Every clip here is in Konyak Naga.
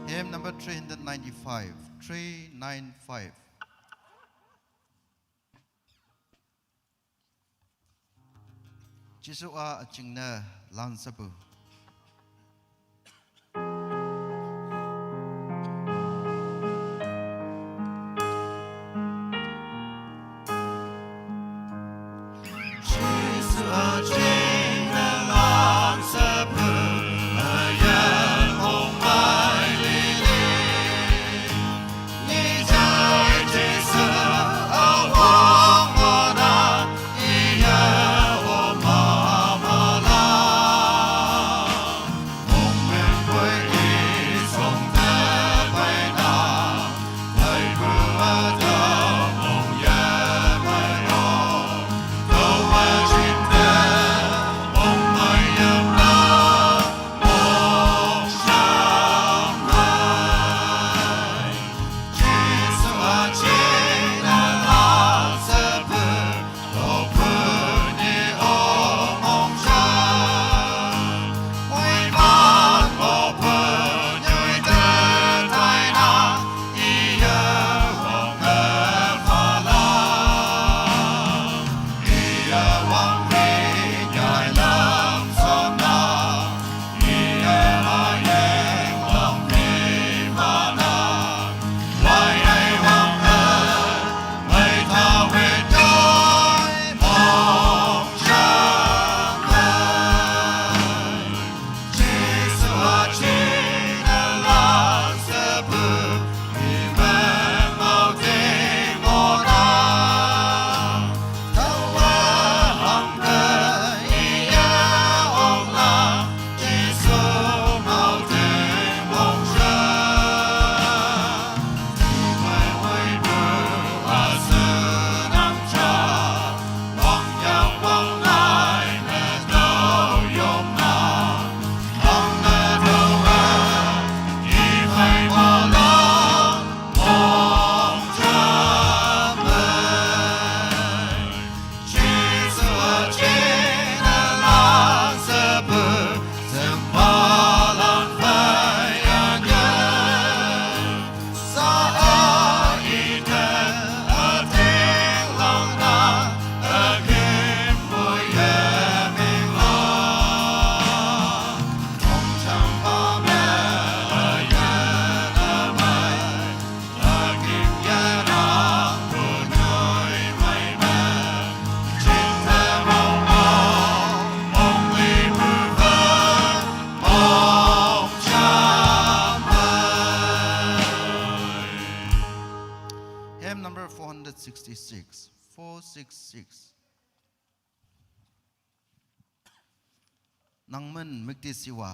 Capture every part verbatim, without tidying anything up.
Hymn number three hundred ninety-five, three nine five. Jesu a achingnü lansapu. sixty-six, four six six. Nangmen mükti siwa.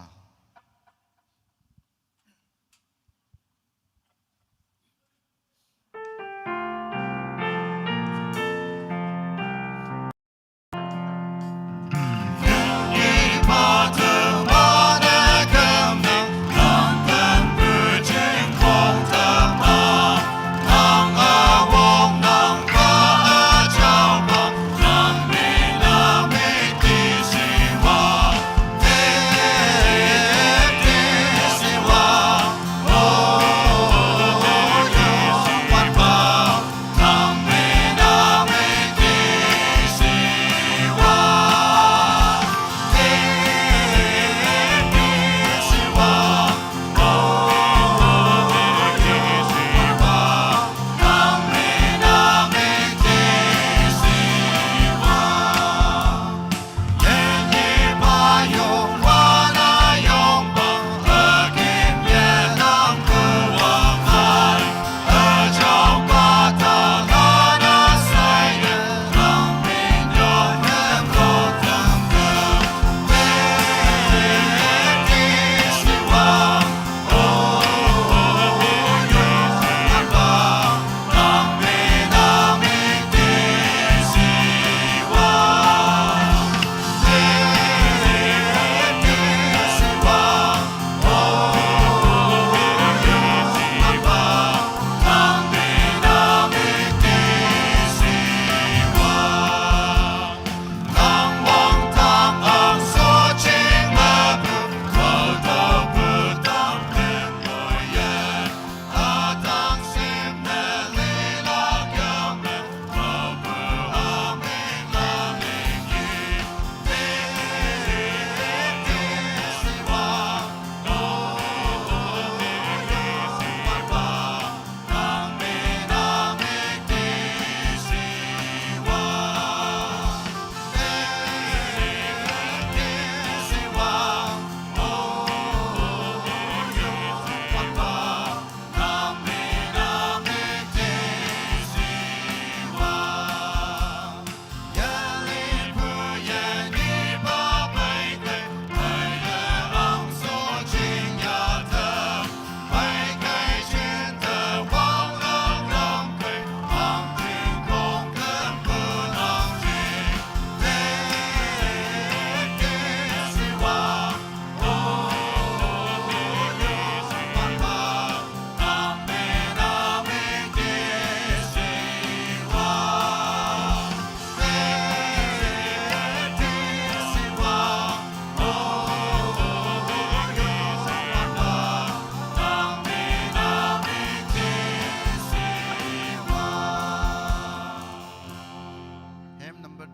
Hymn number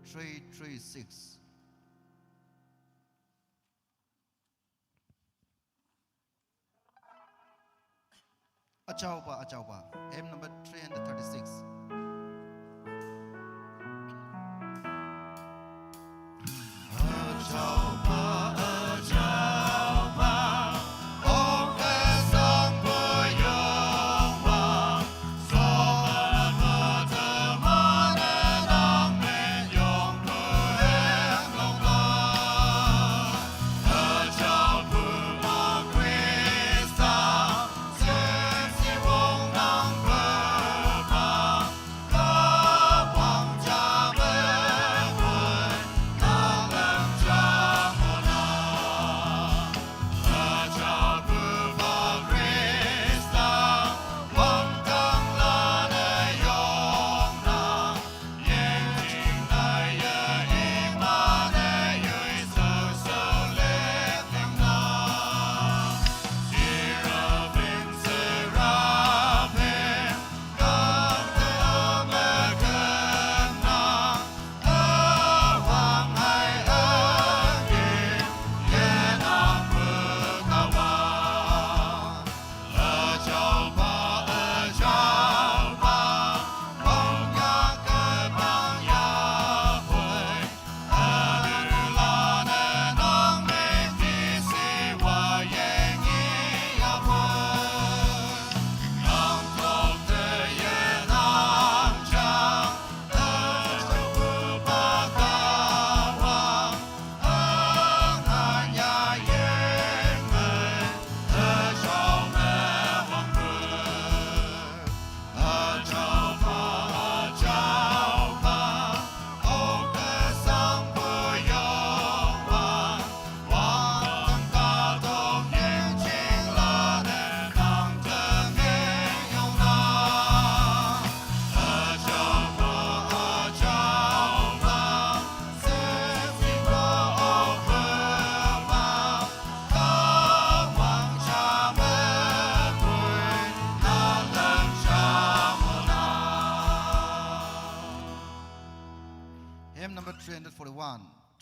three three six. Achaupa, Achaupa. Hymn number three hundred thirty-six.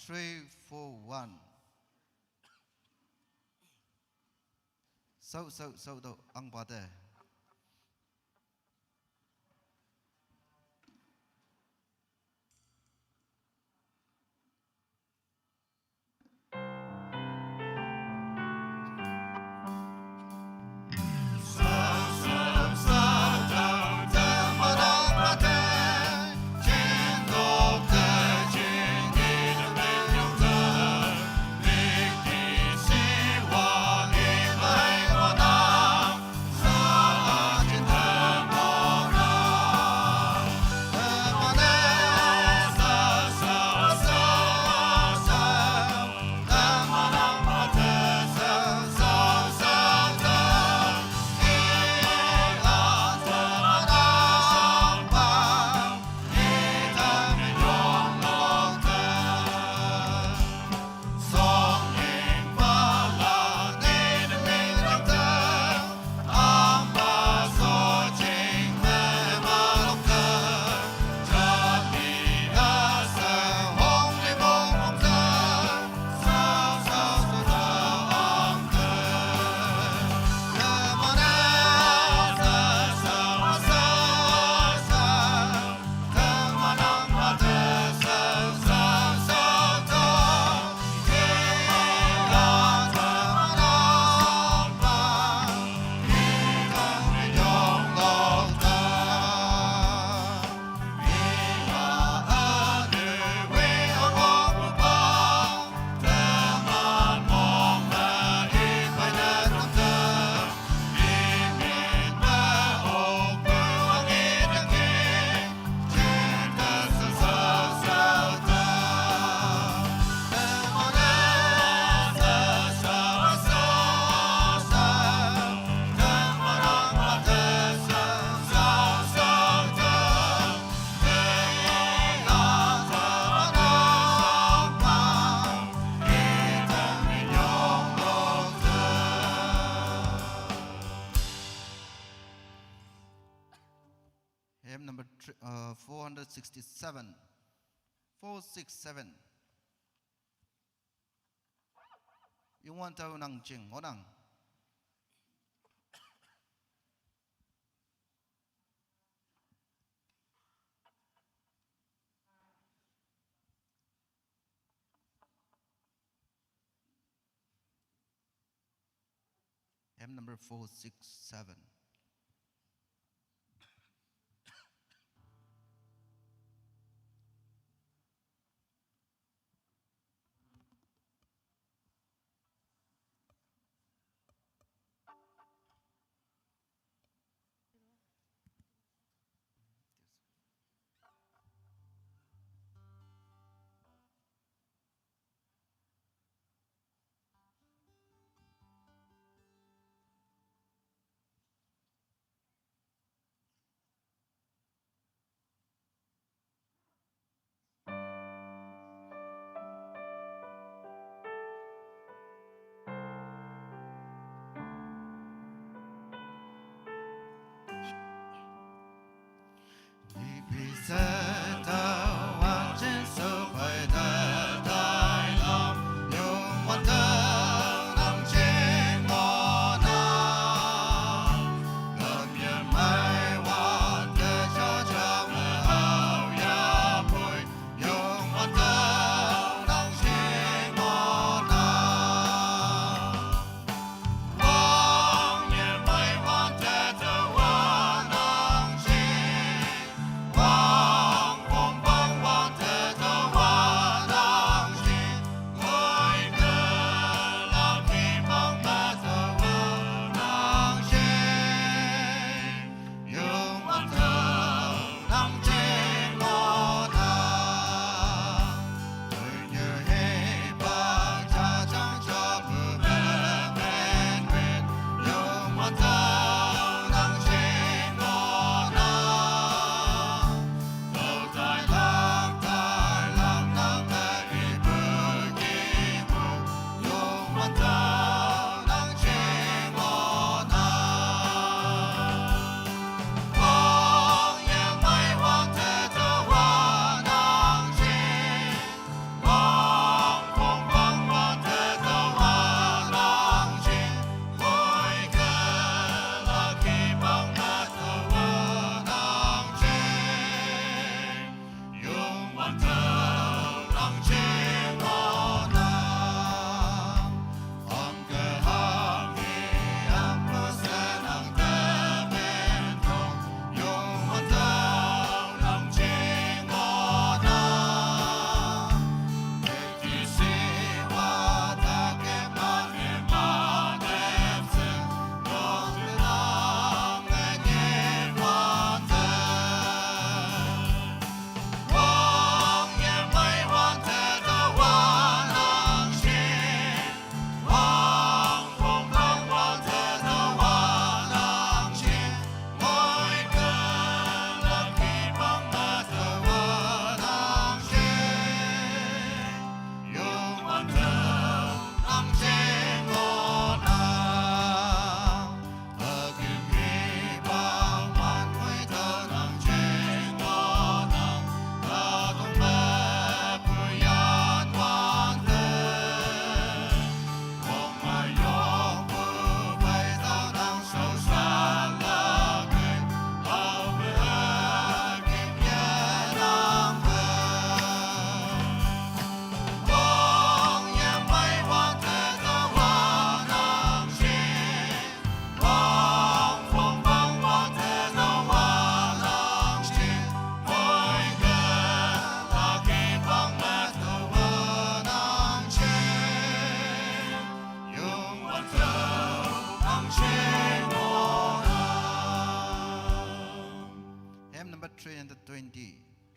Three, four, one. Sau, sau, sau do ang pa te. Hymn number thr- uh, four hundred sixty-seven. Four six seven. Yung wan tau nang jing, o nang. Hymn number four six seven.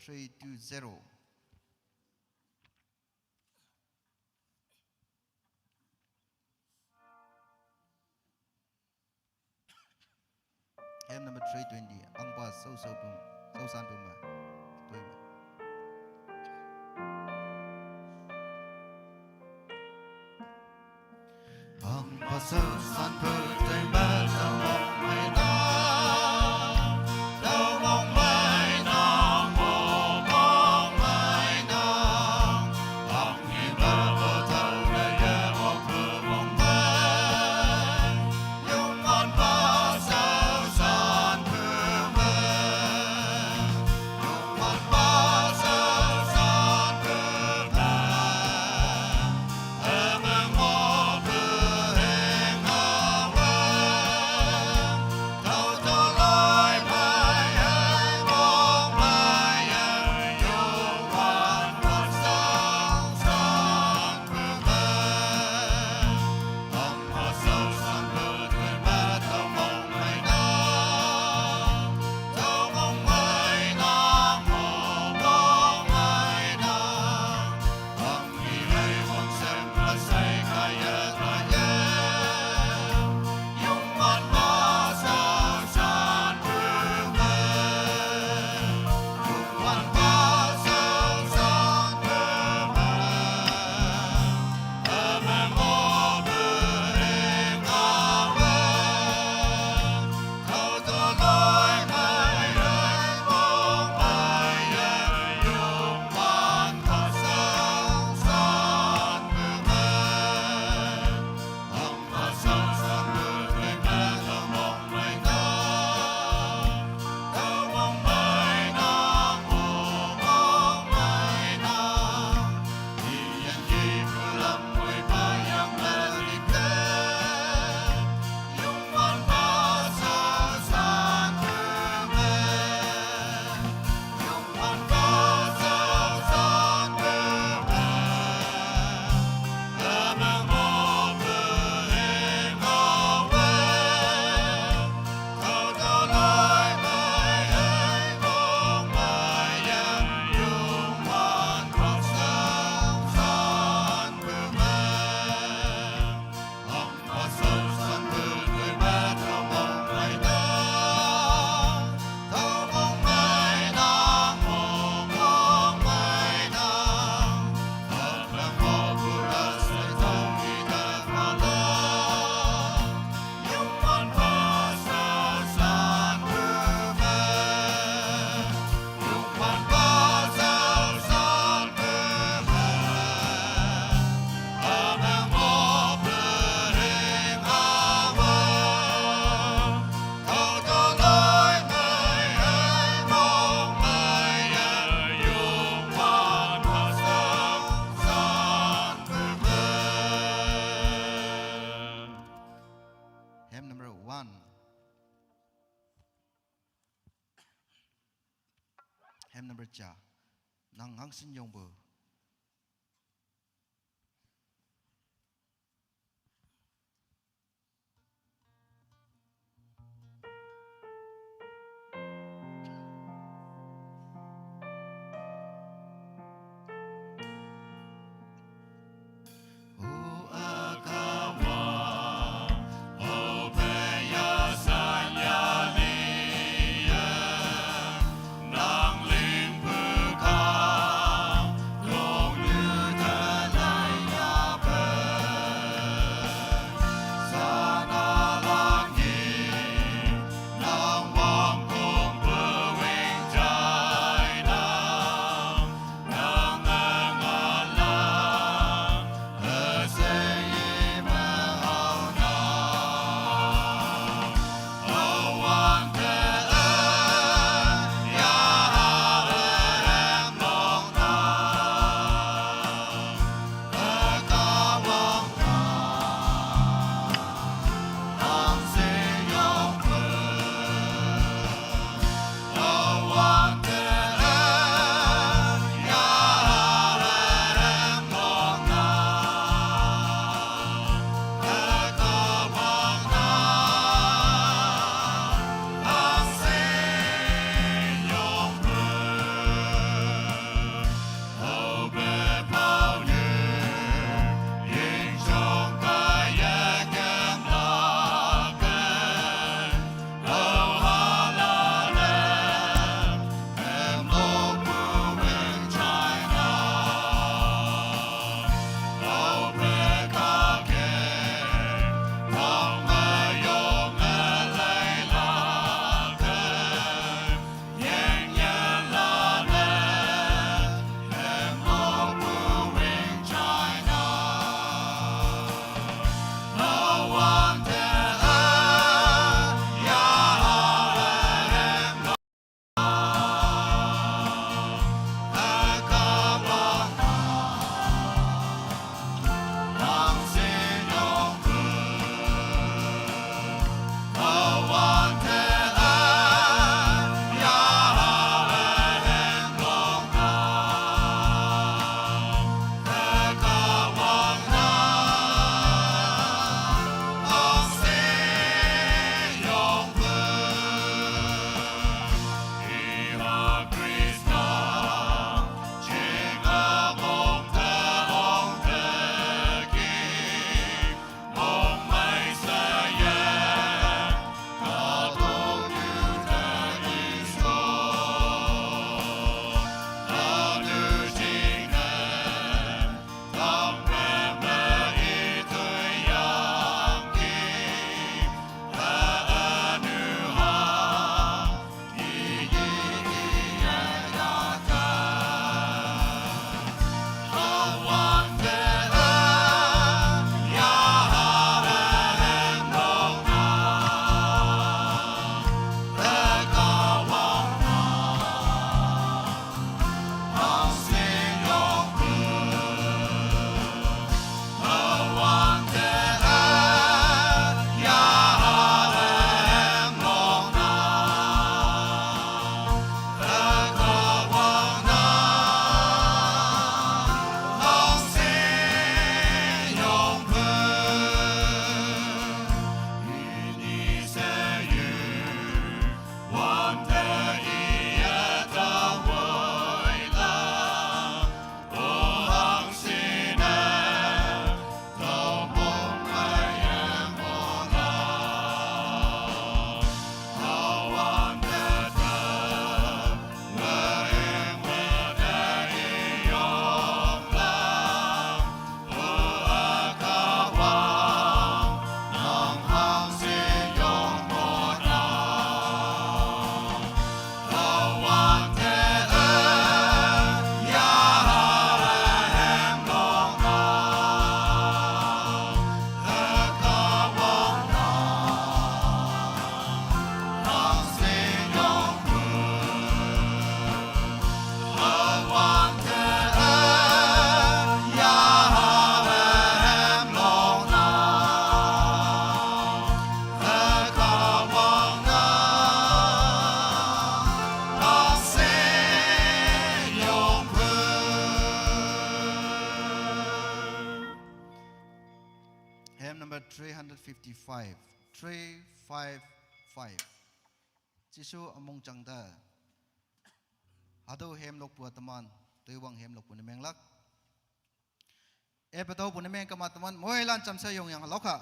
three two zero. Hymn number three twenty. Angpa Sau Sau Pum, Sau San Pum. Hymn number one. Hymn number cha. Nang hangsin yongbo. Hymn number three hundred fifty-five, three five five. Jisu among chang da. Hatüo hymn lokpu teman, tüowang hymn lokpu ne menglak. Epetüopu ne meng kama teman, moilan jamshe yongyang lokha.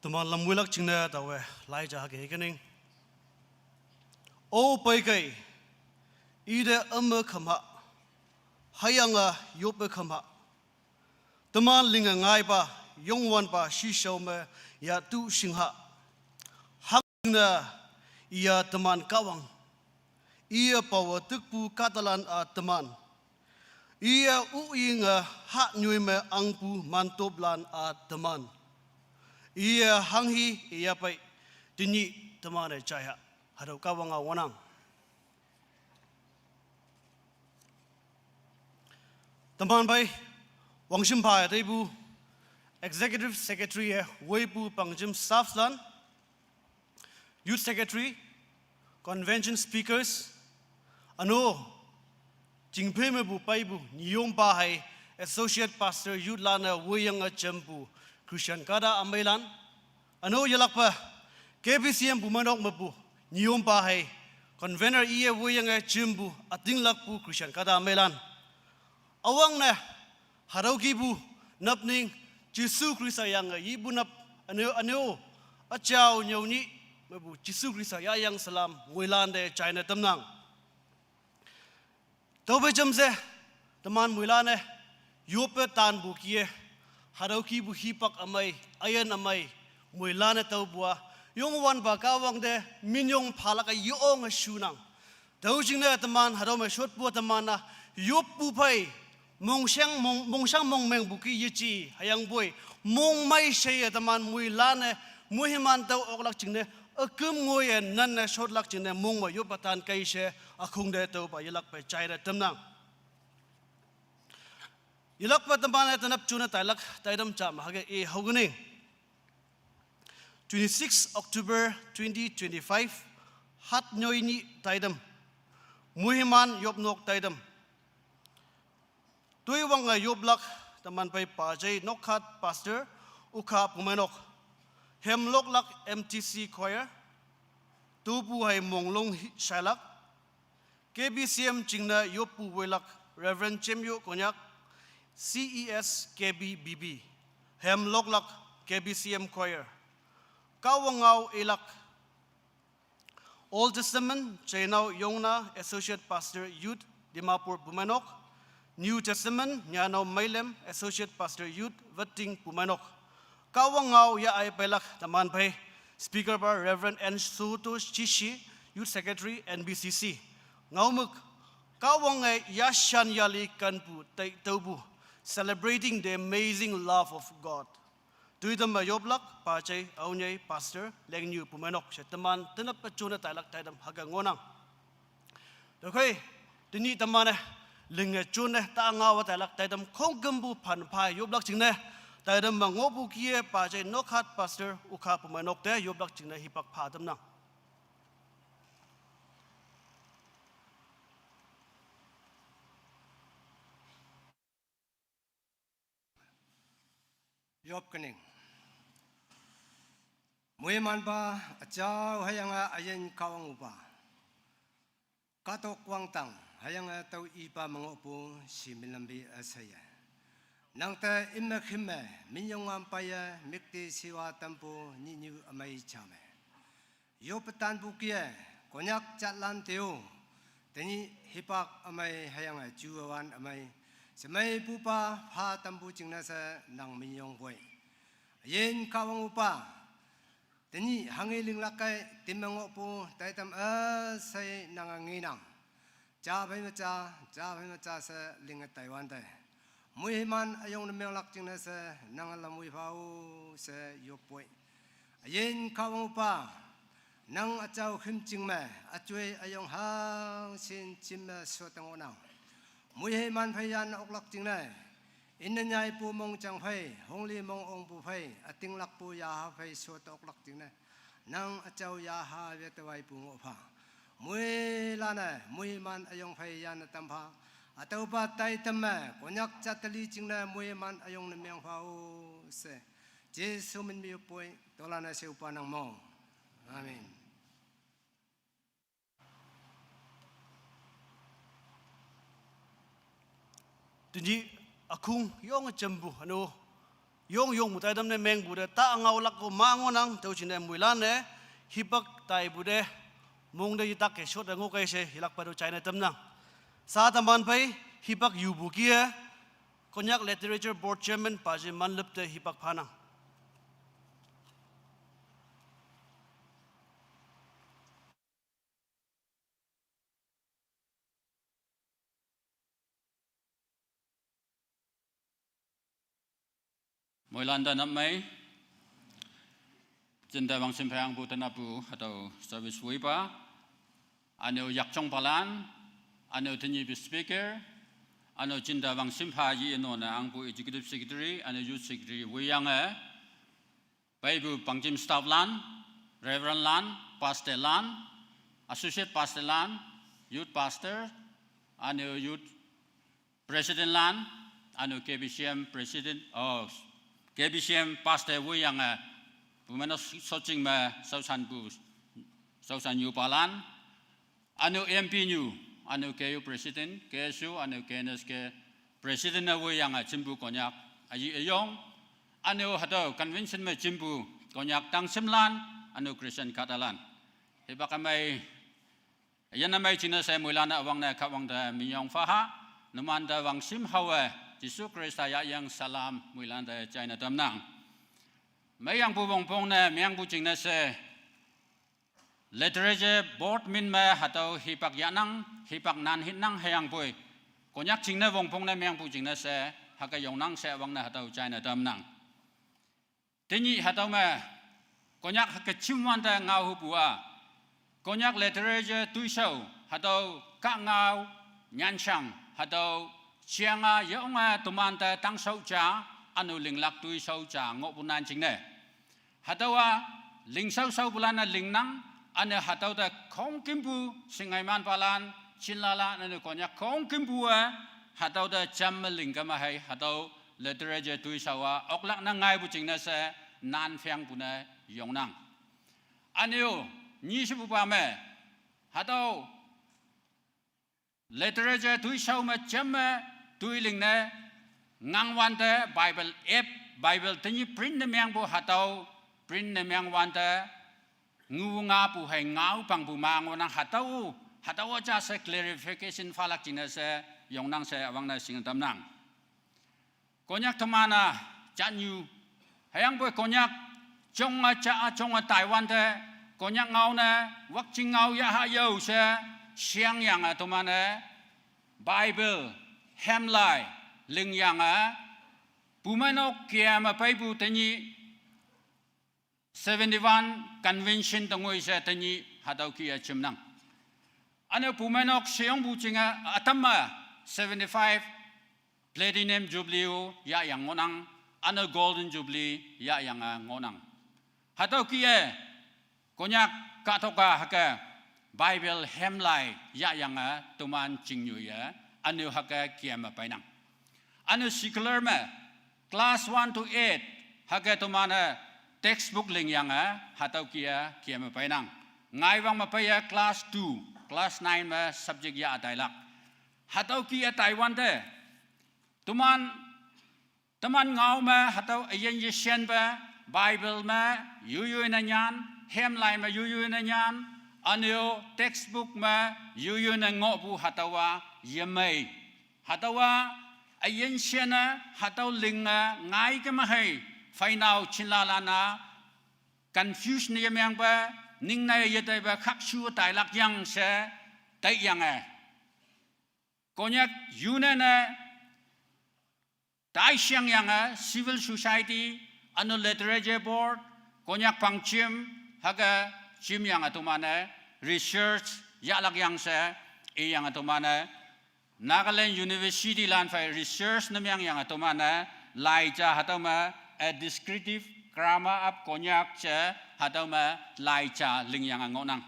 Teman lamwilak jingne taowe, lai ja hake kening. O peikei, ite üme khamha, hüyange yoppe khamha. Teman linge ngaipa, Youngwanpa shishao me yatu shingha. Hangne iya teman Kahwang. Iye pawe tükpu kahtalan-a teman. Iye uyinge hanyoi me angpu mantoplan-a teman. Iye hanghi iyapei tenyih teman-e jaiha. Hatüo Kahwang-a ngohnang. Teman phei, wangshimpha teipu, Executive Secretary-e woipu pangjim staffslan, Youth Secretary, Convention Speakers, üno, chingphei mepu peipu, nyiyompa hei, Associate Pastor Youthlan-e woiyange jempu, Christian kahta ümeilan, üno yelakpa, K B C M pu meinok mepu, nyiyompa hei, Convener iye woiyange jempu, ütinglakpu Christian kahta ümeilan. Üwangne, hatüo kihpu, napning, Jesu Khrista yange yipu nap, üne-o, üne-o, üjao nyüo nyih, mepu Jesu Khrista yayang salam, moilante jaine tamnang. Tüope jamshe, teman moilan-e, yoppe tanpu kih-e, hatüo kihpu hipak ümei, üyin ümei, moilan-e tüopu-a, Youngwanpa Kahwang te minyong phalak-e yonge shunang. Tüo jingne teman hatüo me shotpu-a teman-a, yoppu phei, Mongshang mong, mongshang mongmeng buki yichi, hüyangpoi, mongmei sheye teman muilan-e, muihiman tao oklak jingne, üküm ngoiye nanne shotlak jingne, mongme yoppe tan keishe, ükhung te tüopa yelakpe jaine tamnang. Yelakpe teman-e tenap june tailak, taitam jam hüke i haogening. Twenty-six October twenty twenty-five, hat nyoi nyih taitam. Muihiman yopnok taitam. Toiwange yoplak teman phei pajei Nokhat Pastor, Ukha Pumeinok. Hemloklak M T C Choir. Topu hei Monglong hi-, shailak. K B C M jingne yoppu woilak Reverend Chemyo Konyak, C E S K B B B, hemloklak K B C M Choir. Kahwang ngao ilak. Old Testament, Cheinao Yongna, Associate Pastor, Youth, Dimapur, Pumeinok. New Testament, Nyanao Meilem, Associate Pastor, Youth, Wetting, Pumeinok. Kahwang ngao ya-ai peilak teman phei. Speaker pa Reverend N Suto Chishi, Youth Secretary, N B C C. Ngaomük, Kahwange yashan yali kanpu tai tüopu, celebrating the amazing love of God. Toitam me yoplak, pajei, aonyei, Pastor, Lengnyu Pumeinok, she teman, tenap pe june tailak taitam hüke ngohnang. Tüokhei, tenyih teman-e, linge june, ta ngaowe tailak taitam khongkümpu phan pha yoplak jingne, taitam me ngohpu kih-e pajei Nokhat Pastor, Ukha Pumeinok te yoplak jingne hipak pha tamnang. Yop kening. Moimanpa, üjao hüyange üyin Kahwang üpa. Kahtok wangdang, hüyange tüo ipa me ngohpu, shi minlampi üsheiye. Nangte ime khim me, minyong ngam peiye, müktishiwa tampu, nyihnyu ümei ja me. Yoppe tanpu kih-e, Konyak jatlan te-o, tenyih hipak ümei hüyange juwan ümei, shemeipupa pha tampu jingne she nang minyongpoi. Üyin Kahwang üpa, tenyih hanghe linglak kei time ngohpu taitam üshei nange ngenang. Ja phei me ja, ja phei me ja she linge taiwante, moiman üyong ne menglak jingne she nange lam woi phao she yoppoi. Üyin Kahwang üpa, nang üjao khümjing me, üjoi üyong hangshin jim me shotte ngohnang. Moiman phei yan oklak jingne, inne nyaipu mongjang phei, hongli mong ongpu phei, ütinglakpu yaha phei shotte oklak jingne, nang üjao yaha wete waipu ngoh pha. Moilan-e, moiman üyong phei yanne tam pha. Hatüopa taitam me, Konyak jat teli jingne moiman üyong ne meng phao she. Jesu min me yoppoi, tolan-e sheopa nang mo. Amen. Tenyih ükhung yonge jampu, üno, yong yongpu taitam ne mengpu te, ta ngaolak ko ma ngohnang, tüo jingne moilan-e, hipak taipu te, mong te yetak ke shot te ngoh kei she, yelakpa tüo jaine tamnang. Sha teman phei, hipak yupu kih-e, Konyak Literature Board Chairman, pajei Manlüp te hipak phanang. Moilan te nap mei, jinte wangshim phei angpu tenappu hatüo service woipa, üne-o yakjongpalan, üne-o tenyihpu speaker, üne-o jinte wangshim pha ye-e none angpu executive secretary, üne-o youth secretary woiyange, peipu pangjim staff lan, reverend lan, pastor lan, associate pastor lan, youth pastor, üne-o youth president lan, üne-o K B C M president, oh, K B C M pastor woiyange, Pumeinok shotjing me shaoshanpu, shaoshan nyupalan, üne-o M P nyu, üne-o K U president, K S U, üne-o K N S K president ne woiyange jimpu Konyak üyin üyong, üne-o hatüo convention me jimpu Konyak tangshimlan, üne-o Christian kahtalan. Hipak ümei, üyin ümei jingne she moilan-e üwangne Kahwang te minyong phaha, numante wangshim haowe, Jesu Khrista yayang salam moilan te jaine tamnang. Meiyangpu wongpong ne, meiyangpu jingne she, Literature Board min me hatüo hipak yahnang, hipak nan hinnang hüyangpoi. Konyak jingne wongpongne mengpu jingne she, hüke yongnang she üwangne hatüo jaine tamnang. Tenyih hatüo me, Konyak hüke chimwante ngao hüpu-a, Konyak literature toishao, hatüo kahngao, nyanshang, hatüo jeang-a yeonge tomante tangshao ja, üne-o linglak toishao ja ngohpu nan jingne. Hatüowa, lingshao shaopulan-e lingnang, üne hatüo te khongkümpu, shingaimanpalan, chinlalan, üne Konyak khongkümpu-e, hatüo te jamme lingkema hei, hatüo literature toishao-a, oklak ne ngaipu jingne she, nan phengpu ne yongnang. Üne-o, nyi shepupa me, hatüo literature toishao me jamme, toi lingne, ngangwante Bible app, Bible tenyih print ne mengpu hatüo, print ne mengwante, ngu ngapu hei ngao pangpu ma ngohnang hatüo, hatüo ja she clarification phalak jingne she, yongnang she üwangne shing tamnang. Konyak teman-a, jatnyu, hüyangpoi Konyak, jonge ja-a jonge taiwante, Konyak ngao ne, Wakching ngao yaha yao she, sheangyange toman-e, Bible, hemlai, lingyange, bumeinok keme peipu tenyih, seventy-one convention te ngoi she tenyih hatüo kih-e jimnang. Üne bumeinok sheyongpu jinge ütam-e seventy-five platinum jubilee-o yahyang ngohnang, üne golden jubilee yahyange ngohnang. Hatüo kih-e, Konyak kahtok-a hüke Bible hemlai yahyange toman chingnyu ye, üne-o hüke keme peinang. Üne secular me, class one to eight, hüke toman-e textbook lingyange, hatüo kih-e keme peinang. Ngaiwang me peiye class two, class nine me subject yah tailak. Hatüo kih-e taiwante, toman, teman ngao me hatüo üyin yeshenpe, Bible me, yoyoi ne nyan, hemlai me yoyoi ne nyan, üne-o textbook me, yoyoi ne ngohpu hatüowa, yemei. Hatüowa, üyin shenne, hatüo linge, ngai kema hei, peinao chinlalan-a, confusion yemengpe, ningne yetaipe khakshu tailak yang she, taiyange. Konyak Union-e, taisheangyange civil society, üne literature board, Konyak pangjim, hüke jimyange toman-e, research yahlak yang she, iyange toman-e, Nagaland University lan phei research ne mengyange toman-e, lai ja hatüo me, A Descriptive Grammar of Konyak she, hatüo me, lai ja lingyange ngohnang.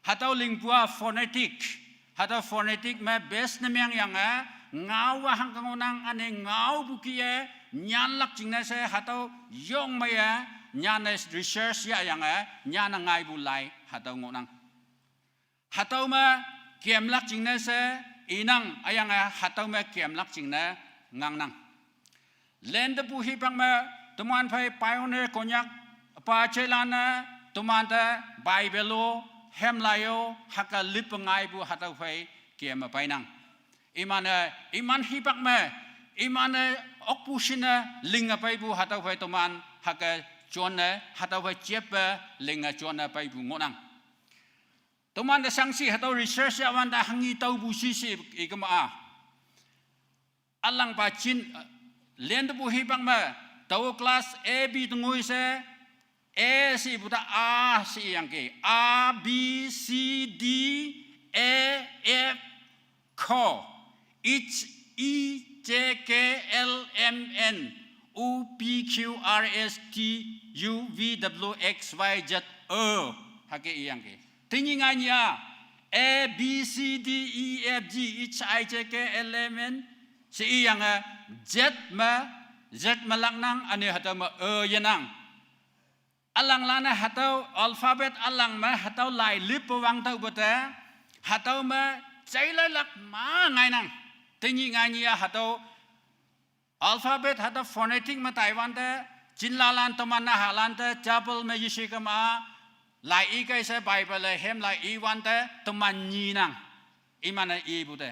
Hatüo lingpu-a phonetic, hatüo phonetic me base ne mengyange, ngao-a hangke ngohnang üne ngaopu kih-e, nyanlak jingne she hatüo yong meiye, nyanne research yahyange, nyanne ngaipu lai, hatüo ngohnang. Hatüo me kemlak jingne she inang, hüyange hatüo me kemlak jingne ngangnang. Lentepu hipak me toman phei pioneer Konyak pa jailan-e tomante Bible-o, hemlai-o, hüke lippe ngaipu hatüo phei keme peinang. Iman-e, iman hipak me, iman-e okpu shinne linge peipu hatüo phei toman hüke jonne, hatüo phei jeppe linge jonne peipu ngohnang. Tomante shangshi hatüo research yahwante hanghi taopu shi she ikema-a, ülangpa jin, lentepu hipak me, tao class A B te ngoi she, A shepu ta A she iyangki, A B C D E F ko, H I J K L M N O P Q R S T U V W X Y Z O, hüke iyangki. Tenyih nganyih-a, A B C D E F G H I J K L M N she iyange, Z me, Z me laknang, üne hatüo me O yenang. Ülanglan-e hatüo alphabet ülang me hatüo lai lippe wangtüohpu te, hatüo me jailailak ma ngainang. Tenyih nganyih-a hatüo alphabet hatüo phonetic me taiwante, jinlalan teman nahalan te, table me yeshe kema, lai ikei she Bible-e hemlai iwante, teman nyinang. Iman-e ipu te.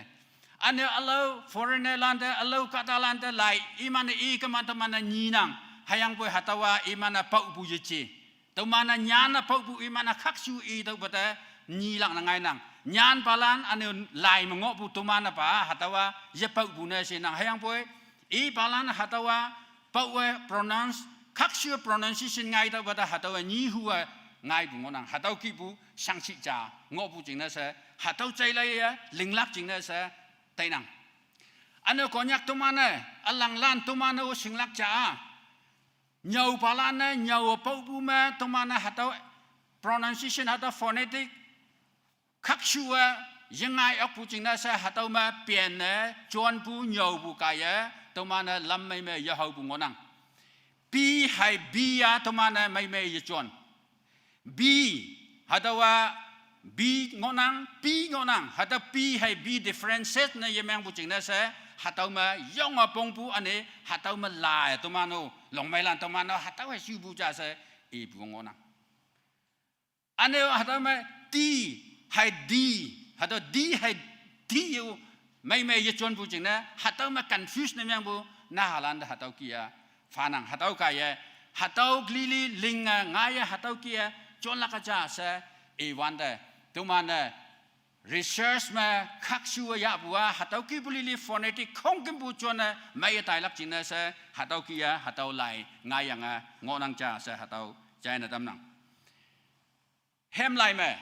Üne ülao foreigner lante, ülao kahtalan te lai, iman-e i kema teman-e nyinang. Hüyangpoi hatüowa iman-e paopu yeje. Teman-e nyanne paopu iman-e khakshu itüohpu te, nyilak ne ngainang. Nyanpalan üne-o lai me ngohpu toman-e pa hatüowa yepaopu ne she nang hüyangpoi. Ipalan hatüowa paowe pronounce, khakshu pronunciation ngai taopa te hatüowa nyihu-e ngaipu ngohnang. Hatüo kihpu shangshih ja ngohpu jingne she, hatüo jailaiye linglak jingne she tainang. Üne Konyak toman-e, ülanglan toman-e-o shinglak ja-a, nyüopalan-e nyüo paopu me toman-e hatüo pronunciation, hatüo phonetic khakshu-e yengai okpu jingne she hatüo me penne jonpu nyüopu kaiye toman-e lam mei me yehaopu ngohnang. P hei B-a toman-e mei mei yejon. B, hatüowa B ngohnang, P ngohnang, hatüo P hei B differentiate ne yemengpu jingne she, hatüo me yonge pongpu üne, hatüo me lai toman-o, longmeilan toman-o, hatüo hei shupu ja she, ipu ngohnang. Üne-o hatüo me T hei D, hatüo D hei T-o, mei mei yejonpu jingne, hatüo me confuse ne mengpu, nahalan te hatüo kih-a phanang, hatüo kaiye, hatüo lili linge ngaiye hatüo kih-e jonlak ja she, iwante, toman-e research me khakshu-e yahpu-a, hatüo kihpu lili phonetic khongkümpu jonne meiye tailak jingne she, hatüo kih-e, hatüo lai ngaiyange ngohnang ja she, hatüo jaine tamnang. Hemlai me,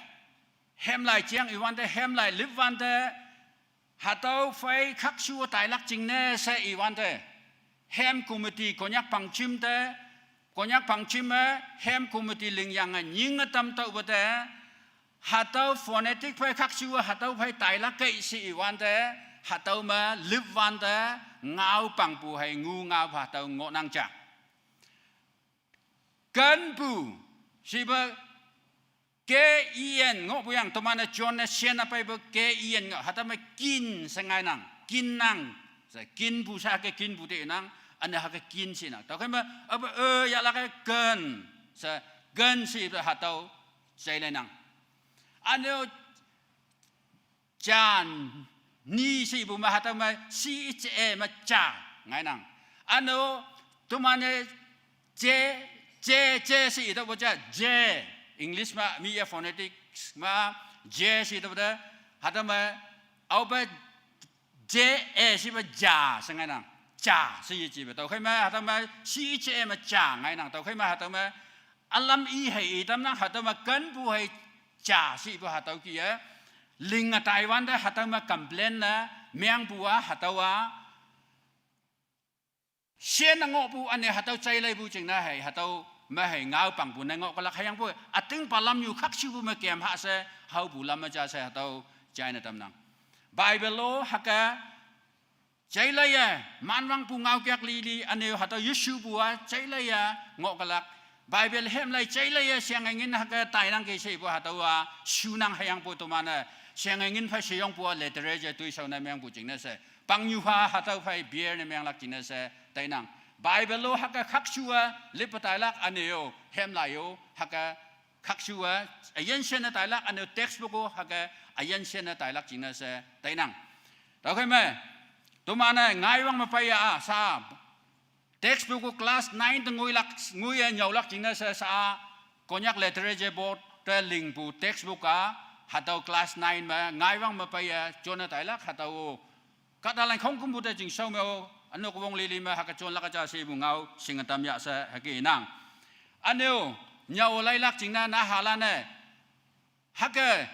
hemlai jeng iwante, hemlai lipwante, hatüo phei khakshu-e tailak jingne she iwante, hem committee Konyak pangjim te, Konyak pangjim me hem committee lingyange nyinge tamtüohpu te, hatüo phonetic phei khakshu-e hatüo phei tailak kei she iwante, hatüo me lipwante, ngao pangpu hei ngu ngao hatüo ngohnang ja. Kenpu, shipa K E N ngohpu yang toman-e jonne shen-e peipu K E N ngoh, hatüo me kin she ngainang, kinnang, she kinpu she hüke kinpu te nang, üne hüke kin shenang. Tüokhei me, aope e yahlak-e ken, she ken shepu hatüo jaileinang. Üne-o ja, ni shepu me hatüo me C H A me ja ngainang. Üne-o toman-e J, J, J she itüohpu ja, J, English me mi-e phonetics me J she itüohpu te, hatüo me aope J A shepu ja she ngainang. Ja she yejipe. Tüokhei me hatüo me C H A me ja ngainang. Tüokhei me hatüo me ülam i hei itamnang, hatüo me kenpu hei ja shepu hatüo kih-e linge taiwante hatüo me complain ne mengpu-a hatüowa shen-e ngohpu üne hatüo jaileipu jingne hei, hatüo me hei ngao pangpu ne ngohkelak hüyangpoi, ütingpa lamnyu khakshupu me kem ha she, haopu lam me ja she hatüo jaine tamnang. Bible-o hüke jailaiye, manwangpu ngaokak lili, üne-o hatüo yeshupu-a jailaiye ngohkelak. Bible hemlai jailaiye shenge ngin hüke tainangki shepu hatüowa shunang hüyangpoi toman-e, shenge ngin phei sheyongpu-a literature toishao ne mengpu jingne she, pangnyuha hatüo phei bear ne menglak jingne she tainang. Bible-o hüke khakshu-e lippe tailak, üne-o hemlai-o hüke khakshu-e üyin shen ne tailak, üne-o textbook-o hüke üyin shen ne tailak jingne she tainang. Tüokhei me, toman-e ngaiwang me peiya-a sha, textbook-o class nine te ngoilak, ngoiye nyüolak jingne she sha, Konyak Literature Board te lingpu textbook-a, hatüo class nine me ngaiwang me peiye jonne tailak hatüo-o. Kahtalan khongkümpu te chingshao me-o, ünok wong lili me hüke jonlak ja shepu ngao shinge tamya she hüke inang. Üne-o, nyüo lailak jingne nahalan-e hüke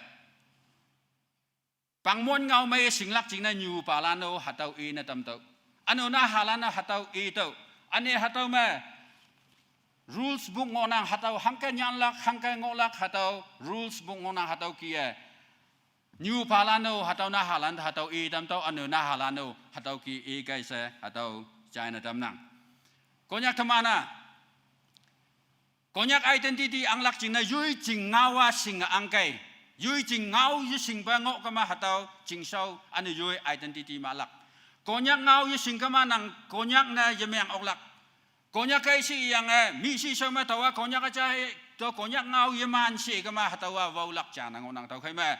pangmon ngao mei shinglak jingne nyupalan-o hatüo ine tamtüoh. Üne-o nahalan-e hatüo itüoh. Üne hatüo me rules book ngohnang, hatüo hangke nyanlak, hangke ngohlak, hatüo rules book ngohnang, hatüo kih-e nyupalan-o hatüo nahalan hatüo i tamtüoh, üne-o nahalan-o hatüo kih i kei she hatüo jaine tamnang. Konyak teman-a, Konyak identity anglak jingne yoi jing ngao-a shinge angkei. Yoi jing ngao yeshingpe ngohkema hatüo chingshao üne yoi identity mahlak. Konyak ngao yeshingkema nang Konyak ne yemeng oklak. Konyak kei shiyange, mi shishao me taowa Konyak-a ja, tüo Konyak ngao yeman shekema hatüowa waolak ja nang ngohnang. Tüokhei me,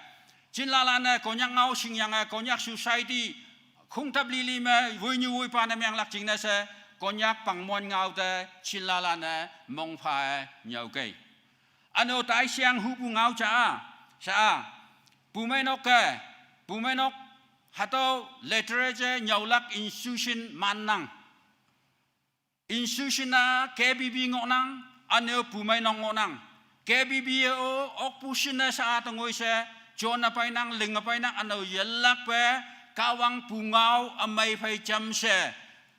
chinlalan-e Konyak ngao shingyange Konyak society khongtap lili me woinyu woipa ne menglak jingne she, Konyak pangmon ngao te chinlalan-e mongpha-e nyüokei. Üne-o taishang hupu ngao ja-a, sha-a, Pumeinok ke, pumeinok hatüo literature nyüolak institution mannang. Institution-a K B B ngohnang, üne-o pumeinok ngohnang. K B B-o okpu shinne sha-a tengoi she, jonna peinang, linge peinang, üne-o yelakpe, Kahwang pungao ümei phei jamshe,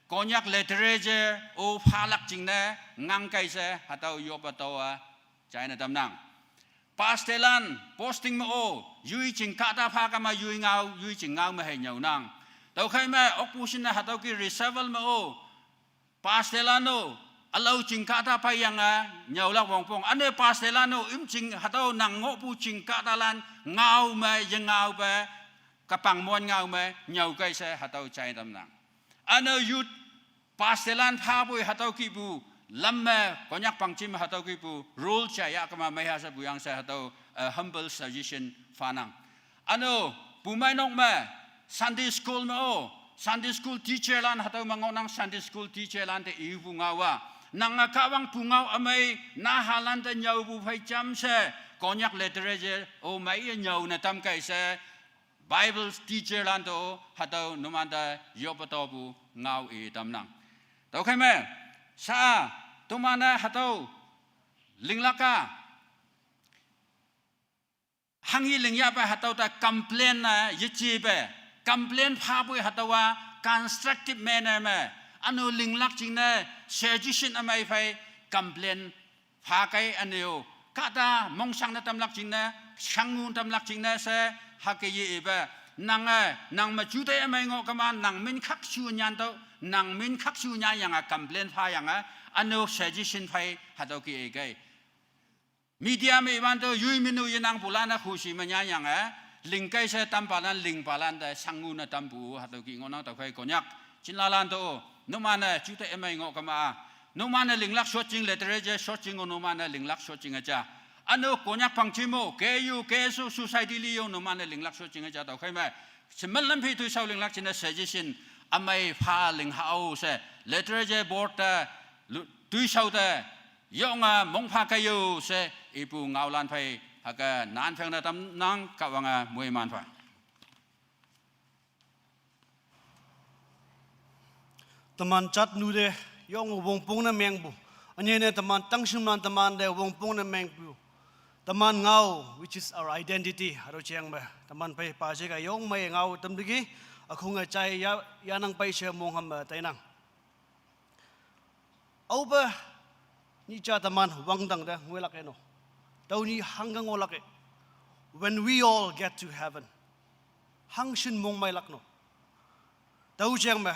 Konyak literature-o phalak jingne, ngangkei she, hatüo yoppe tüo-a, jaine tamnang. Pastelan, posting me-o, yoi ching kahta pha kama yoi ngao, yoi ching ngao me hei nyüonang. Tüokhei me, okpu shinne hatüo ki reshuffle me-o, pastelan-o, ülao ching kahta peiyange, nyüolak wongpong. Üne pastelan-o, imching hatüo nang ngohpu ching kahtalan, ngao me, yengaope, kapang mon ngao me, nyüokei she, hatüo jai tamnang. Üne-o youth, pastelan phapoi hatüo kihpu, lam me, Konyak pangjem hatüo kihpu, role jaiya kama meiha she puyang she hatüo, eh, humble suggestion phanang. Üne-o, pumeinok me, Sunday school me-o, Sunday school teacher lan hatüo me ngohnang Sunday school teacher lan te ipu ngao-a. Nange Kahwang pungao ümei, nahalan te nyüopu phei jamshe, Konyak literature-o meiye nyüo ne tamkei she, Bible teacher lan te-o, hatüo numante yoppe tüopu ngao i tamnang. Tüokhei me, sha, toman-e hatüo, linglak-a, hanghi lingyahpe hatüo te complain-e yejepe, complain phapoi hatüowa constructive manner me, üne-o linglak jingne suggestion ümei phei complain phakei üne-o, kahta mongshangne tamlak jingne, shangngu tamlak jingne she, hüke ye ipe, nange, nang me juteih ümei ngoh kema, nang min khakshu nyantüoh, nang min khakshu nyanyange complain phayange, üne-o suggestion phei hatüo ki ikei. Media me iwante yoi minu yenangpulan-e khushi me nyanyange, lingkei she tampalan lingpalan te shangngu ne tampu hatüo ki ngohnang. Tüokhei Konyak jinlalan te-o, numan-e juteih ümei ngoh kema-a, numan-e linglak shotjing literature shotjing-o numan-e linglak shotjing üja. Üne-o Konyak pangjem-o, K U, K S O, society li-o numan-e linglak shotjing üja tüokhei me, shemen lam phi toishao linglak jingne suggestion, ümei pha ling hao she, literature board te, lu-, toishao te, yonge mongpha kei-o she, ipu ngaolan phei, hüke nan pheng ne tamnang Kahwange moiman pha. Teman jatnu te, yong wongpong ne mengpu. Ünyei ne teman tangshimlan teman te wongpong ne mengpu. Teman ngao, which is our identity, hatüo jeng me. Teman phei pa jeka yong mei ngao tamteki, ükhonge jai ya, yanang pei she mongham me tainang. Aope, nyih ja teman wangdang te ngoilak-e no. Tüo nyih hangke ngohlak-e. When we all get to heaven. Hangshin mongmeilak no. Tüo jeng me,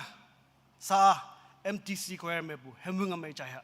sa M T C choir mepu, hemwing ümei jai ha.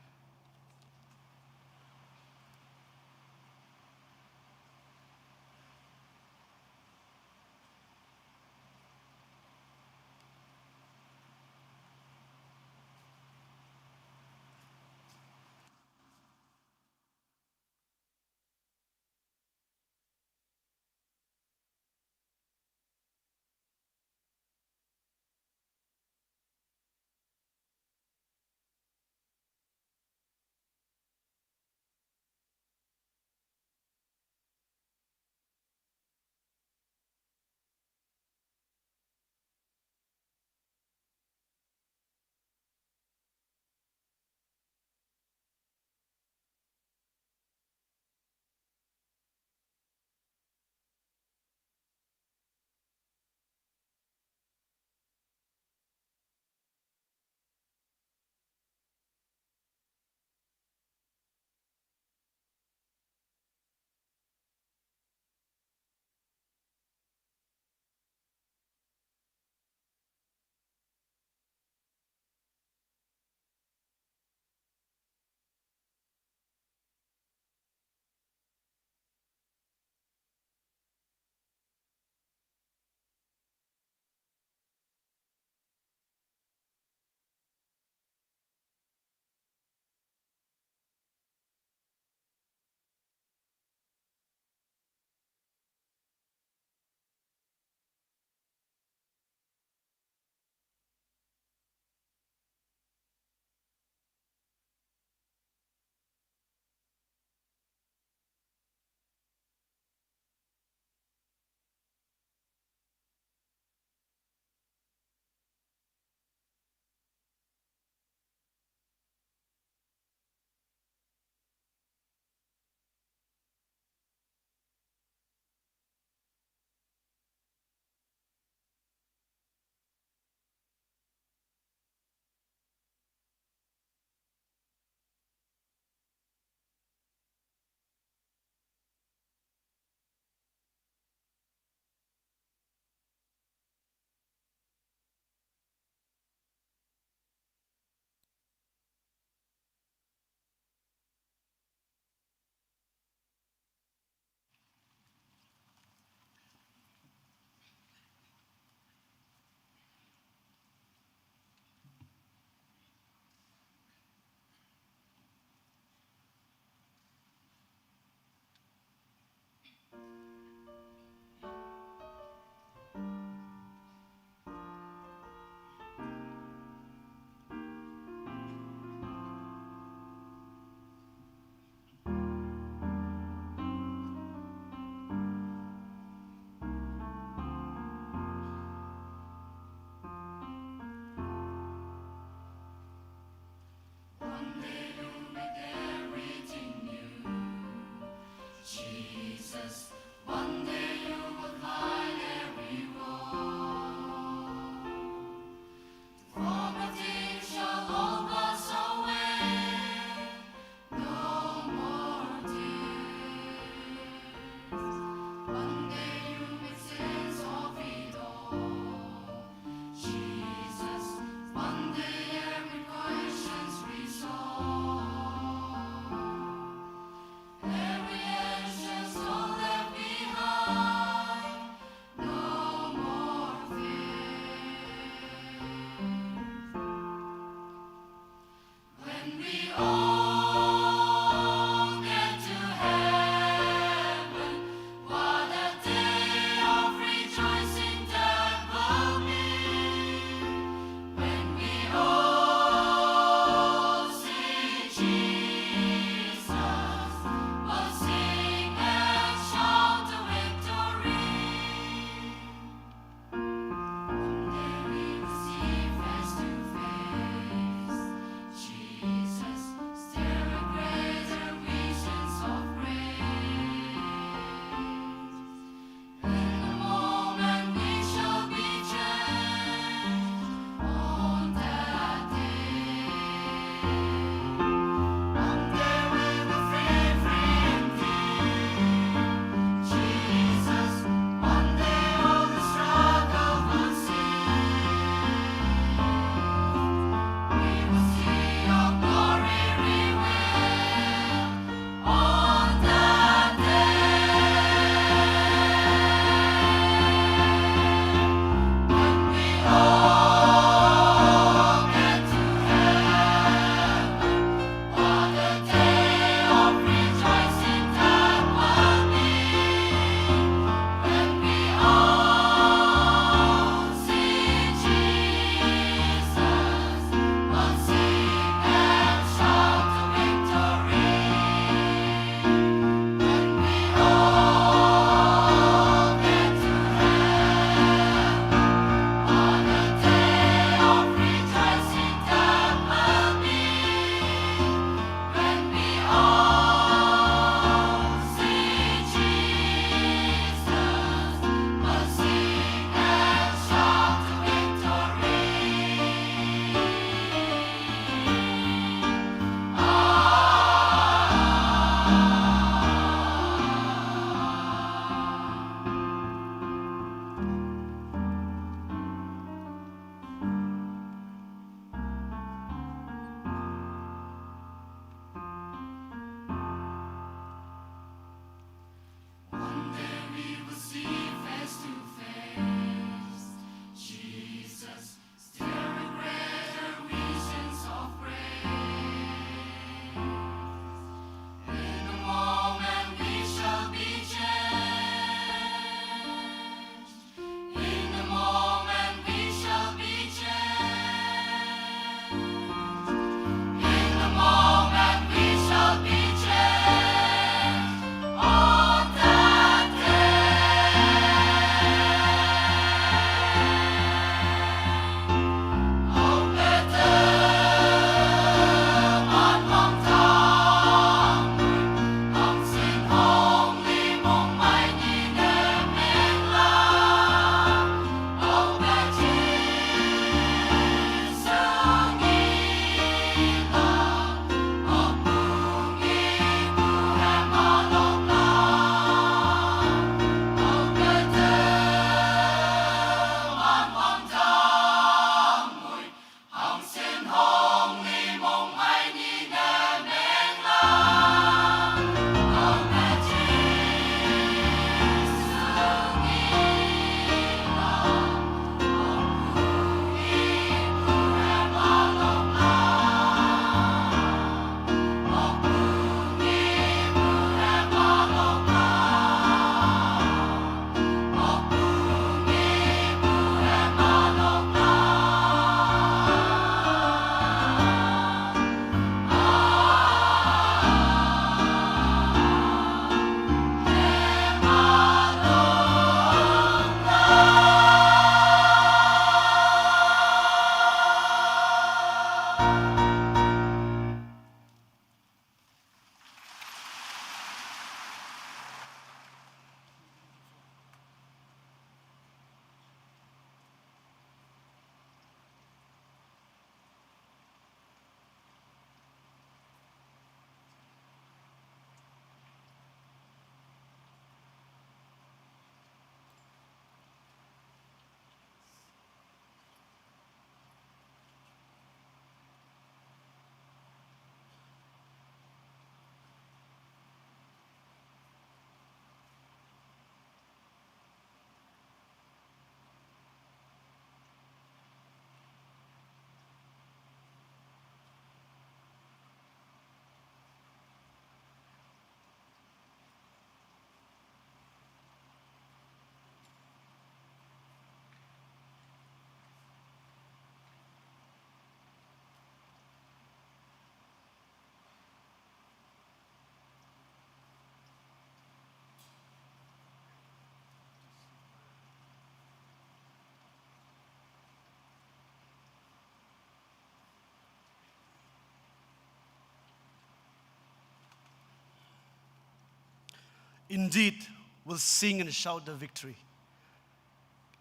Indeed, will sing and shout the victory.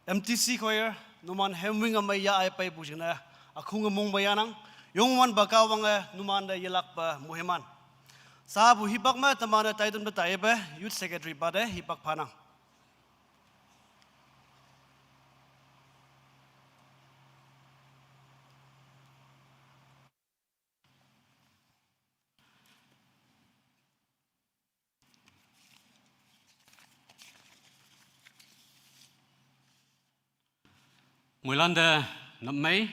M T C choir, numan hemwing amaya ai paipu jingne, akhung among bayanang, yongwan baka wange, numan de yelakpa muhiman. Sapu hipak me, temane taidun betaye pe, youth secretary pa de, hipak panang. Moilan te nap mei.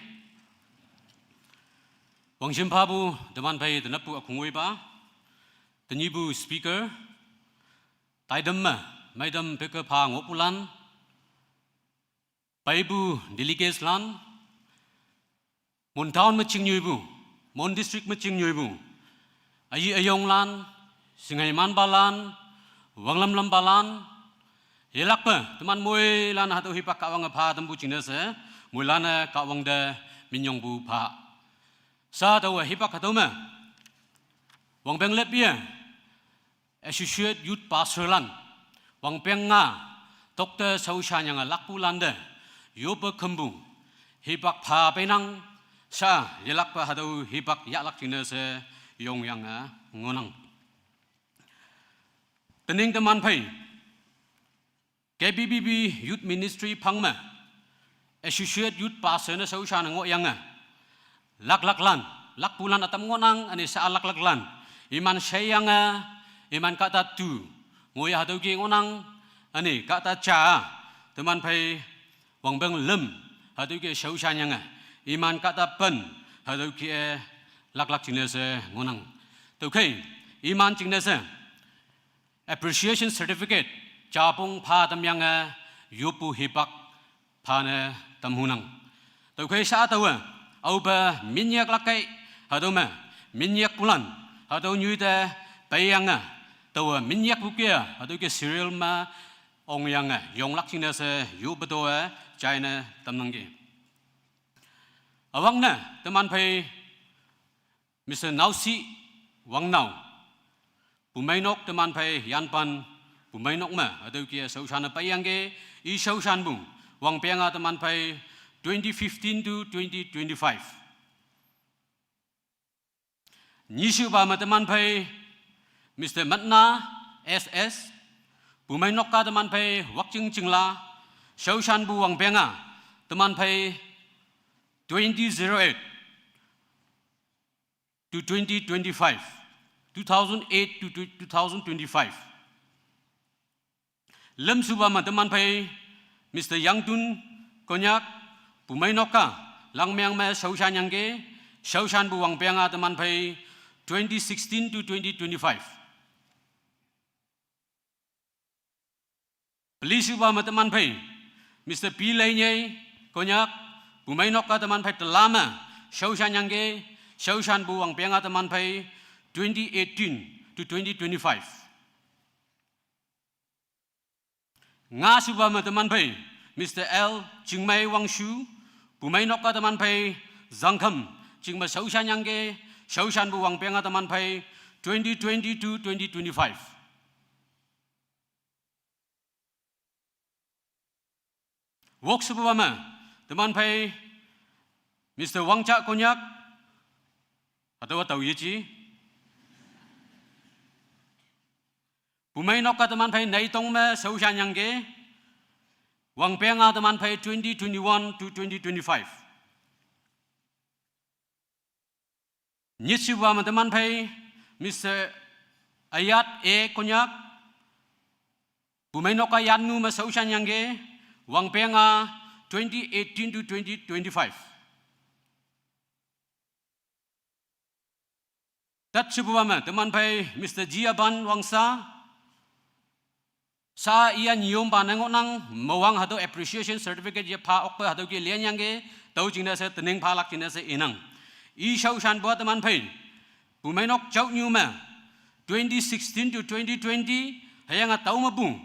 Wangshim phapu teman phei tenappu akhungwoi pa. Tenyipu speaker. Taidam me, maidam peke pha ngopulan. Paipu delegates lan, Mon town me chingnyoipu, Mon district me chingnyoipu, ayi ayong lan, singaiman balan, wanglam lam balan, yelakpe, teman moilan hatüo hipak Kahwange pha tampu jingne she, moilan-e Kahwang te minyongpu pha. Sa taowe hipak hatüo me, wangpeng lepye, Associate Youth Pastor lan, wangpeng nga, Doctor Shaoshan yange lakpu lan te, yoppe khümpu, hipak pha peinang, sa, yelakpe hatüo hipak yahlak jingne she, yongyange ngohnang. Tening teman phei, K B B B Youth Ministry phang me, Associate Youth Pastor ne shaoshan ngohyange, laklak lan, lakpu lan ütam ngohnang, üne sha laklak lan, iman sheiyange, iman kahta tu, ngoiya hatüo ke ngohnang, üne kahta ja, teman phei, wangpeng lüm, hatüo ke shaoshan yange, iman kahta pen, hatüo ke, laklak jingne she ngohnang. Tüokhei, iman jingne she, appreciation certificate, japong pha tamyange, yoppu hipak, phane tamhunang. Tüokhei sha taowe, aope minyak lakkei, hatüo me, minyakpulan, hatüo nyoi te, peiyange, taowe minyakpu ke, hatüo ke serial me, ongyange, yonglak jingne she, yoppe towe, jaine tamnangki. Üwangne, teman phei, Mister Naoshi Wangnao, pumeinok teman phei yanpan, pumeinok me, hatüo ke shaoshan-e peiyangki, i shaoshanpu, wangpeng-a teman phei twenty fifteen to twenty twenty-five. Nyishupa me teman phei, Mister Matna S S, pumeinok-a teman phei Wakching Chingla, shaoshanpu wangpeng-a, teman phei twenty zero eight to twenty twenty-five, two thousand eight to two thousand twenty-five. Lümshupa me teman phei, Mister Yangtun Konyak, pumeinok-a, Langmeang me shaoshan yangki, shaoshanpu wangpeng-a teman phei, twenty sixteen to twenty twenty-five. Pelishupa me teman phei, Mister P Leinyei Konyak, pumeinok-a teman phei tela me, shaoshan yangki, shaoshanpu wangpeng-a teman phei, twenty eighteen to twenty twenty-five. Ngashupa me teman phei, Mister L Chingmei Wangshu, pumeinok-a teman phei, Zangkham, chingme shaoshan yangki, shaoshanpu wangpeng-a teman phei, twenty twenty to twenty twenty-five. Wokshupa me, teman phei, Mister Wangcha Konyak, hatüowa tao yeji. Pumeinok-a teman phei neitong me shaoshan yangki, wangpeng-a teman phei twenty twenty-one to twenty twenty-five. Nyitshiwa me teman phei, Mister Ayat A Konyak, pumeinok-a yannu me shaoshan yangki, wangpeng-a twenty eighteen to twenty twenty-five. Tatshipuwa me teman phei Mister Jiaban Wangsa, sha iya nyiyompa ne ngohnang, mewang hatüo appreciation certificate yepha okpe hatüo ke lianyangki, tao jingne she tening phalak jingne she inang. I shaoshanpu-a teman phei, pumeinok jaonyu me, twenty sixteen to twenty twenty, hüyange tao mepu,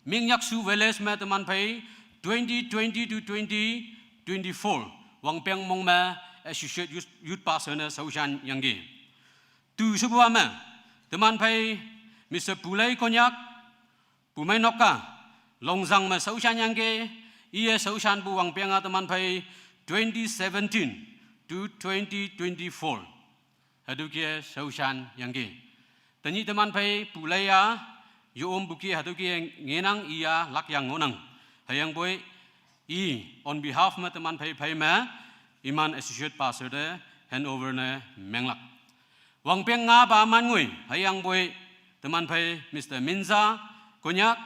Mingyakshu village me teman phei, twenty twenty to twenty twenty-four, wangpeng mong me, associate youth, youth pastor ne shaoshan yangki. Tushipuwa me, teman phei, Mister Pulei Konyak, Pumeinok a, Longzang me shaoshan yangki, iye shaoshanpu wangpeng a teman phei twenty seventeen to twenty twenty-four. Hatüoke shaoshan yangki. Tenyih teman phei pulei a, yo-ompu ki hatüoke ngenang iya lakyang ngohnang. Hüyangpoi i on behalf me teman phei phei me iman associate pastor te handover ne menglak. Wangpeng nga pa man ngoi, hüyangpoi teman phei Mister Minza Konyak,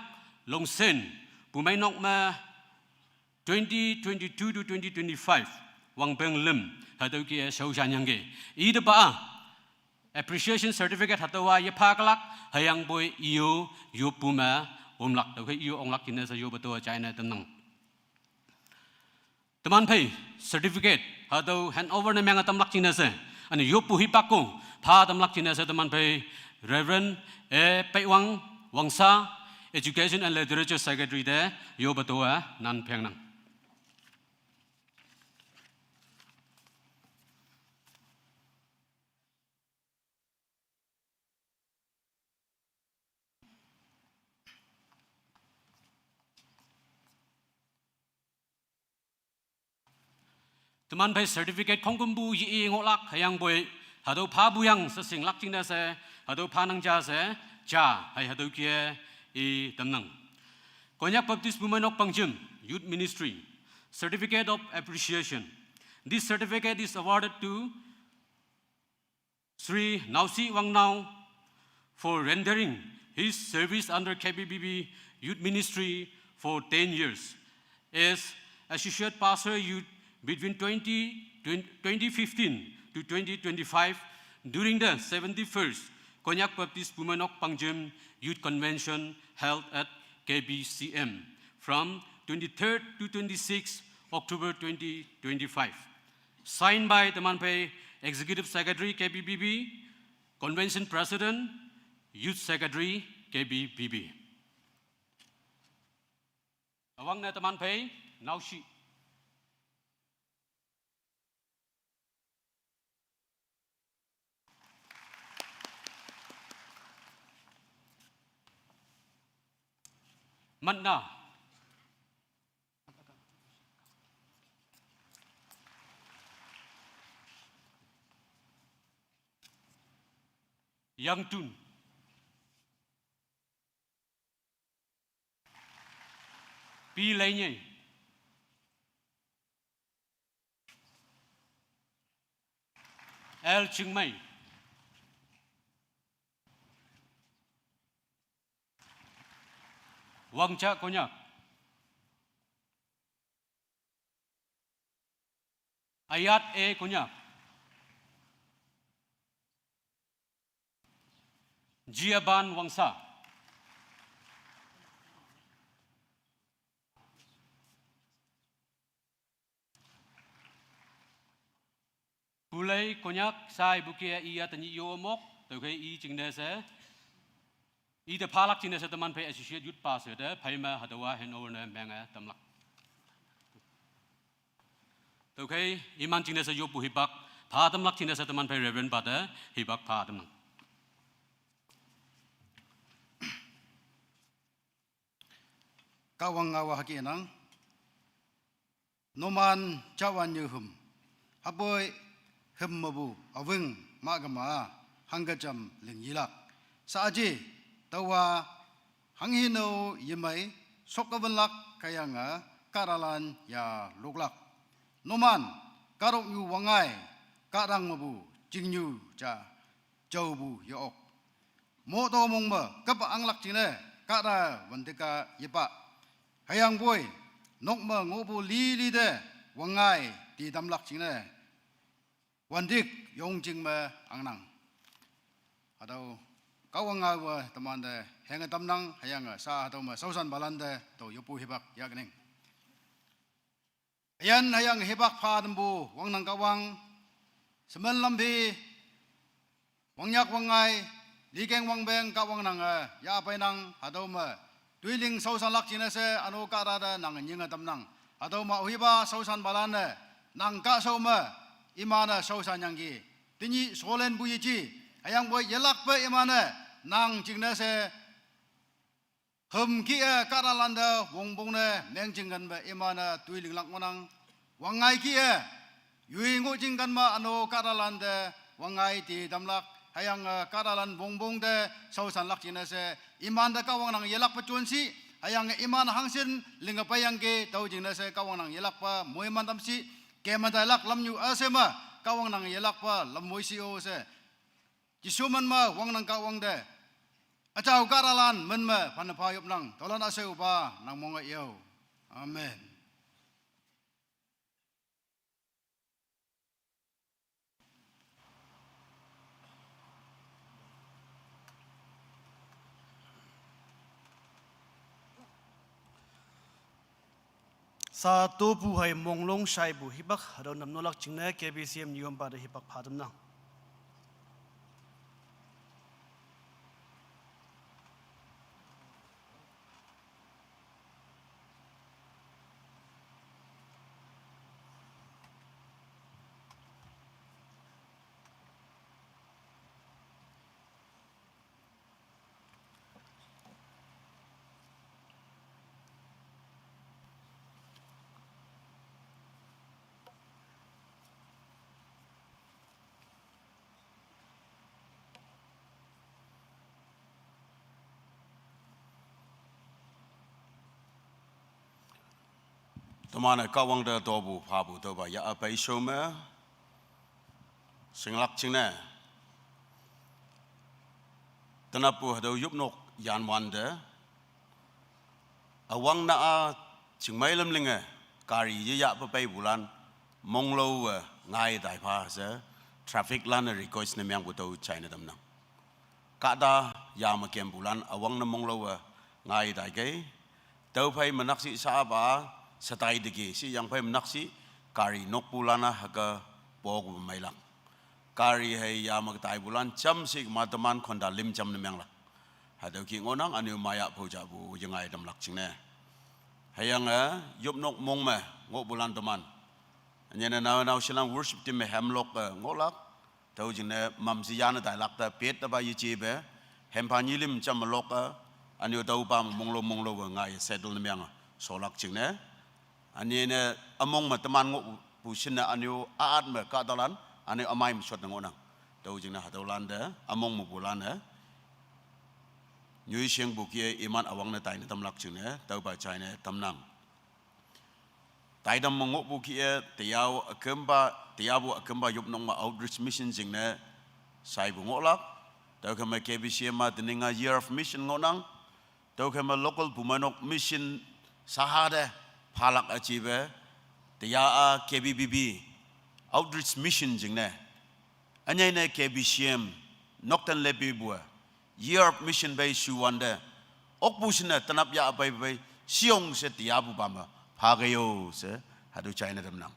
Longsen, Pumeinok me twenty twenty-two to twenty twenty-five, wangpeng lüm, hatüoke shaoshan yangki. Ite pa, appreciation certificate hatüowa yepha kalak, hüyangpoi iyo yoppu me omlak, tüokhei iyo onglak jingne she yoppe to jaine tamnang. Teman phei certificate hatüo handover ne menge tamlak jingne she, üne yoppu hipak ko pha tamlak jingne she teman phei Reverend A Peiwang Wangsa, Education and Literature Secretary te yoppe to-e nan phengnang. Teman phei certificate khongkümpu ye-i ngohlak, hüyangpoi hatüo phapu yang she shinglak jingne she, hatüo phanang ja she, ja hei hatüoke i tamnang. Konyak Baptist Pumeinok Pangjim Youth Ministry, Certificate of Appreciation. This certificate is awarded to Sri Naoshi Wangnao for rendering his service under K B B B Youth Ministry for ten years as Associate Pastor Youth between twenty, twenty fifteen to twenty twenty-five during the seventy-first Konyak Baptist Pumeinok Pangjim Youth Convention held at K B C M from twenty-third to twenty-sixth October twenty twenty-five. Signed by teman phei Executive Secretary K B B B, Convention President, Youth Secretary K B B B. Üwangne teman phei Naoshi. Manna. Yangtun. Pi Leinye. L Chingmei. Wangcha Konyak. Ayat A Konyak. Jiaban Wangsa. Pulei Konyak shaipu ke iya tenyih yo mok, tüokhei i jingne she. Ite phalak jingne she teman phei Associate Youth Pastor te phei me hatüowa handover ne menge tamlak. Tüokhei iman jingne she yoppu hipak pha tamlak jingne she teman phei Reverend pa te hipak pha tamnang. Kahwang ngaowa hüke nang. Numan jawan nyehüm. Hüpoi hüm mepu üwing mahkema hangke jam ling yilak. Saaji, taowa hanghi no yemei sok üwünlak hüyange kahtalan ya loklak. Numan, kahtoknyu wangngai, kahtang mepu chingnyu ja jaopu ye-ok. Moto mong me kap anglak jingne, kahta wante ka yepa. Hüyangpoi, nok me ngohpu lili te wangngai ti tamlak jingne, wantik yongjing me angnang. Hatüo Kahwang ngaowe temante henge tamnang, hüyange sha hatüo me shaoshanpalan te tao yoppu hipak yakneng. Üyan hüyange hipak pha tampu wangnang Kahwang, semen lamphi, wangnyak wangngai, likeng wangpeng Kahwang nange yahpeinang, hatüo me toiling shaoshanlak jingne she üno kahta te nange nyinge tamnang. Hatüo me aohipa shaoshanpalan-e nang kahshao me iman-e shaoshan yangki. Tenyih sholenpu yeji, hüyangpoi yelakpe iman-e nang jingne she Hüm kih-e kahtalan te wongbong ne mengjing kenpe iman-e toi linglak ngohnang. Wangngai kih-e yoi ngohjing kenma üno kahtalan te wangngai ti tamlak. Hüyange kahtalan wongbong te shaoshanlak jingne she iman te Kahwang nang yelakpe jonshi. Hüyange iman hangshin linge peiyangki tüo jingne she Kahwang nang yelakpe moiman tamshi. Keme tailak lamnyu üshei me Kahwang nang yelakpe lamwoi shi-o she Jesu min me wangnang Kahwang te. Üjao kahtalan min me phanne pha yopnang. Tüolan üshei-o pa nang monge yo. Amen. Sa topu hei monglong shaipu hipak hatüo namnolak jingne K B C M nyuompa te hipak pha tamnang. Teman-e Kahwang te topu phapu tüopa yah pei shao me shinglak jingne tenappu hatüo yopnok yanwante üwangne-a chingmei lam linge gari yeyahpe peipulan monglowe ngai tai pha she traffic lan-e request ne mengpu tüo jaine tamnang. Kahta yame kempulan üwangne monglowe ngai taikei. Tüophei menakshi sha-a pa, shetai teki shiyangphei menakshi gari nokpulan-a hüke poku meilak. Gari hei yame taipulan jamshi kema teman khonta lim jam ne menglak. Hatüo kih ngohnang, ünyu maya phao japu yengai tamlak jingne. Hüyange yopnok mong me ngohpulan teman, ünyene nao nao shilan worship team me hemlok-e ngohlak. Tüo jingne mamshe yane tailak te pet tepa yejepe hempha nyilim jam me lok-e, ünyu tüopa me monglo monglowe ngai settle ne menge sholak jingne. Ünyene ümong me teman ngohpu shinne ünyu at me kahtalan, ünyu ümei me shot ne ngohnang. Tüo jingne hatüolan te ümong mepulan-e nyoishingpu kih-e iman üwangne taine tamlak jingne tüopa jaine tamnang. Taitam me ngohpu kih-e teyao ükümpa, teyapu ükümpa yopnok me outreach mission jingne shaipu ngohlak. Tüokhei me K B C M me tening-a Year of Mission ngohnang. Tüokhei me local bumeinok mission saha te phalak üjepe teya-a K B B B outreach mission jingne ünyei ne K B C M nokten lepipu-e Year of Mission pei shuwante okpu shinne tenap yah pei pei shiyong she teyapupa me phakei-o she hatüo jaine tamnang.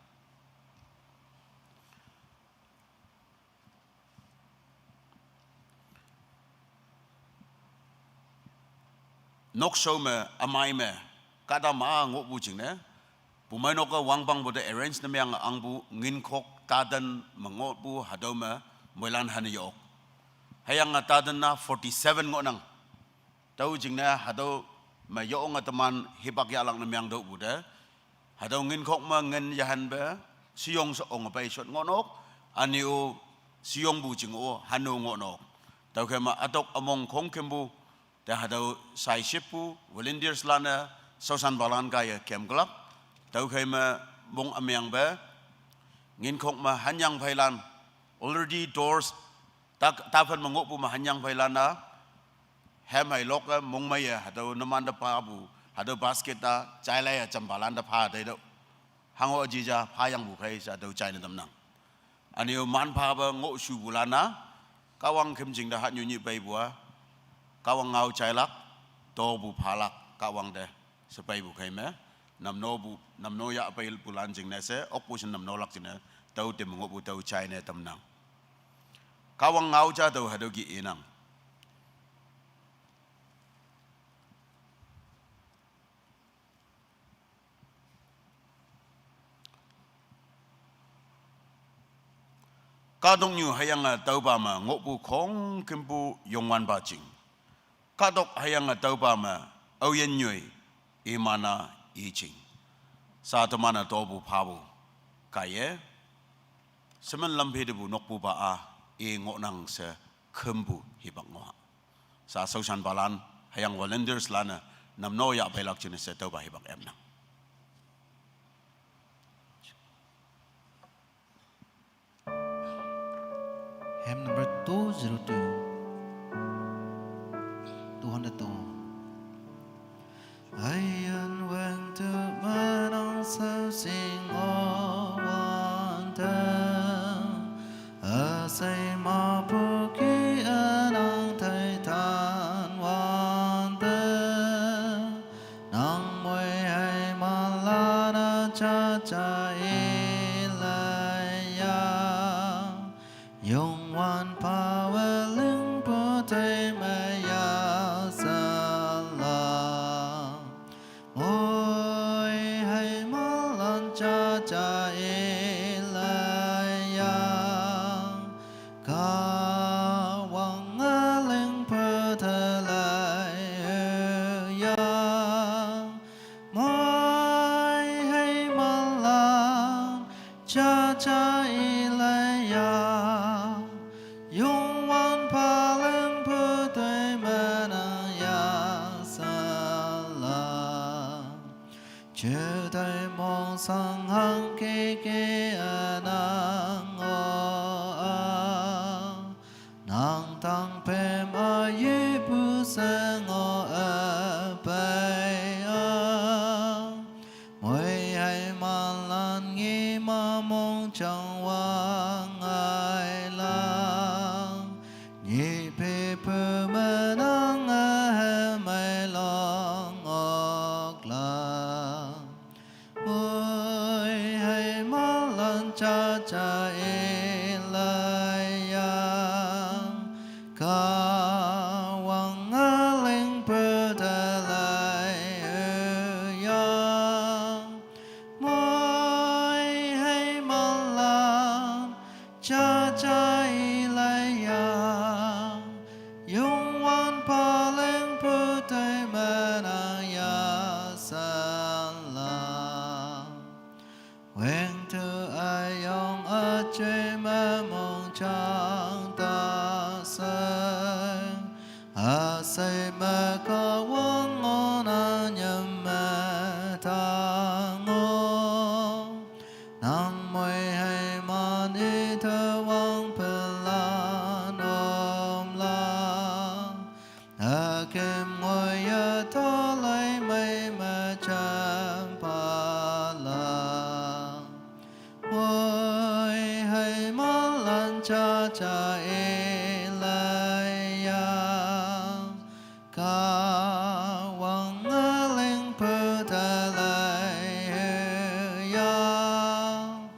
Nokshao me, ümei me, kahta ma ngohpu jingne bumeinok-e wangpangpu te arrange ne meng angpu Nginkhok Taden me ngohpu hatüo me moilan hane ye-ok. Hüyange Taden-a forty-seven ngohnang. Tüo jingne hatüo me yonge teman hipak yahlak ne meng tüohpu te hatüo Nginkhok me ngin yehanpe shiyong she onge pei shot ngohnok. Ünyu shiyongpu jing-o hanu ngohnok. Tüokhei me ütok ümong khongkümpu te hatüo shaishippu volunteers lan-e shaoshanpalan kaiye kemklak. Tüokhei me mong ümengpe Nginkhok me hanyang pheilan already doors ta, taphan me ngohpu me hanyang pheilan-a hem hei lok-e mongmeiye hatüo numante phapu hatüo basket-a jailaiye jampalante pha teitüoh. Hango jija phayangpu khei she hatüo jaine tamnang. Ünyu manphape ngohshupulan-a Kahwang khümjing te hatnyu nyih peipu-a Kahwang ngao jailak, topu phalak Kahwang te she peipu khei me namnopu, namno yah peipulan jingne she okpu shin namnolak jingne tüo te me ngohpu tüo jaine tamnang. Kahwang ngao ja tüo hatüo kih inang. Kahtoknyu hüyange tüopa me ngohpu khongkümpu Youngwanpa jing. Kahtok hüyange tüopa me Aoyin nyoi, imana ijing. Sa teman-a topu phapu kaiye. Semen lamphei tepu nokpupa-a, i ngohnang she khümpu hipak ngoh. Sa shaoshanpalan, hüyange volunteerslan-e, namno yahpeilak jingne she tüopa hipak emnang. Hymn number two zero two. Two hundred two. Aoyin wüngtu menang shaoshi ngohwante, üshei mapu ki ünang teitan wante, nang moi heimanlan-a jaja ilei yang. Youngwanpa we lingpu toi me yasala. Moi heimanlan jaja ilei yang. Kahwange lingpu te lei yang. Moi heimanlan jaja ilei yang. Youngwanpa lingpu toi menang yasala. Jutai mongshang hangkeke ünang ngoh-a. Nang tangpem ayepu she ngoh üpei-a. Moi heimanlan ngi ma mongjang wangailan. Nyi pepu menang ühemei long oklan. Moi heimanlan jaja ilei yang. Kahwange lingpu te lei yang. Moi heimanlan jaja ilei yang. Youngwanpa lingpu toi menang yasala. Wüngtu üyong üjai me mongjang ta sheng. Üshei me Kahwang ngohnang nyem me tang-o. Nang moi heiman ite wangpenlan omlan. Üküm ngoiye toloimei me jempala. Moi heimanlan jaja ilei yang. Kahwange lingpu te lei yang.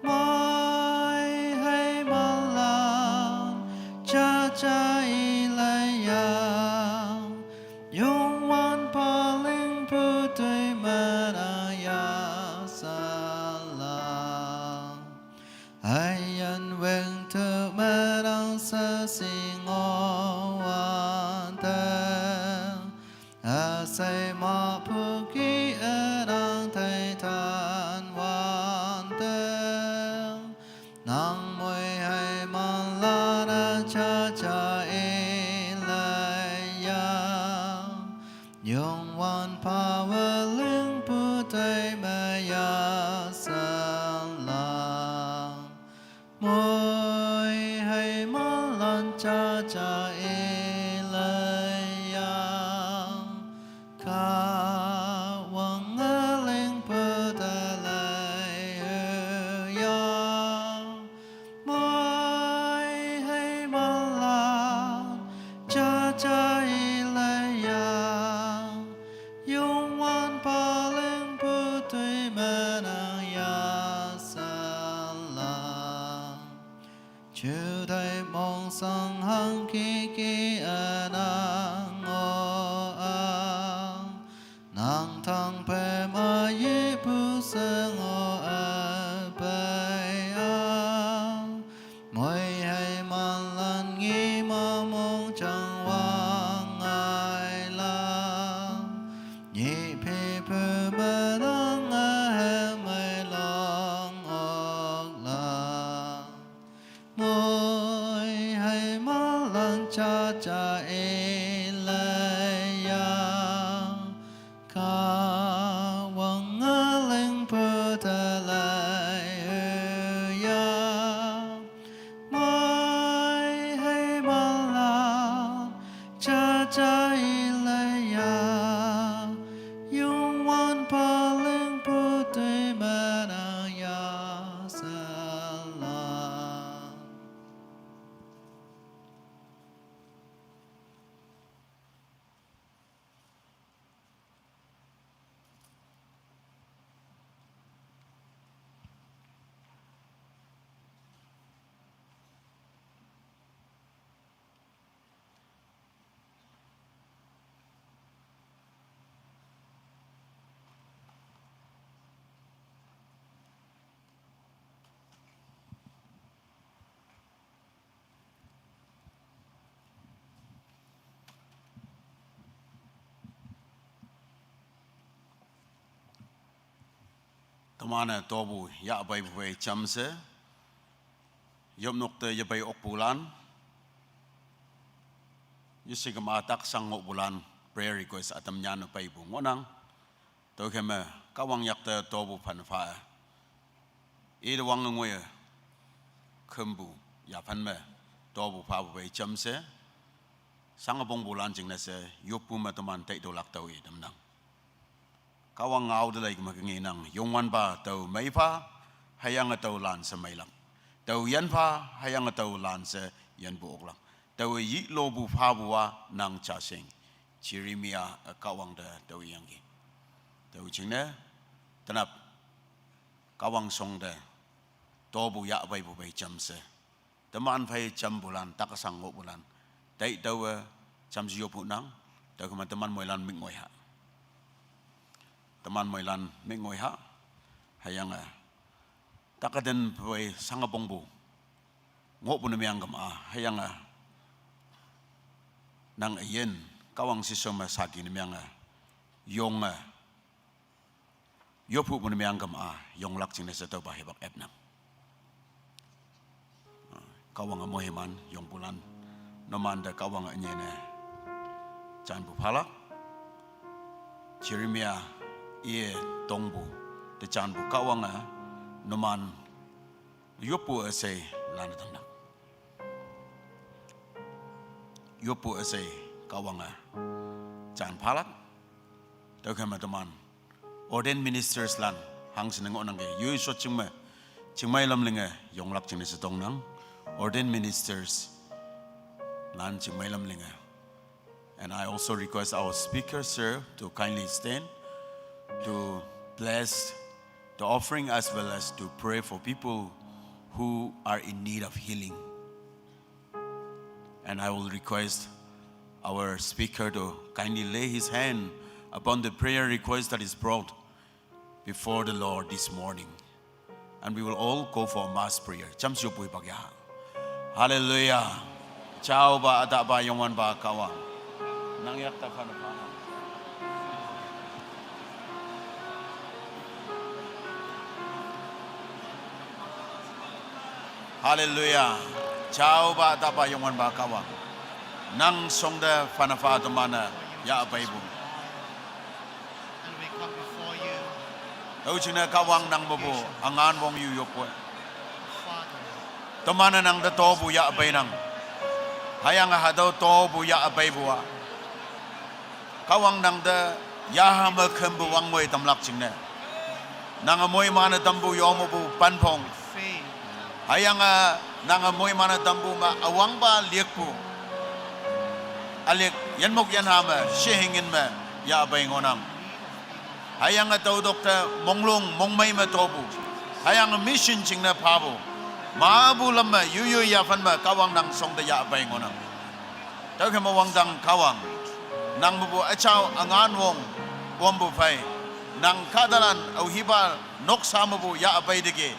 Moi heimanlan jaja ilei yang. Youngwanpa lingpu toi menang yasala. Aoyin wüngtu menang shaoshi ngohwante. Üshei mapu ki ünang teitan wante. Nang moi heimanlan-a jaja ilei yang. Youngwanpa we lingpu toi me yasala. Moi heimanlan jaja ilei yang. Kahwange lingpu te lei yang. Moi heimanlan jaja ilei yang. Youngwanpa lingpu toi menang yasala. Jutai mongshang hangkeke ünang ngoh-a. Nang tangpem ayepu she ngoh üpei-a. Moi heimanlan ngi ma mongjang wangailan. Cha cha e la ya, ka wang a ling pu ta lai e ya, mai hei ma la, cha cha e la ya, yung wan pa ling pu tui ma nang ya sa la. Teman-e topu yahpeipu phei jamshe, yopnok te yepei okpulan, yeshikema taksang ngohpulan, prayer request ütam nyanne peipu ngohnang. Tüokhei me Kahwang yakte topu phan pha-e, ite wange ngoiye khümpu yaphan me topu phapu phei jamshe, shange pongpulan jingne she yoppu me teman taitüolak tao i tamnang. Kahwang ngao te lei keme kengenang, Youngwanpa tao mei pha, hüyange tao lan she meilak. Tao yin pha, hüyange tao lan she yinpu oklak. Tao yi lopu phapu-a nang ja shing. Jeremiah, eh, Kahwang te tao yangki. Tüo jingne, tenap, Kahwang shong te topu yahpeipu phei jamshe, teman phei jampulan, taksang ngohpulan, taitüowe jamshe yoppu nang. Tüokhei me teman moilan mik ngoi ha. Teman moilan mik ngoi ha. Hüyange takaten phei shange pongpu ngohpu ne meang kema-a, hüyange nang üyin Kahwang shishao me saki ne meange yonge yophupu ne meang kema-a yonglak jingne she tüopa hipak epnang. Kahwange moiman yongpulan, numante Kahwange ünyei ne janpu phalak. Jeremiah iye tongpu te janpu Kahwange numan yoppu üshei lan tamnang. Yoppu üshei Kahwange jan phalak. Tüokhei me teman ordained ministers lan hangshin ngohnangki, yoi shot jing me, jingmei lam linge yonglak jingne she tongnang. Ordained ministers lan jingmei lam linge. And I also request our speaker, sir, to kindly stand to bless the offering as well as to pray for people who are in need of healing. And I will request our speaker to kindly lay his hand upon the prayer request that is brought before the Lord this morning. And we will all go for mass prayer. Jamshe yoppu hipak ya. Hallelujah. Jaopa, ütahpa, Youngwanpa Kahwang, nang yakte phanpa. Hallelujah. Jaopa, ütahpa, Youngwanpa Kahwang, nang shong te phanpa teman-e yahpeipu. And we come before you. Tüo jingne Kahwang nang mepu üngan wong yu yoppu. Father, teman-e nang te topu yahpeinang. Hüyange hatüo topu yahpeipu-a, Kahwang nang te yaha me khümpu wangngoi tamlak jingne, nange moiman-e tampu yo mepu panphong, hüyange nange moiman-e tampu me üwangpa liakpu, üliak yinmok yinha me, shehingin me yahpei ngohnang. Hüyange tüotok te monglong mongmei me topu, hüyange mission jingne phapu, mapu lam me, yoiyoi yaphan me Kahwang nang shong te yahpei ngohnang. Tüokhei me wangdang Kahwang, nang mepu üjao üngan wong wampu phei, nang kahtalan aohipa noksa mepu yahpei teki,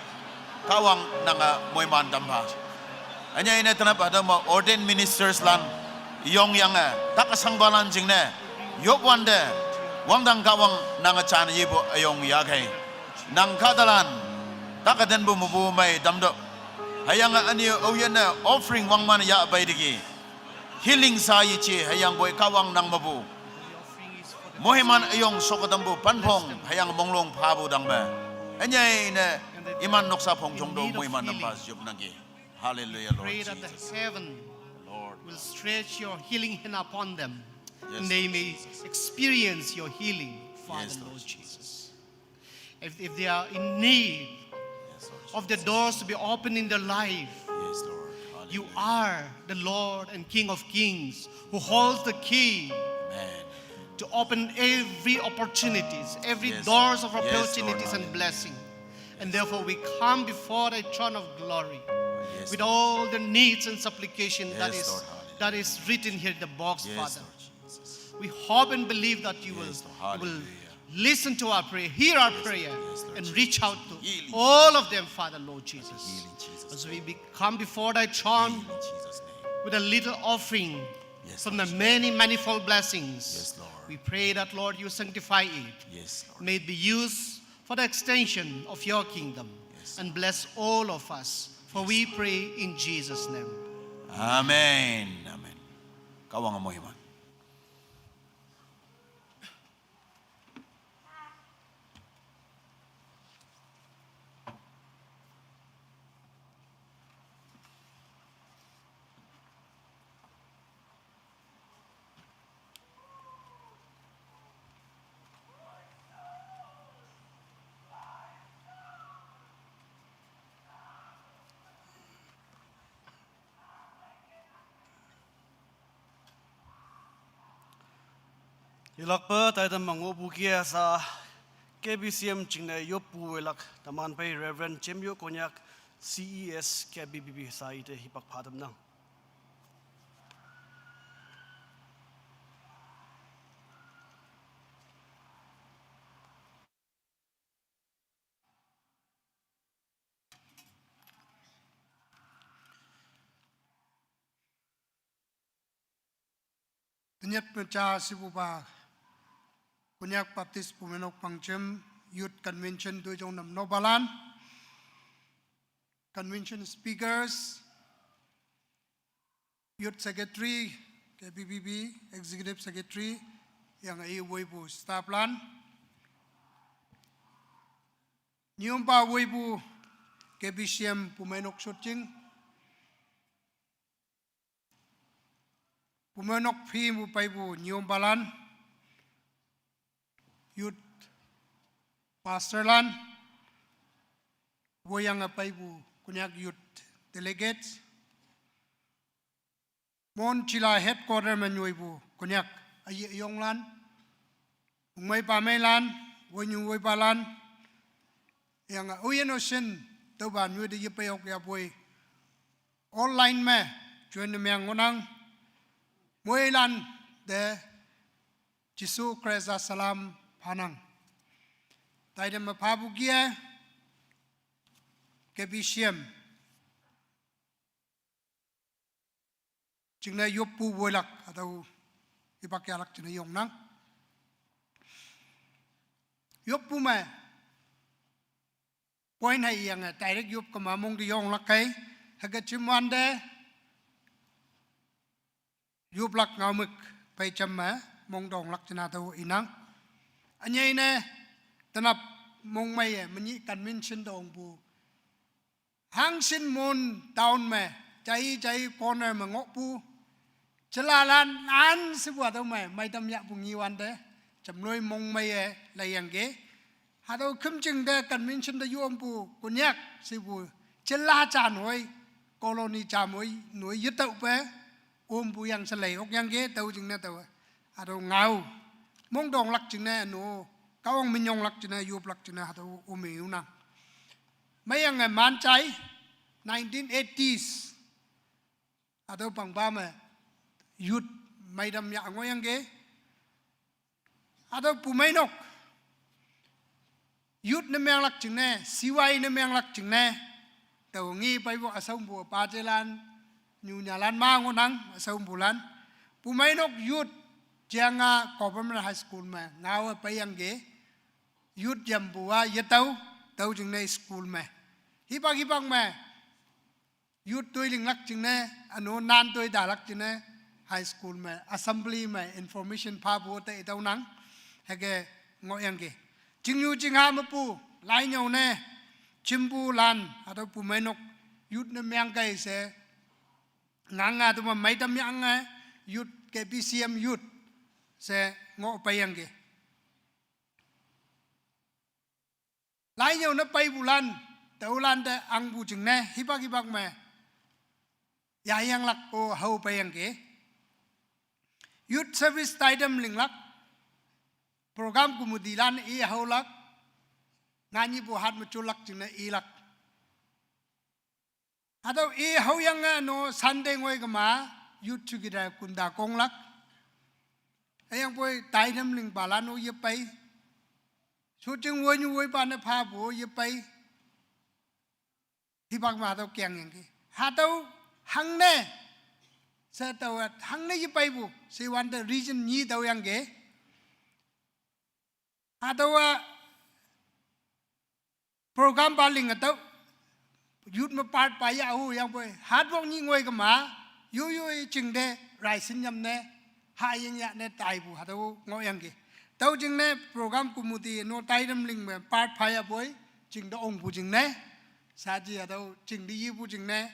Kahwang nange moiman tampha. Ünyei ne tenap hatüo me ordained ministers lan yongyange, taksangpalan jingne yopwante, wangdang Kahwang nange jan yepu üyong yakhei, nang kahtalan takatenpu mepu mei tamtüoh. Hüyange ünyi aoyinne offering wangman yahpei teki, Healing sa ichi hüyangpoi Kahwang nang mepu moiman üyong sok ütampu panphong hüyange monglong phapu tangme. Ünyei ne iman noksa phongjong to moiman nampa yopnangki. Hallelujah, Lord Jesus. Pray that the heaven will stretch your healing hand upon them, and they may experience your healing, Father, Lord Jesus. If, if they are in need of the doors to be opened in their life, you are the Lord and King of Kings who holds the key to open every opportunities, every doors of opportunities and blessing. And therefore we come before thy throne of glory with all the needs and supplication that is, that is written here in the box, Father. We hope and believe that you will, you will listen to our prayer, hear our prayer, and reach out to all of them, Father, Lord Jesus. As we be-, come before thy throne with a little offering from the many manifold blessings, we pray that, Lord, you sanctify it. May it be used for the extension of your kingdom. And bless all of us. For we pray in Jesus' name. Amen. Amen. Kahwang moiman. Yelakpe taitema ngohpu kih-a sa K B C M jingne yoppu woilak teman phei Reverend Jemyo Konyak, C E S K B B B sa ite hipak phatamnang. Tenyih me ja shipupa Konyak Baptist Bumeinok Pangjem Youth Convention toijong nam nopalan, Convention Speakers, Youth Secretary, K B B B, Executive Secretary, hüyange i woipu staff lan. Nyüompa woipu K B C M Bumeinok shotjing. Bumeinok phei me peipu nyüompalan. Youth pastor lan, woiyange peipu Konyak youth delegates, Mon Jila headquarter me nyoipu Konyak üyi üyonglan, ümei pameilan, woinyu woipalan, hüyange oyin oshin tüopa nyoite yepei ok yapoi online me join ne meng ngohnang, moilan te Jesu Khrista salam phanang. Taite me phapu kih-e K B C M jingne yoppu woilak hatüo hipak yahlak jingne yongnang. Yoppu me point haiyange direct yop kema mong te yonglak kei, hüke jimwante yoplak ngaomük pei jam me mongtonglak jingne hatüo inang. Ünyei ne tenap mongmeiye menyih convention tongpu hangshin Mon town me jai jai corner me ngohpu jelalan an shepu hatüo me meitam yahpu ngewante jamloi mongmeiye leiyangki. Hatüo khümjing te convention te yompu Konyak shepu jela jan hoi, colony jam hoi noi yetaope ompu yang she lei okyangki tao jingne tao hatüo ngao mongtonglak jingne no Kahwang minyonglak jingne yoplak jingne hatüo ome yunang. Meiyange manjai nineteen eighties hatüo pangpa me youth meitam yah ngohyangki. Hatüo Bumeinok youth ne menglak jingne, C Y ne menglak jingne tao nge peipu üshaompu pajelan, nyunyalan ma ngohnang üshaompulan. Bumeinok youth Jiang-a Government High School me ngaowe peiyangki. Youth yampu-a yetao, tüo jingne school me hipak hipak me youth toi linglak jingne, üno nan toi talak jingne High school me, assembly me, information phapu te itaonang. Hüke ngohyangki. Chingnyu chingha mepu, lainyüo ne, chimpu lan, hatüo pumeinok, youth ne mengkei she, nganga tuma meitam yange, youth, K B C M youth, she ngoh peiyangki. Lainyüo ne peipulan, tüolan te angpu jingne, hipak hipak me. Yayanglak-o hao peiyangki. Youth service taitam linglak. Program committee lan i haolak. Nganyipu hat me chulak jingne ilak. Hatüo i haoyange no Sunday ngoi kema, youth chukida kunda konglak. Hüyangpoi taitam lingpalan-o yepei. Shooting wonyu woipa ne phapu yepei. Hipak me hatüo kengyangki. Hatüo hangne. She taowa hangne yepeipu. She wante reason nyi taoyangki. Hatüowa program pa linge tüo, youth me part pa yahuyangpoi, hatwok nyi ngoi kema, yoyo i chingte, raishin yamne, haying yahne taipu, hatüo ngohyangki. Tüo jingne program committee no taitam ling me part phayapoi, chingte ongpu jingne, saji hatüo chingte yipu jingne,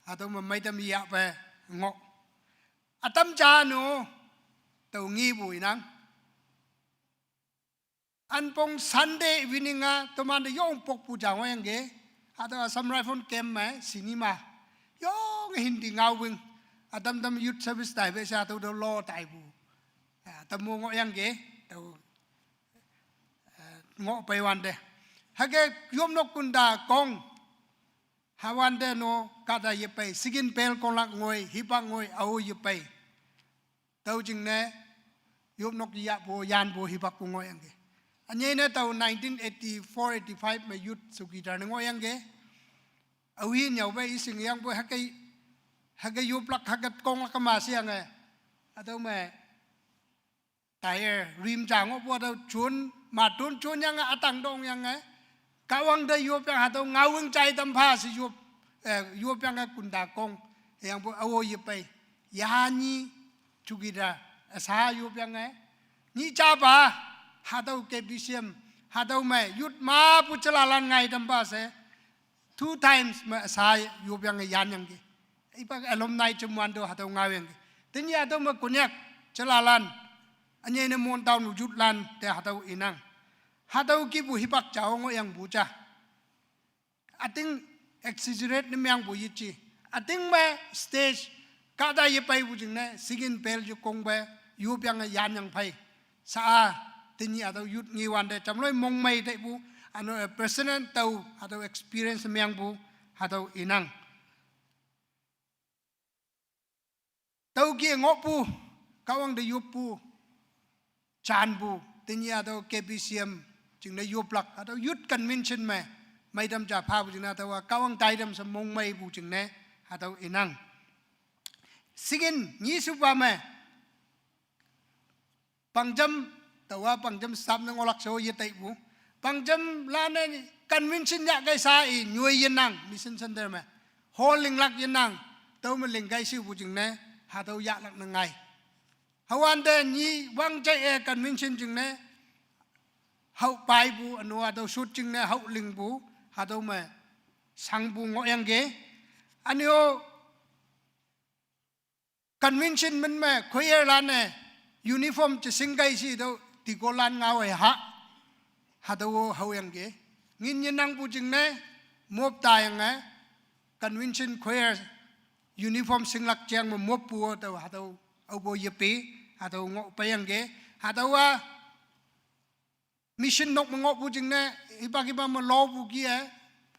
hatüo me meitam yahpe ngoh. Ütam ja no, tüo ngepu inang. Anpong Sunday evening-a, tomante yong pokpu ja ngohyangki. Hatüo Assam Rifle camp me, cinema. Yong Hindi ngaowing. Ütam tam youth service taipe she hatüo tüo lo taipu. Ah, tamo ngohyangki. Tüo, eh, ngoh peiwante. Hüke yopnok kunda kong. Hawante no kahta yepei. Second bell konglak ngoi, hipak ngoi, ao yepei. Tüo jingne, yopnok yahpu, yanpu, hipakpu ngohyangki. Ünyei ne tüo nineteen eighty-four eighty-five me youth chowkidar ne ngohyangki. Aohi nyüope ishing yangpu hüke, hüke yoplak hüke konglak kema sheyange. Hatüo me, tire, rim ja ngohpu hatüo chun, matun chun yange, ütang dongyange. Kahwang te yopyang hatüo ngaowing jai tampha she yop, eh, yopyange kunda kong. Hüyangpoi ao yepei. Yanyi chukida, üsha yopyange. Nyi japa, hatüo K B C M, hatüo me, youth mepu jelalan ngai tampha she. Two times me üsha yopyange yanyangki. Ipak alumni jemwante hatüo ngaoyangki. Tenyih hatüo me Konyak, jelalan. Ünyei ne Mon town youthlan te hatüo inang. Hatüo kihpu hipak jao ngohyangpu ja. Üting exaggerate ne mengpu yeji. Üting me stage kahta yepeipu jingne, second bell yekongpe, yopyange yanyang phei. Sha-a, tenyih hatüo youth ngewante, jamloi mongmei taipu, üno, eh, president tao, hatüo experience mengpu, hatüo inang. Tüoke ngohpu, Kahwang te yoppu, janpu, tenyih hatüo K B C M, jingne yoplak, hatüo youth convention me, meitam ja phapu jingne hatüowa, Kahwang taitam she mongmeipu jingne, hatüo inang. Sigin, nyishupa me, pangjam, taowa pangjam staff ne ngohlak she yetaipu. Pangjamlan-e convention yahkei sha-i nyoi yenang, mission center me. Hall linglak yenang, tüo me lingkei shepu jingne, hatüo yahlak ne ngai. Hüwante nyi wangjai-e convention jingne, hao paipu, üno hatüo shoot jingne, hao lingpu, hatüo me, shangpu ngohyangki. Üne-o, convention min me, choirlan-e, uniform je shingkei she tüo, deaconlan ngao-e ha. Hatüo haoyangki. Ngin yenangpu jingne, mop tayange, convention choir, uniform shinglak jeng me moppu-o tüo, hatüo, aopo yepe, hatüo ngoh peiyangki. Hatüowa, mission nok me ngohpu jingne, hipak hipak me lopu kih-e,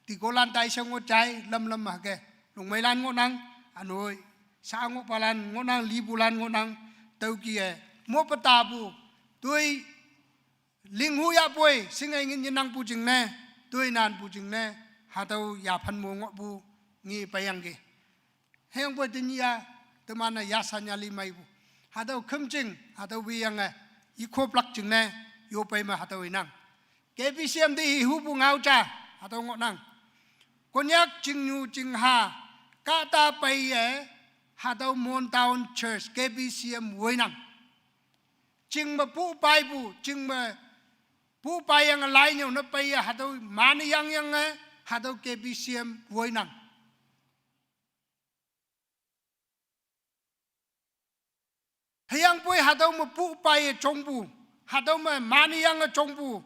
deaconlan taishao ngoh jai, lamlam hüke. Longmeilan ngohnang, ünoi, sha ngohpalan ngohnang, lipulan ngohnang, tüo kih-e. Moppe tapu, toi, linghu yahpoi, shinge ngin yenangpu jingne, toinanpu jingne, hatüo yaphan mo ngohpu, nge peiyangki. Hüyangpoi tenyih-a, teman-e yashan yali meipu. Hatüo khümjing, hatüo wiyange, ikhoplak jingne, yopei me hatüo inang. K B C M te ihupu ngao ja, hatüo ngohnang. Konyak chingnyu chingha, kahta peiye, hatüo Mon Town Church, K B C M woinang. Ching me puhpaipu, ching me puhpai yange lai nyüo ne peiye hatüo man yangyange, hatüo K B C M woinang. Hüyangpoi hatüo me puhpaiye jongpu, hatüo me man yange jongpu,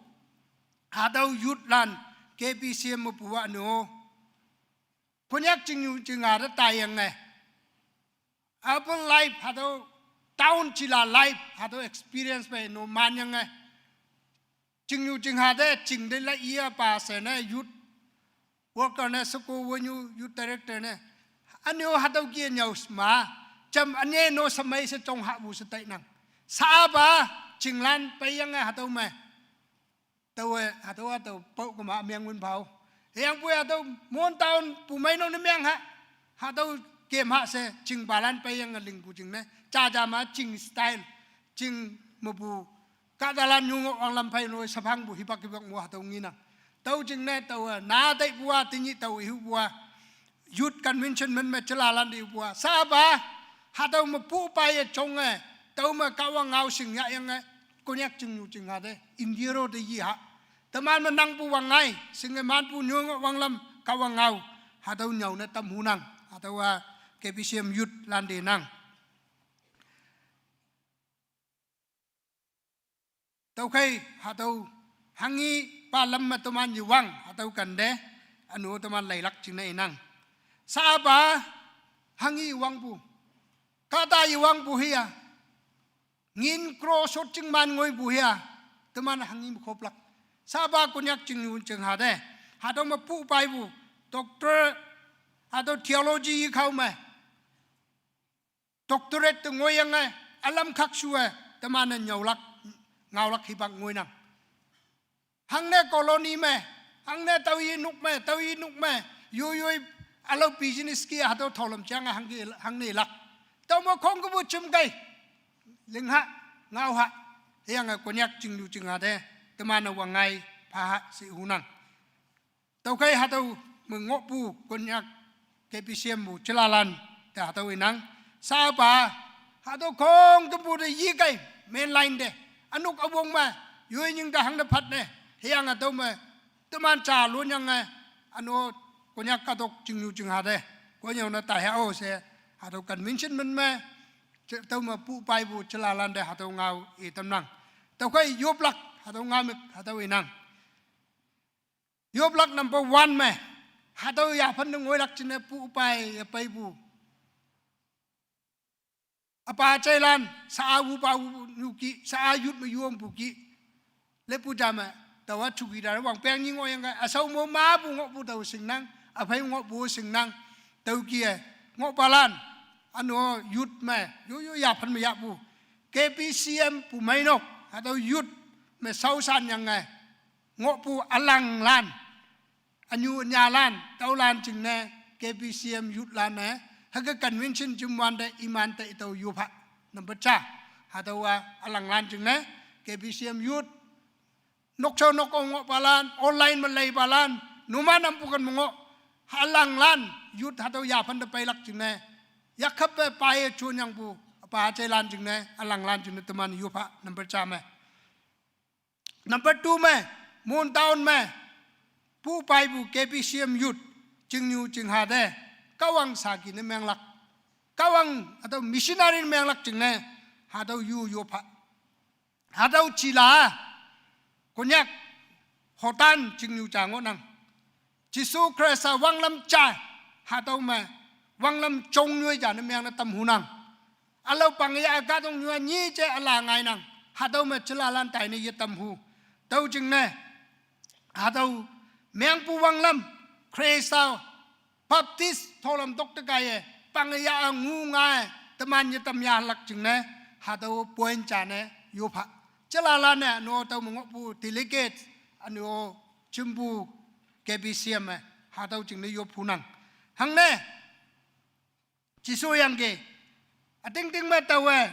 hatüo youth lan K B C M mepu a no. Konyak chingnyu chingha te taiyange, urban life hatüo, town chila life hatüo experience pei no manyange. Chingnyu chingha te chingte la iya pa she ne youth worker ne, sheko wonyu youth director ne, ünyu hatüo ki nyüo ma, jam ünye no shamei she jong hahpu she tainang. Sapa chinglan peiyange hatüo me, taowe hatüo, hatüo pao kema meang wün pao. Hüyangpoi hatüo Mon Town pu mei no ne meang ha, hatüo kem ha she chingpalan peiyange lingpu jingne, jaja ma ching style, ching mepu kahtalan nyu ngoh wanglam phei no shaphangpu hipak hipak mo hatüo ngenang. Tüo jingne taowe na taipu a, tenyih tao ihupu a, youth convention men me jelalan te ipu a, sapa hatüo me puhpaiye jonge, tüo me Kahwang ngao shing yahyange, Konyak chingnyu chingha te India ro te yi ha. Teman me nangpu wangngai shinge manpu nyu ngoh wanglam Kahwang ngao, hatüo nyüo ne tamhunang, hatüowa K B C M youth lan te nang. Tüokhei hatüo hanghi pa lam me teman yewang hatüo kante, ünu teman leilak jingne inang. Sapa hanghi wangpu, kahta yewangpu hia, ngin kro shot chingman ngoipu hia, teman hanghi me khoplak. Sapa Konyak chingnyu chingha te, hatüo me puhpaipu, doctor, hatüo theology yi kao me doctorate te ngoiyange, ülam khakshu-e, teman-e nyüolak, ngaolak hipak ngoinang. Hangne colony me, hangne tao yi nok me, tao yi nok me, yoi yoi, ülao business ki hatüo tholam jange hangki, hangne lak. Tüo me khongkepu jemkei, lingha, ngaoha, hüyange Konyak chingnyu chingha te, teman-e wangngai phaha she hunang. Tüokhei hatüo me ngohpu Konyak K B C M pu jelalan te hatüo inang. Sapa hatüo khongkepu te yikei, main line te, ünok üwong me, yoi nying te hangne phat ne, hüyange tüo me teman ja lonyange, ünu Konyak kahtok chingnyu chingha te, konyüo ne taiha-o she, hatüo convention men me, je- tüo me puhpaipu jelalan te hatüo ngao itamnang. Tüokhei yoplak hatüo ngao me hatüo inang. Yoplak number one me, hatüo yaphan ne ngoilak jingne puhpai yepeipu, üpa jailan, sha-a wupa wu nyuki, sha-a youth me yongpu ki, lepu ja me, taowa chowkidar wangpeng nyi ngohyange, üshao mo mapu ngohpu tao shingnang, üphei ngohpu shingnang, tüoki-e, ngohpalan, ünu youth me, yo yo yaphan me yahpu, K B C M pu meinok, hatüo youth me shaoshan yange, ngohpu ülanglan, ünyu ünyalan, tüolan jingne, K B C M youth lan-e, hüke convention jemwante imante itüo yopha. Number ja, hatüowa ülanglan jingne, K B C M youth, nokshao nok-o ngohpalan, online me leipalan, numan ampu kan me ngoh, ülanglan, youth hatüo yaphan te peilak jingne, yakkhappe paye jonyangpu, üpa jailan jingne, ülanglan jingne teman yopha, number ja me. Number two me, Mon Town me, puhpaipu K B C M youth, chingnyu chingha te, Kahwang saki ne menglak. Kahwang hatüo missionary ne menglak jingne, hatüo yu yopha. Hatüo jila, Konyak, hotan chingnyu ja ngohnang. Jesu Khrista wanglam ja, hatüo me, wanglam jong nyoi ja ne meang ne tamhunang. Ülao pang ya kahtoknyu-a nyi je üla ngainang, hatüo me jelalan taine yetamhu. Tüo jingne, hatüo meangpu wanglam, Khrista, Baptist tholam tok te kaiye, pang ya ngu ngae, teman yetam yahlak jingne, hatüo point ja ne yopha. Jelalan-e no tüo me ngohpu delegate, ünu jempu K B C M me, hatüo jingne yopphunang. Hangne, Jesu yangki, ütingting me taowe,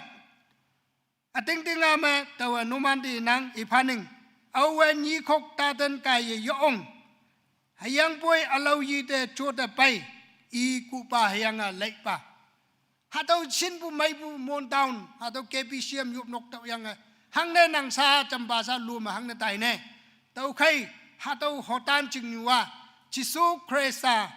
ütingting-a me taowe numan te nang iphaning, aowe nyikhok taten kaiye yeong, hüyangpoi ülao yi te jote pei, i kuhpa hüyange leipa. Hatüo shinpu meipu Mon town, hatüo K B C M yopnok tüoyange. Hangne nang sha jampa sha lome hangne taine. Tüokhei, hatüo hotan chingnyu a, Jesu Khrista.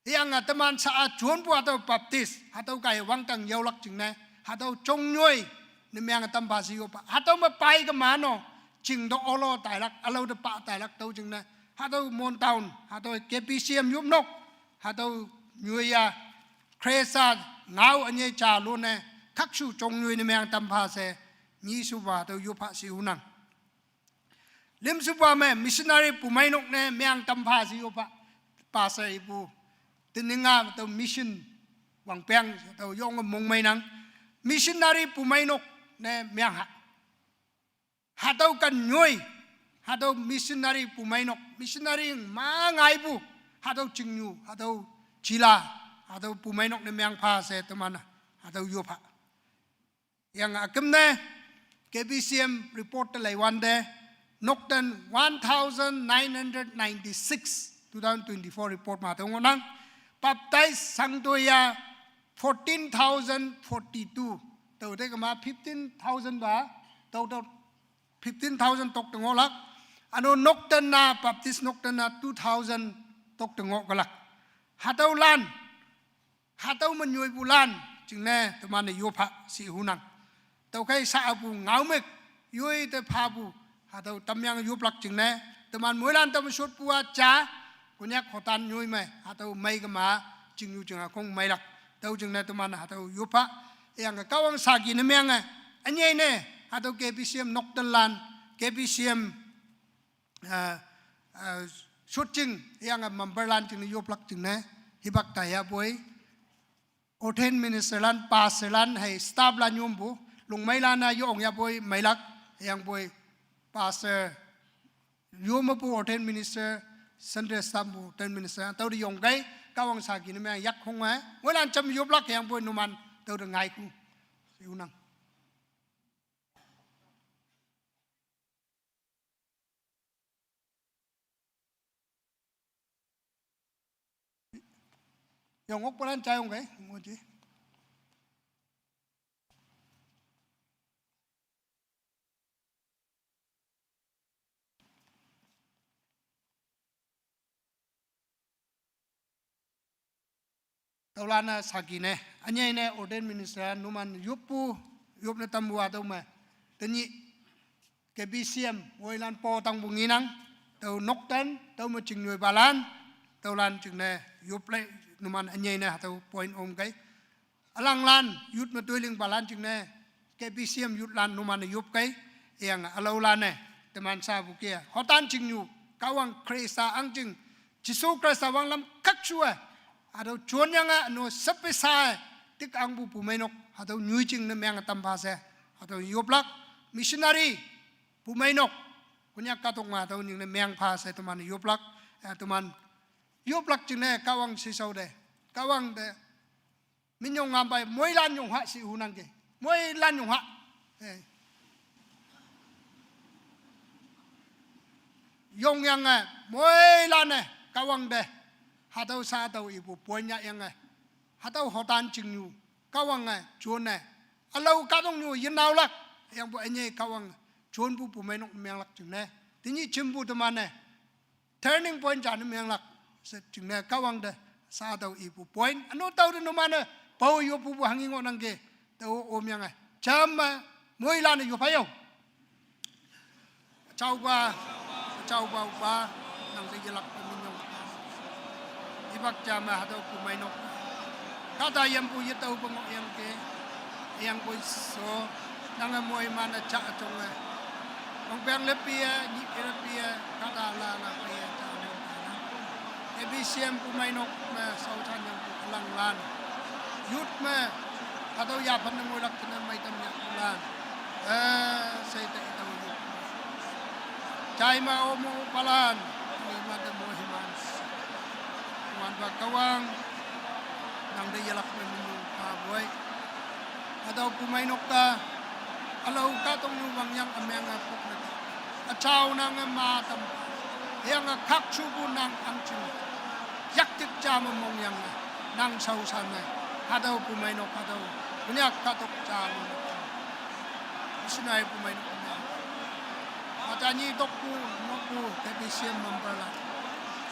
Hüyange teman sha-a jonpu hatüo Baptist, hatüo kaiye wangdang yaolak jingne, hatüo chongnyoi, ne meng tampha she yoppha. Hatüo me pai kema no, chingte olo tailak, ülao te pa tailak tüo jingne, hatüo Mon town, hatüo K B C M yopnok, hatüo nyoi a, Khrista ngao ünyei ja lone, khakshu chongnyoi ne meng tampha she, nyishupa hatüo yoppha she hunang. Limshupa me missionary pumeinok ne meng tampha she yoppha, pastor ipu. Teninga tüo mission wangpeng tüo yonge mongmeinang. Missionary pumeinok ne meng ha. Hatüo kan nyoi, hatüo missionary pumeinok, missionary ma ngaipu, hatüo chingnyu, hatüo jila, hatüo pumeinok ne meng pha she teman, hatüo yoppha. Hüyange üküm ne, K B C M report te leiwante, nokten one thousand nine hundred ninety-six, two thousand twenty-four report me hatüo ngohnang, baptize shangtoiya fourteen thousand forty-two, tüote kema fifteen thousand pa, tüo tüo fifteen thousand tok te ngohlak, üno nokten a, Baptist nokten a two thousand tok te ngoh kalak. Hatüolan, hatüo me nyoipulan, jingne teman-e yoppha she hunang. Tüokhei sha-apu ngaomük, yoi te phapu, hatüo tamyange yoplak jingne, teman moilan tam shotpu a ja, Konyak hotan nyoi me, hatüo mei kema, chingnyu jing a khong meilak, tüo jingne teman hatüo yoppha, hüyange Kahwang saki ne menge, ünyei ne, hatüo K B C M noktenlan, K B C M, eh, eh, shotjing, hüyange memberlan jingne yoplak jingne, hipak taiyapoi, ordained ministerlan, pastorlan, hei stafflan yompu, lungmeilan-a yongyapoi meilak, hüyangpoi, pastor, yomepu ordained minister, Sunday staff pu ordained minister, tüote yongkei, Kahwang saki ne meng yak khong e, moilan jam yoplak hüyangpoi numan, tüote ngaiku, she hunang. Yong okpalan jayong kei, ngoji. Tüolan-a saki ne, ünyei ne ordained minister numan yoppu, yopne tampu hatüo me. Tenyih K B C M woilan po tangpu ngenang, tüo nokten, tüo me chingnyoipalan, tüolan jingne yoplei numan ünyei ne hatüo point omkei. Ülanglan, youth me toilingpalan jingne, K B C M youthlan numan-e yopkei, hüyange ülaolan-e, teman shapu ke. Hotan chingnyu, Kahwang Khrista ahngching, Jesu Khrista wanglam khakshu e, hatüo jonyange üno sepe sha e, tik ahngpu pumeinok, hatüo nyoi jingne meng tampha she, hatüo yoplak, missionary, pumeinok, Konyak kahtok me hatüo jingne meng pha she teman yoplak, eh, teman yoplak jingne Kahwang shishao te, Kahwang te, minyong ngampai, moilan yong ha she hunangke. Moilan yong ha. Eh. Yongyange, moilan-e, Kahwang te. Hatüo sha tüo ipu point yahyange. Hatüo hotan chingnyu, Kahwange, jone. Ülao kahtoknyu yenaolak, hüyangpoi ünyei Kahwang, jonpu pumeinok menglak jingne. Tenyih jimpu teman-e. Turning point ja ne menglak, she jingne Kahwang te, sha tüo ipu point, üno tüote numan-e, pao yoppu pu hanghi ngohnangke, tüo omyange, jam me, moilan-e yop phayo. Üjaopa, üjaopa opa, nang te yelakpe minyong. Hipak ja me hatüo pumeinok. Kahta yampu yetaope ngohyangke, hüyangpoi so, nange moiman-e ja jonge. Wangpeng lepi-e, nyih lepi-e, kahta lala peiye ja jonge. K B C M pumeinok me shaoshan yangpu ülanglan. Youth me, hatüo yaphan ne ngoilak jingne meitam yahpulan. Eh, sheite itüo youth. Jai me omopalan, moiman te moiman. Wanpa Kahwang, nang te yelakpe minyong phaboi. Hatüo pumeinok-a, ülao kahtoknyu wangyang ümeng-e pok ne. Üjao nange ma tam. Hüyange khakshupu nang ahngching. Yaktik ja me mongyange, nang shaoshan ne. Hatüo pumeinok hatüo. Konyak kahtok ja nu. Missionary pumeinok ne. Hatüo nyi tokpu, nokpu, K B C M member la.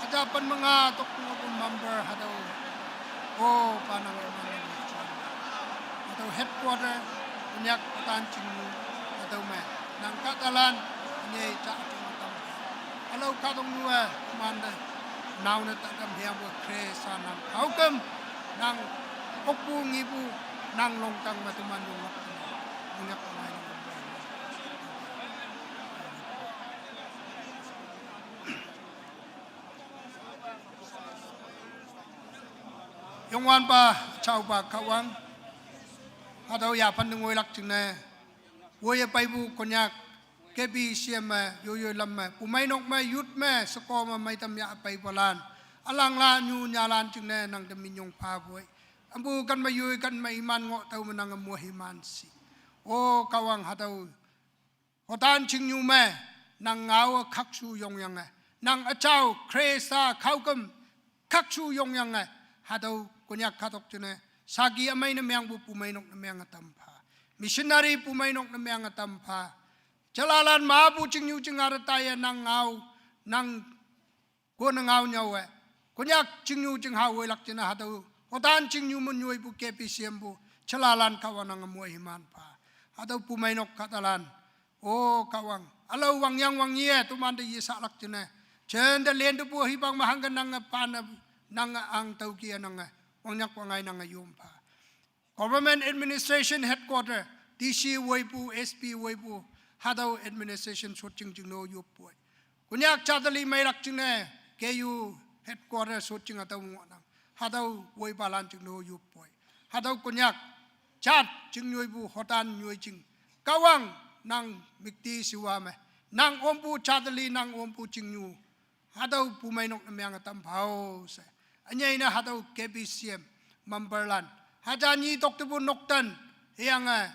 Hatüo pen menga tokpu, nokpu member hatüo. O, pa nang iman nang. Hatüo headquarter, Konyak Hotan Chingnyu, hatüo me. Nang kahtalan, nye ja tong tam. Alo kahtoknyu-e, mande, nao ne tatam hiang bo Khrista nang. Haokem, nang, okpu ngipu, nang longtang ma teman yong. Nyak ngai. Youngwanpa, chaopa Kahwang. Hatüo yaphan ngoilak jingne. Woiye peipu Konyak, K B C M me, yoyoi lam me, pumeinok me, youth me, sheko me, meitam ya peipalan. Alangla nyu nyalan jingne nang te minyong pha poi. Ampu kan me yoi kan me iman ngoh tao me nang mohiman shi. O Kahwang hatüo. Hotan Chingnyu me, nang ngao khakshu yongyange. Nang üjao, Khrista, khaokem, khakshu yongyange. Hatüo, Konyak kahtok jingne. Saki ümei ne mengpu pumeinok ne menge tampha. Missionary pumeinok ne menge tampha. Jalalan mapu Chingnyu jing are taiye nang ngao, nang kone ngao nyüowe. Konyak Chingnyu jing ha woilak jingne hatüo. Hotan Chingnyu me nyoipu K B C M pu. Jalalan Kahwang nang mohiman pha. Hatüo pumeinok kahtalan. O Kahwang. Alo wangyang wangye, tomante yesahlak jingne. Jente lente pu hipang me hangke nange pan, nange ang tüo kie nange. Wangnyak wangngai nange yompha. Government Administration Headquarter, D C woipu, S P woipu, hatüo administration shotjing jingno yoppoi. Konyak jatali meilak jingne, K U Headquarter shotjing hatüo ngohnang. Hatüo woipalan jingno yoppoi. Hatüo Konyak, jat jing nyoipu Hotan nyoijing. Kahwang nang müktishiwa me. Nang ompu jatali nang ompu Chingnyu. Hatüo pumeinok ne menge tampha-o she. Ünyei ne hatüo K B C M memberlan. Haja nyi toktepu nokten. Hüyange.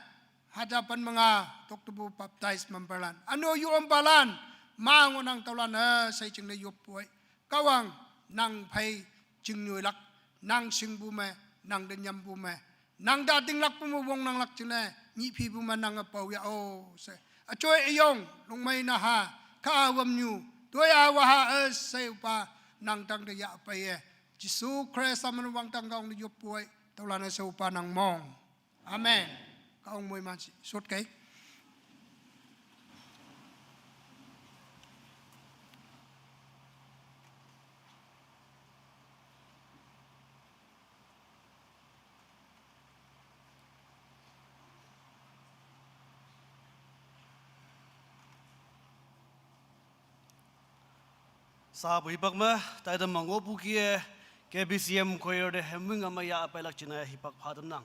Haja pen menga toktepu baptize memberlan. Üno yu ompalan. Ma ngohnang tüolan-e she jingne yoppoi. Kahwang nang phei jing nyoilak. Nang shingpu me. Nang te nyampu me. Nang ta tinglakpu me wongnanglak jingne, nyihphipu me nange pao ya-o, she. Üjoi üyong, longmei naha, kha wamnyu, toi-a waha, e, she opa, nang tangte yahpeiye. Jesu Khrista me wangdang kaong ne yoppoi, tüolan-e she opa nang mong. Amen. Kaong moiman shi, shot kei. Sapu hipak me, taitam me ngohpu kih-e, K B C M choir te hemwing ame yahpeilak jingne hipak pha tamnang.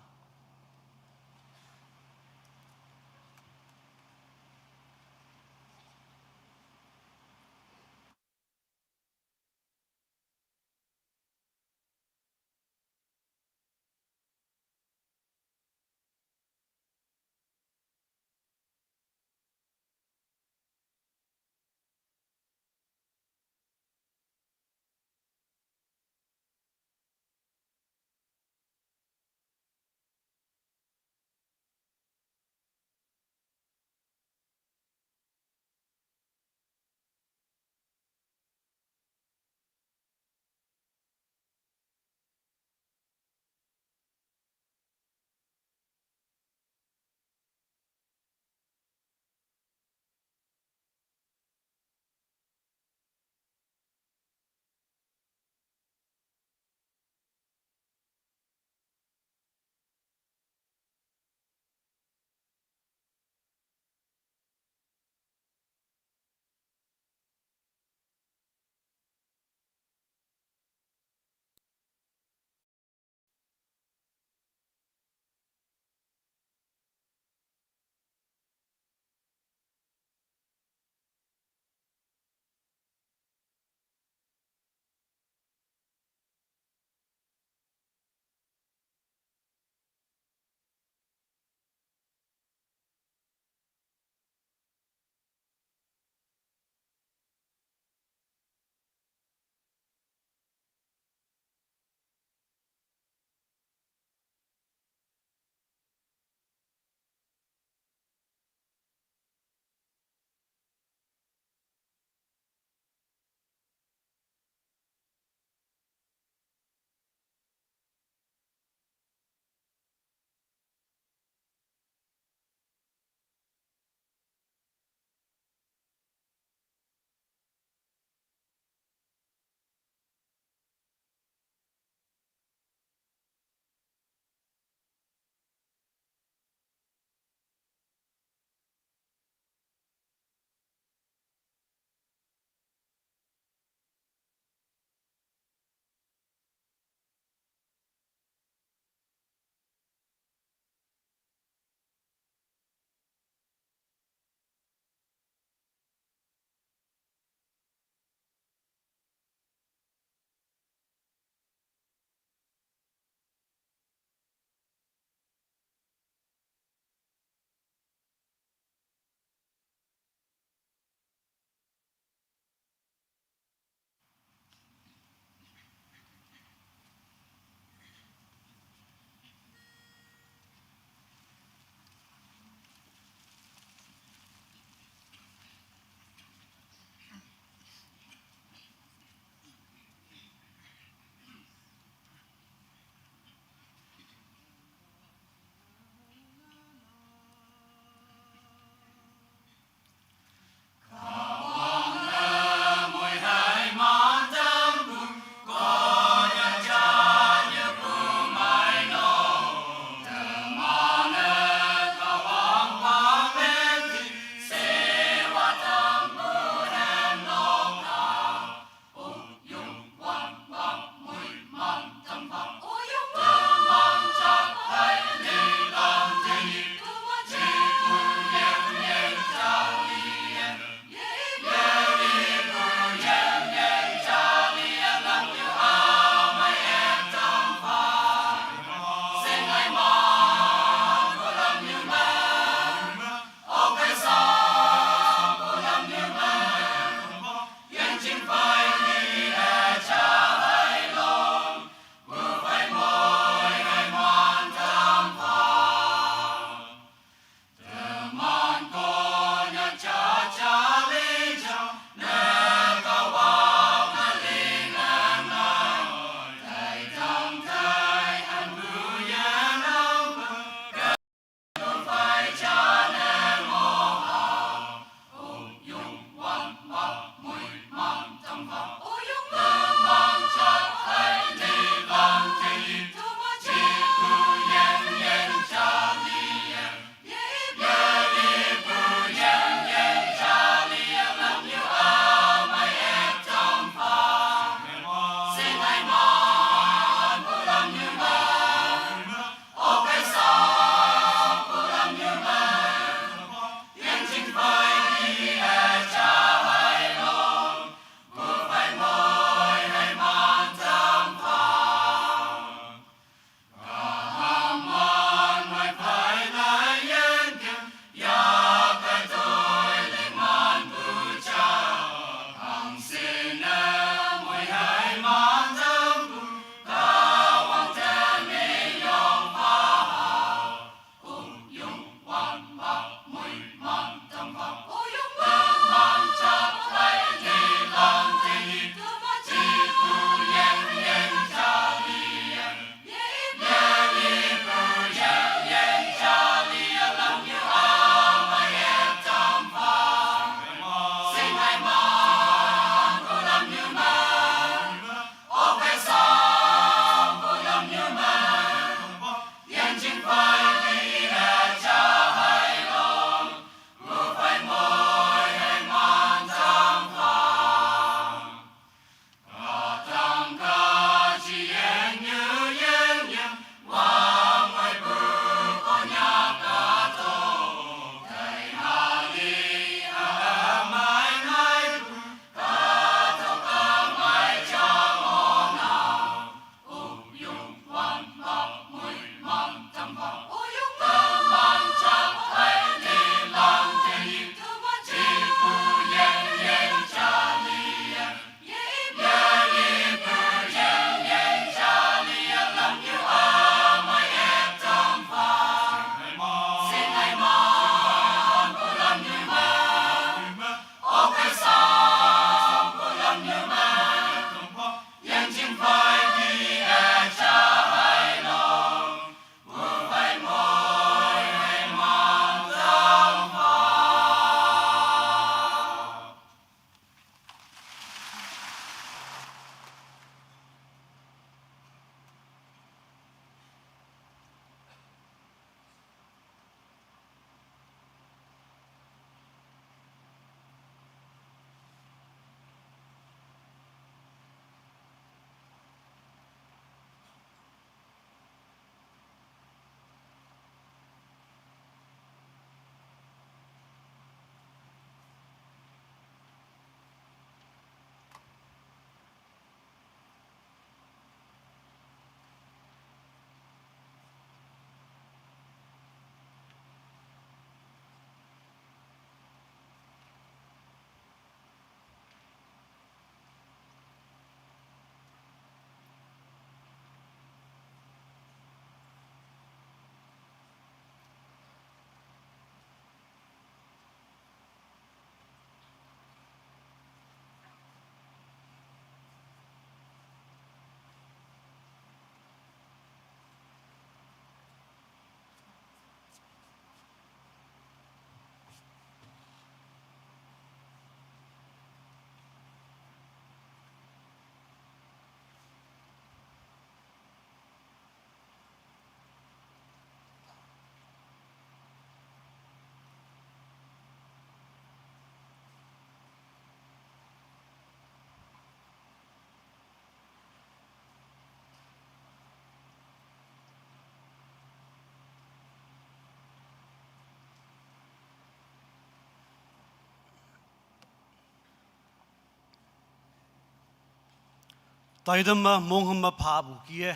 Taidam ma mongham ma phabu kie.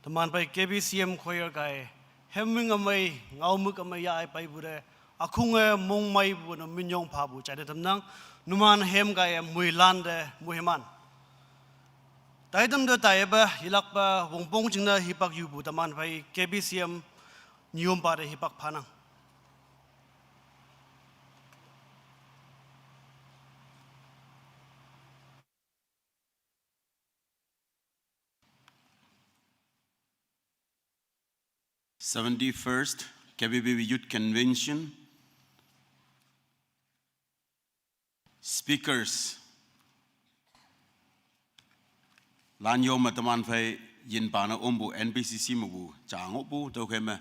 Teman phei K B C M choir kai. Hemwing amai, ngaumuk amai ya ai paibu de. Akhung e mongmai bu no minyong phabu chai de tamnang. Numan hem kai muilan de muhiman. Taidam de tai ba, hilak ba, wongpong ching na hipak yu bu teman phei K B C M nyom pa de hipak phanang. Seventy-first K B B B Youth Convention. Speakers. Lan yo ma teman phei yin pa na om bu N B C C ma bu cha ngo bu tau khe ma.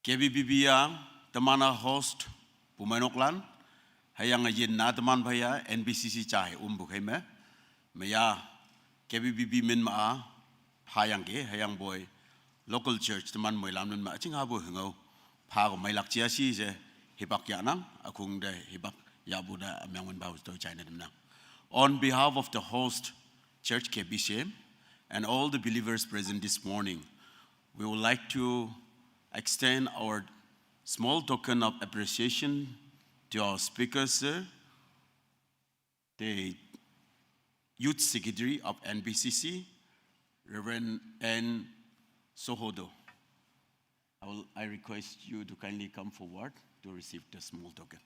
K B B B ya, teman a host, pumai nok lan, hayang a yin na teman phei ya, N B C C cha he um bu khai me, me ya, K B B B min ma a, pha yang ke, hayang boy, local church, teman moi lam nun ma, ching ha bu hengau, pha ko mai lak chia si se, hipak ya nang, akung de, hipak ya bu da, amyang wen bau to China dem nang. On behalf of the host, Church K B C M, and all the believers present this morning, we would like to extend our small token of appreciation to our speaker, sir, the Youth Secretary of N B C C, Reverend N Sohodo. I, will, I request you to kindly come forward to receive the small token.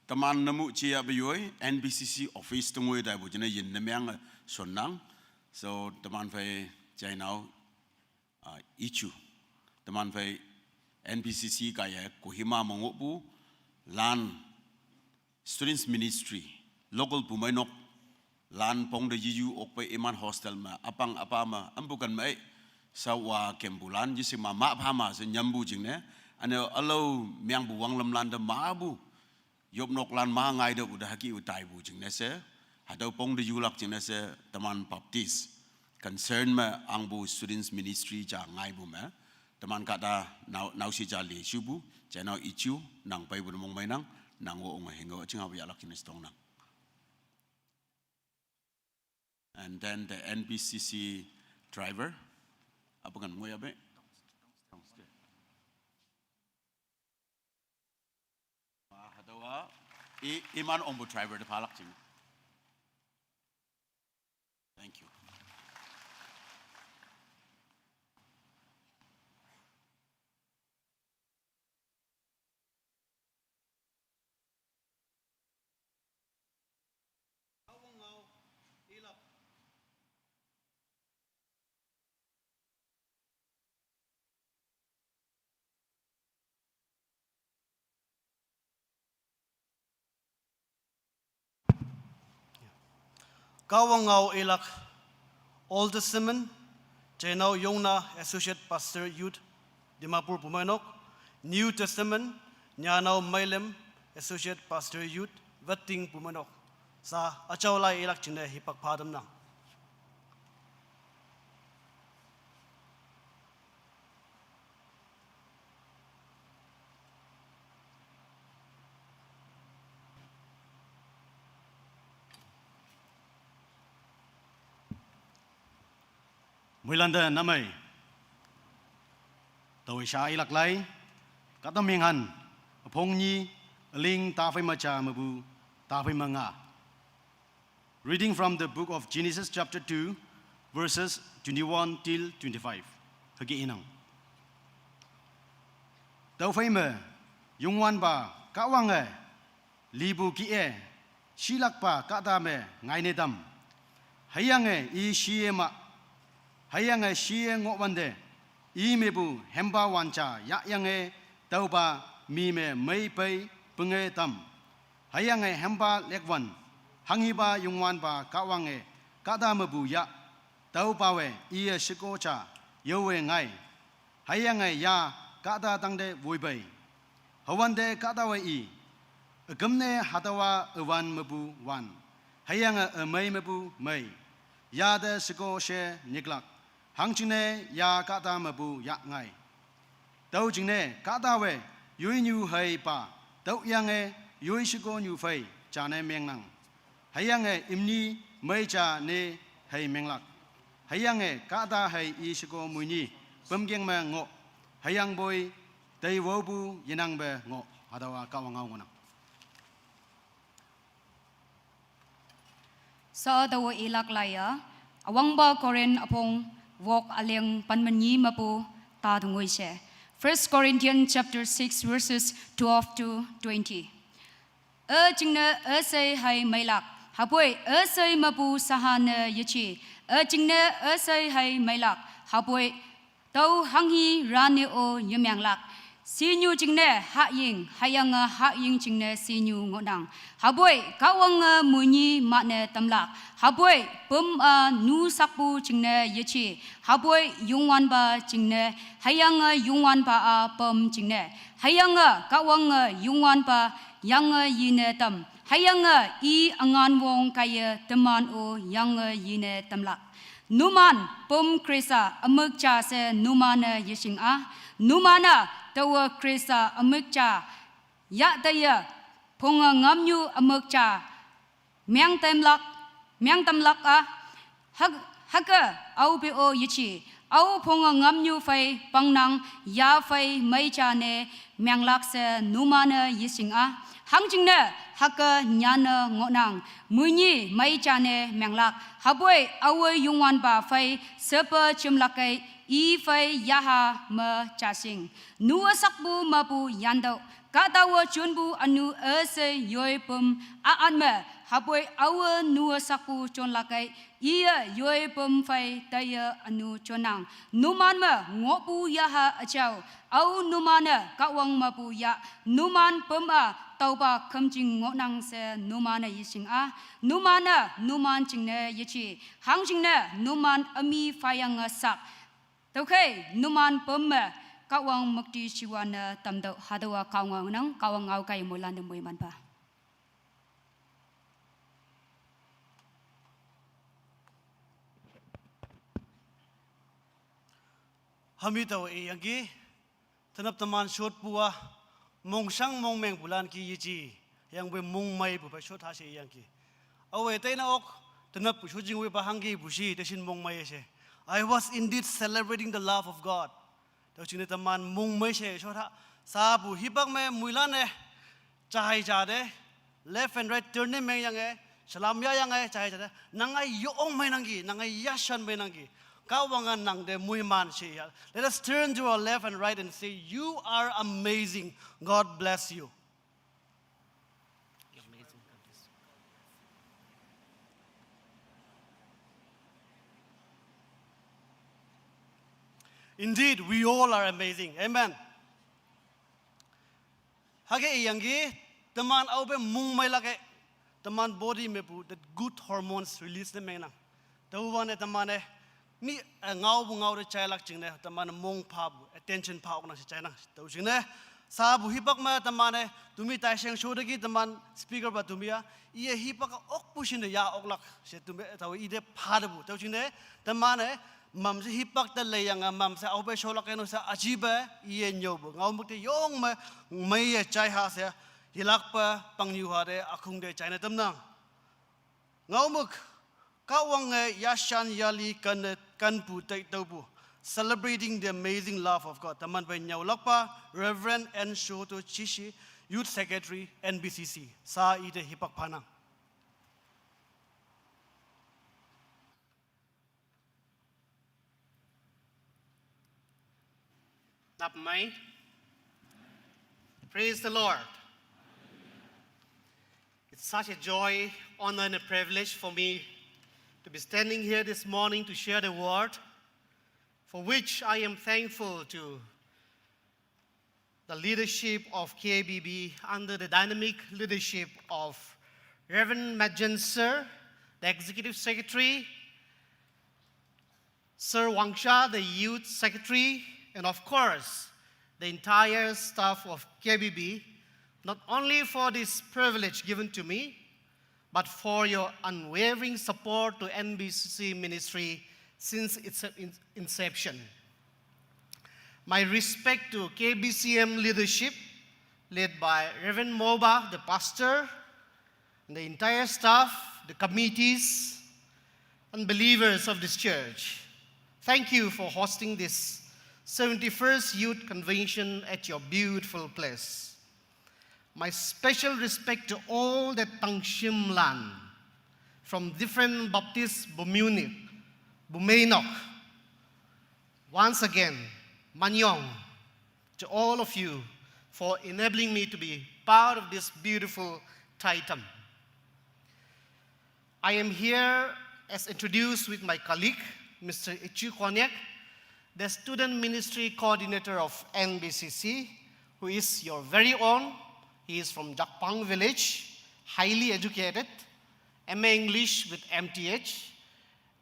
Teman nemu chia beyoi N B C C office tengui dai bu jene yin nemiang, eh, sonang. So teman phei jainau, ah, ichu. Teman phei N B C C kaya Kohima mongok bu lan Students Ministry, local pumai nok, lan pong de yiyu ok pe iman hostel ma, apang apa ma, ambukan ma, eh, sawa kembulan, yisik ma, ma pha ma, se nyambu jing ne, ane alo miang bu wang lam lan de ma bu, yop nok lan ma ngai de bu de haki utai bu jing ne se, hadau pong de yulak jing ne se, teman Baptist, concern ma, ang bu Students Ministry ja ngai bu ma, teman kata nau, nau si jali shubu, channel ichu, nang pai bu mong mai nang, nang wo ong hingo, ching abu yalak ching stong nang. And then the N B C C driver, apa kan mo yabe? Hadawa, i, iman ombu driver de palak ching. Thank you. Kawangau ilak Old Testament, Jainau Yongna Associate Pastor Youth, Dimapur Pumenok, New Testament, Nyanau Mailem Associate Pastor Youth, Vetting Pumenok. Sa achau lai ilak chine hipak padam nang. Muilanda namai. Tawisha ilak lai. Kataminghan. Apong ni. Aling tafai macha mabu. Tafai manga. Reading from the book of Genesis chapter two, verses twenty-one till twenty-five. Hagi inang. Tau fai me, yungwan ba, kawang e, libu ki e, shilak ba, kata me, ngai ne dam. Hayang e, i shi e ma, hayang e, shi e ngok wande, i me bu, hemba wancha, ya yang e, tau ba, mi me, mei pei, penge tam. Hayang e hemba lekwan, hangi ba yungwan ba kawang e, kata mebu ya, tau ba we, i e shiko cha, yo we ngai. Hayang e ya, kata tang de wui bai. Hawan de kata we i, Üküm ne hatüowa üwan mepu wan, hüyange ümei mepu mei, ya te sheko she nyiklak, hangjingne ya kahta mepu yah ngai. Tüo jingne kahtawe yoinyu hei pa, tüoyange yoi sheko nyu phei jane mengnang. Hüyange imni mei ja ne hei menglak. Hüyange kahta hei i sheko moini pümkeng me ngoh. Hüyangpoi teiwopu yenangpe ngoh. Hatüowa Kahwang ngao ngohnang. Sa taowe ilak laiya, üwangpa Korinth üpong wok üleng pen me nyi mepu ta tongoi she. First Corinthians chapter six, verses twelve to twenty. Üjingne üshei hei meilak, hüpoi üshei mepu shaha ne yeje. Üjingne üshei hei meilak, hüpoi tao hanghi rane-o yemenglak. Shinyu jingne hahying, hüyange hahying jingne shinyu ngohnang. Hüpoi Kahwange moini mane tamlak. Hüpoi püm-a nu sakpu jingne yeje. Hüpoi Youngwanpa jingne, hüyange Youngwanpa-a püm jingne. Hüyange Kahwange Youngwanpa yange yine tam. Hüyange i üngan wong kaiye teman-o yange yine tamlak. Numan püm Khrista ümük ja she numan-e yeshing-a. Numan-a taowe Khrista ümük ja yahteye phonge ngamnyu ümük ja meng tamlak, meng tamlak-a. Hüke, hüke aope-o yeje, ao phonge ngamnyu phei pangnang, ya phei mei ja ne menglak she numan-e yeshing-a. Hangjingne hüke nyane ngohnang, moini mei ja ne menglak. Hüpoi aowe Youngwanpa phei shepe jemlakei, i phei yaha me jashing. Nu-e sakpu mepu yantüoh, kahtawe jonpu ünu üshei yoi püm a-at me, hüpoi aowe nu-e sakpu jonlakei, iye yoi püm phei taiye ünu jonnang. Numan me ngohpu yaha üjao, ao numan-e Kahwang mepu yah, numan püm-a taopa khümjing ngohnang she numan-e yeshing-a. Numan-e numan jingne yeje, hangjingne numan ümi phayange sak. Tüokhei numan püm me Kahwang müktishiwa ne tamtüoh. Hatüowa Kahwang ngao ngohnang, Kahwang ngao kaiye moilan te moimanpa. Hami tao iyangki, tenap teman shotpu-a, mongshang mongmengpulan ki yeje, hüyangpoi mongmeipu phei shot ha she iyangki. Aowe teina ok, tenappu shotjing wepa hangkipu shi, teshin mongmei she. I was indeed celebrating the love of God. Tüo jingne teman mongmei she shot ha, sapu hipak me moilan-e jai ja te, left and right turn ne mengyange, salam yahyange, jai ja te, nange yong meinangki, nange yashan meinangki. Kahwange nang te moiman she ya. Let us turn to our left and right and say, "You are amazing. God bless you." Indeed, we all are amazing. Amen. Hüke iyangki, teman aope mongmeilak-e, teman body mepu the good hormones release ne mengnang. Tüowanne teman-e mi, eh, ngaopu ngao te jailak jingne, teman-e mongphapu, attention pha oknang she jainang. Tüo jingne, sapu hipak me teman-e tumi taisheng shoteki teman speaker pa tumi-a, iye hipak okpu shinne ya oklak she tumi, tao ite phatepu. Tüo jingne, teman-e mamshe hipak te leiyange mamshe aope sholak eno she üjipe iye nyüopu. Ngaomük te yong me meiye jai ha she, yelakpe pangnyu ha te ükhong te jaine tamnang. Ngaomük, Kahwange yashan yali kan, kanpu tai tüopu, celebrating the amazing love of God. Teman phei nyüolakpa Reverend N Shoto Chishi, Youth Secretary, N B C C. Sa ite hipak phanang. Nap mei. Praise the Lord. It's such a joy, honor, and a privilege for me to be standing here this morning to share the word, for which I am thankful to the leadership of K B B under the dynamic leadership of Reverend Majen Sir, the Executive Secretary, Sir Wang Sha, the Youth Secretary, and of course, the entire staff of K B B not only for this privilege given to me, but for your unwavering support to N B C C ministry since its in- inception. My respect to K B C M leadership, led by Reverend Moba, the pastor, and the entire staff, the committees, and believers of this church. Thank you for hosting this seventy-first Youth Convention at your beautiful place. My special respect to all the Tangshim land from different Baptist Bumunok, Bumeinok. Once again, Manyong to all of you for enabling me to be part of this beautiful Taitam. I am here as introduced with my colleague, Mister Ichu Konyak, the student ministry coordinator of N B C C, who is your very own. He is from Jakpang village, highly educated, M A English with M T H,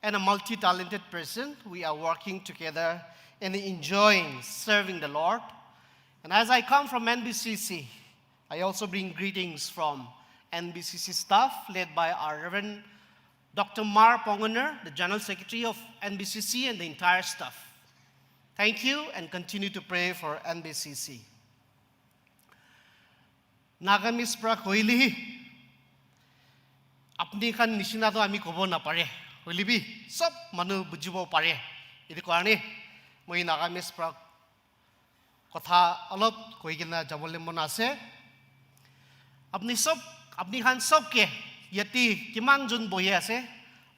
and a multi-talented person. We are working together and enjoying serving the Lord. And as I come from N B C C, I also bring greetings from N B C C staff led by our Reverend Doctor Mar Pongoner, the General Secretary of N B C C, and the entire staff. Thank you and continue to pray for N B C C. Nagamese pra koile, apni khan nishina to ami kobo napare. Hoile bi, sob manu bujibo pare. Etu karne, moi Nagamese pra kotha olop koi kena jabole mon ase. Apni sob, apni khan sob ke yate kiman jon bohi ase,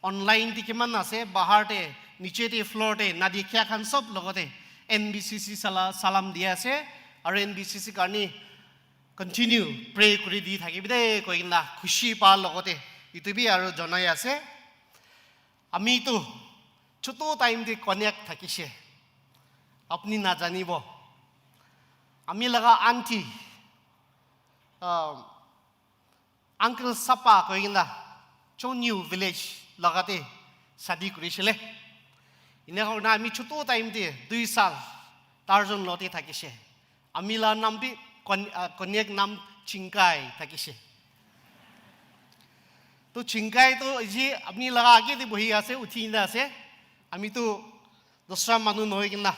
online te kiman ase, bahar te, niche te, floor te, na dikha khan sob logote N B C C sala salam di ase, aru N B C C karne continue pray kuri di thakibi de koi kena khushi pa logote itu bi aru jonai ase. Ami tu chutu time te Konyak thakise. Apni najanibo. Ami laga aunty, um, Uncle Sapa koi kena Chonyu village lagate shadi kurisile. Ine karne ami chutu time te dui sal tarjon lote thakise. Ami la nam bi Kon-, ah, Konyak nam Chingkai thakise. To Chingkai to ji apni laga age te bohi ase, uthi na ase. Ami to dosra manu nohoi kena.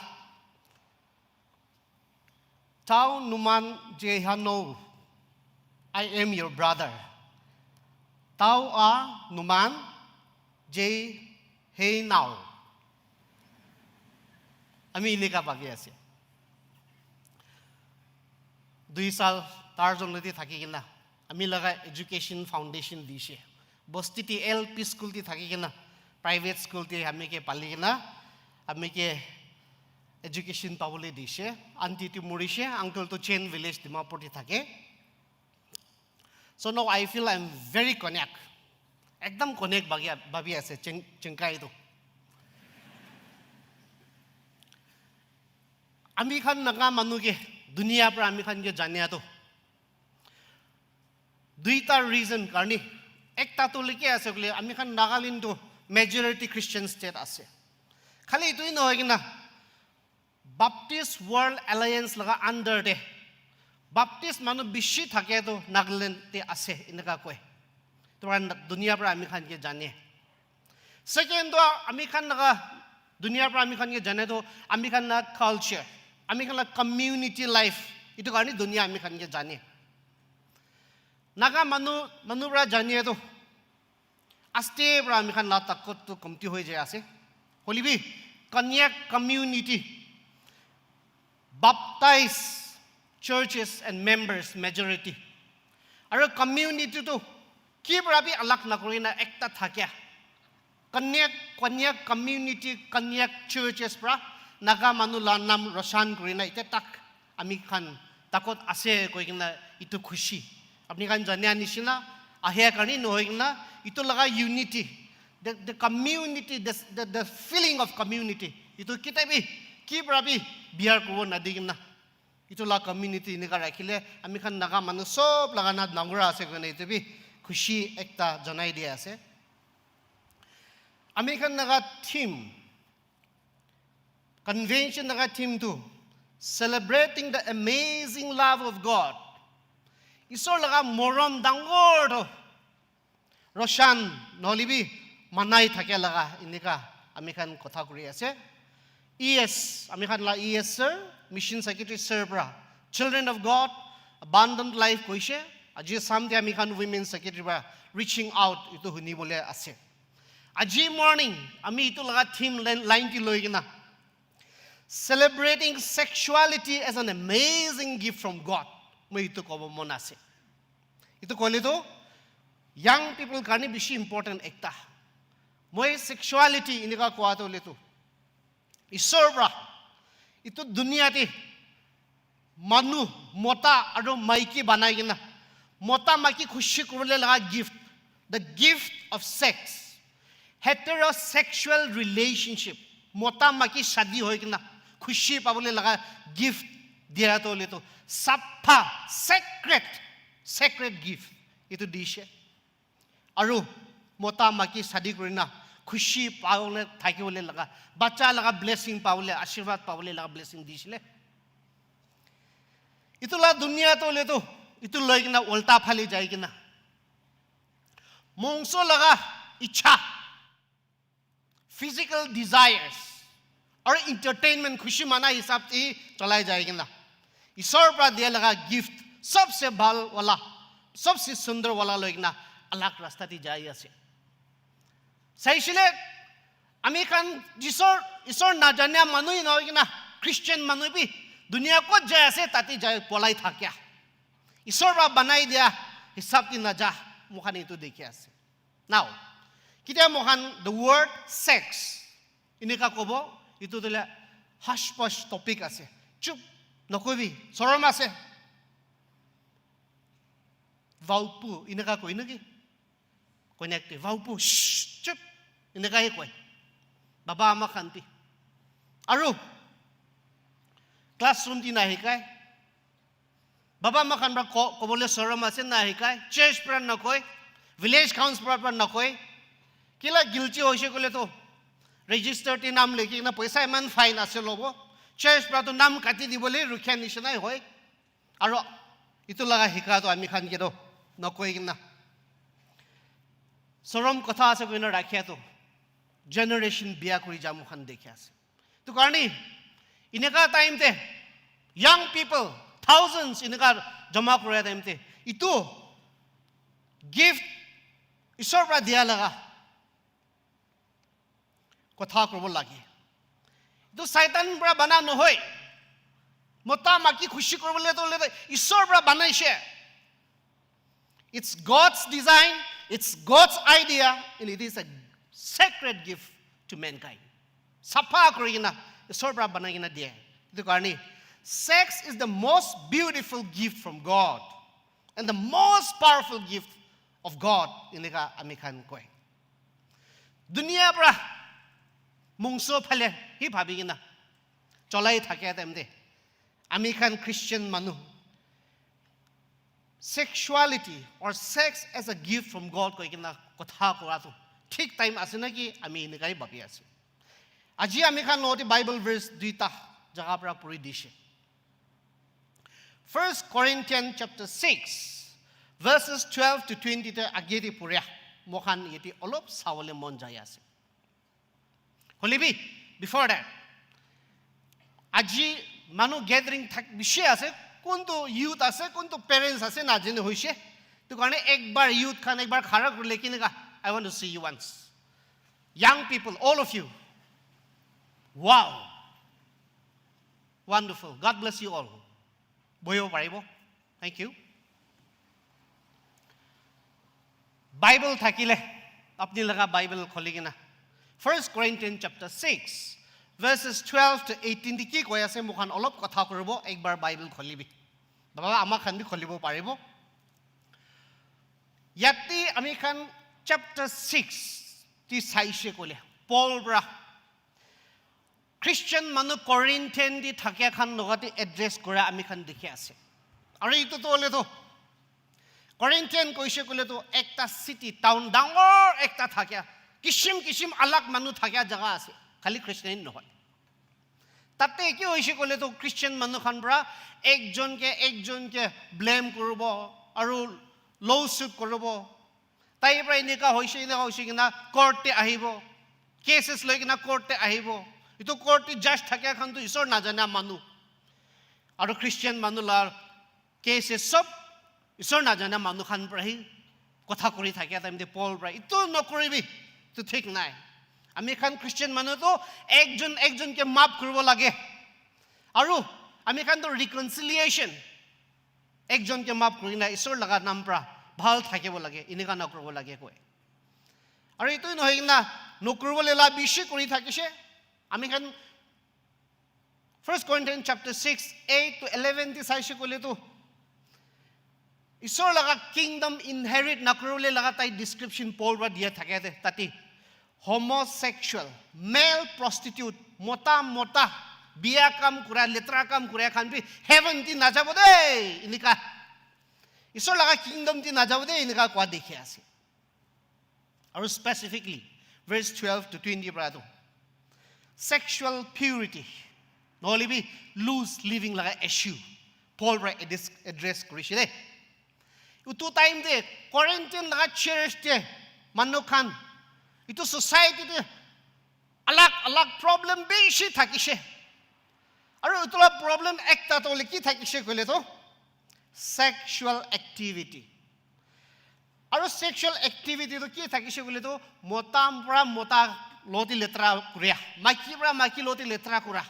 Tau numan jehano, I am your brother. Tau a numan je hei nau. Ami eneka bhabi ase. Dui sal tarjon lote thaki kena ami laga education foundation dishe. Bosti te L P school te thaki kena, private school te ami ke pali kena, ami ke education pabole dishe. Aunty tu morishe, uncle tu Chen village Dimapur te thake. So now I feel I'm very Konyak. Ekdam Konyak bagi, bhabi ase, Ching-, Chingkai tu. Ami khan Naga manu ke, dunia pra ami khan ke jania tu. Duita reason karne, ekta tu leke ase kule, ami khan Nagaland tu majority Christian state ase. Khali itu nohoi kena, Baptist World Alliance laga under te Baptist manu bishi thake to Nagaland te ase, eneka koi. Tora dunia pra ami khan ke jane. Second to ami khan laga dunia pra ami khan ke jane to ami khan la culture, ami khan la community life. Itu karne dunia ami khan ke jane. Naga manu, manu pra jane to aste pra ami khan la takot tu komti hoi jai ase. Hoilebi Konyak community, baptized churches and members majority. Aru community tu ki pra bi alag nakuri na ekta thakia. Konyak, Konyak community, Konyak churches pra Naga manu la nam roshan kuri na ite tak ami khan takot ase koi kena itu khushi. Apni khan jania nishina, ahia karne nohoi kena, itu laga unity, the, the community, the, the, the feeling of community. Itu kita bi, ki pra bi, biar kubo nadi kena. Itu la community eneka rakhile, ami khan Naga manu sob laga na dangor ase koi kena itu bi khushi ekta janai dia ase. Ami khan laga theme, convention laga theme tu, celebrating the amazing love of God. Isor laga morom dangor toh roshan nohole bi manai thake laga enika ami khan kotha kuri ase. E S, ami khan la E S sir, Mission Secretary sir pra Children of God, Abundant Life koise. Aji Sunday ami khan Women Secretary pra Reaching Out itu huni bole ase. Aji morning ami itu laga theme line, line ti loi kena, Celebrating Sexuality as an Amazing Gift from God. Moi itu kobo mon ase. Itu koile tu young people karne bishi important ekta. Moi sexuality enika kowa tu hoile tu Isor pra itu dunia te manu mota aru maiki banai kena mota maiki khushi kuribole laga gift, the gift of sex, heterosexual relationship, mota maiki shadi hoi kena khushi pabole laga gift dia tu hoile tu sapha sacred, sacred gift itu dishe. Aru mota maiki shadi kurina khushi pabole thakibole laga, bacha laga blessing pabole, ashirwad pabole laga blessing dishile. Itu la dunia tu hoile tu itu loi kena ulta phale jai kena mongso laga ichha, physical desires aru entertainment khushi mana hisab te cholai jai kena Isor pra dia laga gift sabse bhal wala, sabse sundar wala loi kena alag rasta te jai ase. Saisile ami khan Isor, Isor najania manu hi nohoi kena Christian manu bi dunia kot jai ase tate jai polai thakia. Isor pra banai dia hisab te naja moi khan itu dikhi ase. Now, ketia moi khan the word sex enika kobo, itu tu hoile hush push topic ase. Chup, nokobi, sorom ase. Vaupu, enika koi naki? Koi naki, vaupu, shh, chup, enika he koi. Baba ama khan te. Aru classroom te nahikai. Baba ama khan pra ko, kobole sorom ase, nahikai. Church pra nakoi. Village council pra, pra nakoi. Kila guilty hoise koile tu register te nam likhi kena poisa iman fine ase lobo. Church pra tu nam kati dibole rukha nishinai hoi. Aru itu laga hika tu ami khan ke tu nakoi kena sorom kotha ase koina rakhia tu generation bia kuri ja moi khan dikhi ase. Tu karne enika time te young people thousands enika jama kura time te itu gift Isor pra dia laga kotha kuribo lage. Itu Satan pra bana nohoi. Mota maiki khushi kuribole tu hoile tu Isor pra banaise. It's God's design, it's God's idea, and it is a sacred gift to mankind. Sapha kuri kena Isor pra banai kena dia. Itu karne, sex is the most beautiful gift from God and the most powerful gift of God. Enika ami khan koi. Dunia pra mongso phale hi bhabi kena cholai thakia time te ami khan Christian manu sexuality or sex as a gift from God koi kena kotha kura tu thik time ase naki ami enika hi bhabi ase. Aji ami khan loti Bible verse duita jaga pra puri dishe. First Corinthians chapter six, verses twelve to twenty te age te puria. Moi khan yate olop sawole mon jai ase. Hoile bi, before that, aji manu gathering thak bishi ase, kuntu youth ase, kuntu parents ase, najane hoise. Tu karne ekbar youth khan ekbar khara kurile kineka, I want to see you once. Young people, all of you. Wow. Wonderful. God bless you all. Bohibo paribo. Thank you. Bible thakile, apni laga Bible kholi kena. First Corinthians chapter six, verses twelve to eighteen te ki koi ase, moi khan olop kotha kuribo, ekbar Bible kholibi. Baba, ama khan bi kholibo paribo. Yate ami khan chapter six te saise koile, Paul pra Christian manu Corinthian te thakia khan logate address kura ami khan dikhi ase. Aru itu tu hoile tu Corinthian koise koile tu ekta city, town dangor ekta thakia, kishim kishim alag manu thakia jaga ase, khali Christian nohoi. Tate ki hoise koile tu Christian manu khan pra ekjon ke ekjon ke blame kuribo, আৰু ল' চুট কৰিব। তাইৰ পৰা এনেকুৱা হৈছে, এনেকুৱা হৈছে কিনা কৰ্টে আহিব, কেচেছ লৈ কিনা কৰ্টে আহিব। এইটো কৰ্টে জাজ থাকে এখন তো ঈশ্বৰ নাজানা মানুহ। আৰু খ্ৰীষ্টিয়ান মানুহ লাৰ কেচেছ চব ঈশ্বৰ নাজানা মানুহ খান পৰা সি কথা কৰি থাকে টাইমতে পল পৰা, "এইটো নকৰিবি, এইটো ঠিক নাই।" আমি খান খ্ৰীষ্টিয়ান মানুহতো একজন একজনকে মাফ কৰিব লাগে। আৰু আমি খানতো ৰিকনচিলিয়েশ্যন, একজনকে মাফ কৰি না ঈশ্বৰ লগা নাম পৰা ভাল থাকিব লাগে, এনেকুৱা নকৰিব লাগে কয়। আৰু এইটোৱে নহয় না, নকৰিবলৈ লা বেছি কৰি থাকিছে। আমি খান First Corinthians chapter six, eight to eleven দি চাইছে ক'লেতো, ঈশ্বৰ লগা কিংডম ইনহেৰিট নকৰিবলৈ লগা তাই ডিছক্ৰিপশ্যন পল পৰা দিয়া থাকে দে তাতে। Homosexual, male prostitute, মতা মতা বিয়া কাম কৰা, লেতেৰা কাম কৰা খান বি হেভেন দি নাযাব দেই, এনেকা। ঈশ্বৰ লগা কিংডম দি নাযাব দেই, এনেকা কোৱা দেখি আছে। আৰু specifically verse twelve to twenty পৰাতো ছেক্সুৱেল পিউৰিটি নহ'লে বি লুজ লিভিং লগা ইছ্যু পল পৰা এড্ৰেছ এড্ৰেছ কৰিছে দেই। এইটো টাইম দে কৰেণ্টিন লগা চাৰ্চ দে মানুহ খান, এইটো ছ'চাইটিতে আলাগ আলাগ প্ৰব্লেম বেছি থাকিছে। আৰু এইটো প্ৰব্লেম একটাতো কি থাকিছে ক'লেতো ছেক্সুৱেল এক্টিভিটি। আৰু ছেক্সুৱেল এক্টিভিটিটো কি থাকিছে বুলিতো মতা পৰা মতা লতি লেতেৰা কৰা, মাইকী পৰা মাইকী লতি লেতেৰা কৰা।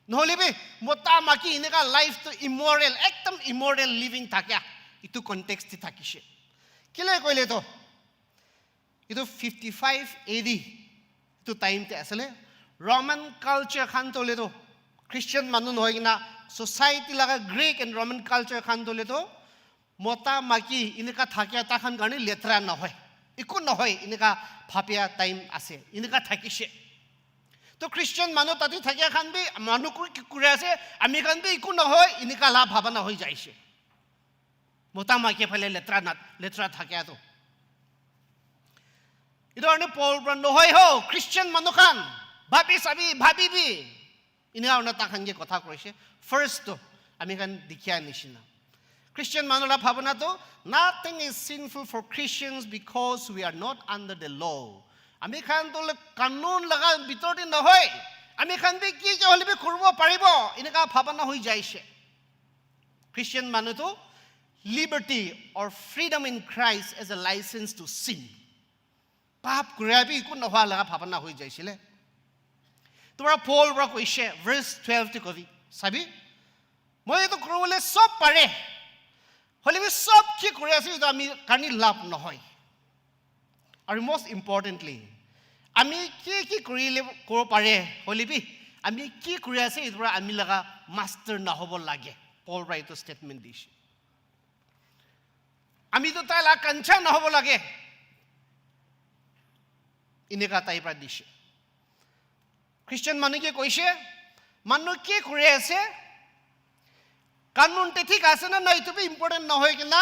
নহ'লে বি মতা মাইকী এনেকা লাইফটো ইমৰেল, একদম ইমৰেল লিভিং থাকে। এইটো কণ্টেক্সটো থাকিছে। কেলে ক'লেতো এইটো ফিফটি ফাইভ এ ডি এইটো টাইমতে আছিলে। ৰমান কালচাৰ খান তলেতো খ্ৰীষ্টিয়ান মানুহ নহয় কিনা ছ'চাইটি লগা গ্ৰীক এণ্ড ৰমান কালচাৰ খান তলেতো মতা মাইকী এনেকা থাকে এটা খান কাৰণে লেতেৰা নহয়, একো নহয়, এনেকা ভাবিয়া টাইম আছে, এনেকা থাকিছে। তো খ্ৰীষ্টিয়ান মানুহ তাতে থাকে খান বি মানুহ কৰি আছে, আমি খান বি একো নহয়, এনেকা লাভ ভাৱনা হৈ যাইছে। মতা মাইকী ফালে লেতেৰা না লেতেৰা থাকে তো। এইটো কাৰণে পল পৰা নহয় হ খ্ৰীষ্টিয়ান মানুহ খান ভাবি চাবি ভাবিবি। এনে আৰু তাক সাংগে কথা কৈছে। ফাৰ্ষ্টটো আমি খান দেখিয়া নিচিনা খ্ৰীষ্টিয়ান মানুহৰ ভাৱনাটো, "Nothing is sinful for Christians because we are not under the law." আমি খান তো কানুন লগা ভিতৰতে নহয়, আমি খান বি কি কি হ'লে বি কৰিব পাৰিব, এনেকা ভাৱনা হৈ যাইছে। খ্ৰীষ্টিয়ান মানুহটো liberty or freedom in Christ as a license to sin. পাপ কৰিবি একো নোহোৱা লগা ভাৱনা হৈ যাইছিলে। তোমাৰ পল পৰা কৈছে, ভাৰ্চ টুৱেলভটো কবি চাবি, "মই এইটো কৰিবলৈ চব পাৰে, হ'লে বি চব কি কৰি আছে এইটো আমি কাৰণে লাভ নহয়।" আৰু মষ্ট ইম্পৰ্টেণ্টলি আমি কি কি কৰিলে ক'ব পাৰে, হ'লে বি আমি কি কৰি আছে এইটো পৰা আমি লগা মাষ্টাৰ নহ'ব লাগে। পল পৰা এইটো ষ্টেটমেণ্ট দিছে। আমিতো তাই লা কাঞ্চা নহ'ব লাগে, এনেকা তাই পৰা দিছে। খ্ৰীষ্টিয়ান মানুহে কৈছে, মানুহ কি কৰি আছে, কানুনটো ঠিক আছে নে নাই, এইটো বি ইম্পৰ্টেণ্ট নহয় কিনা,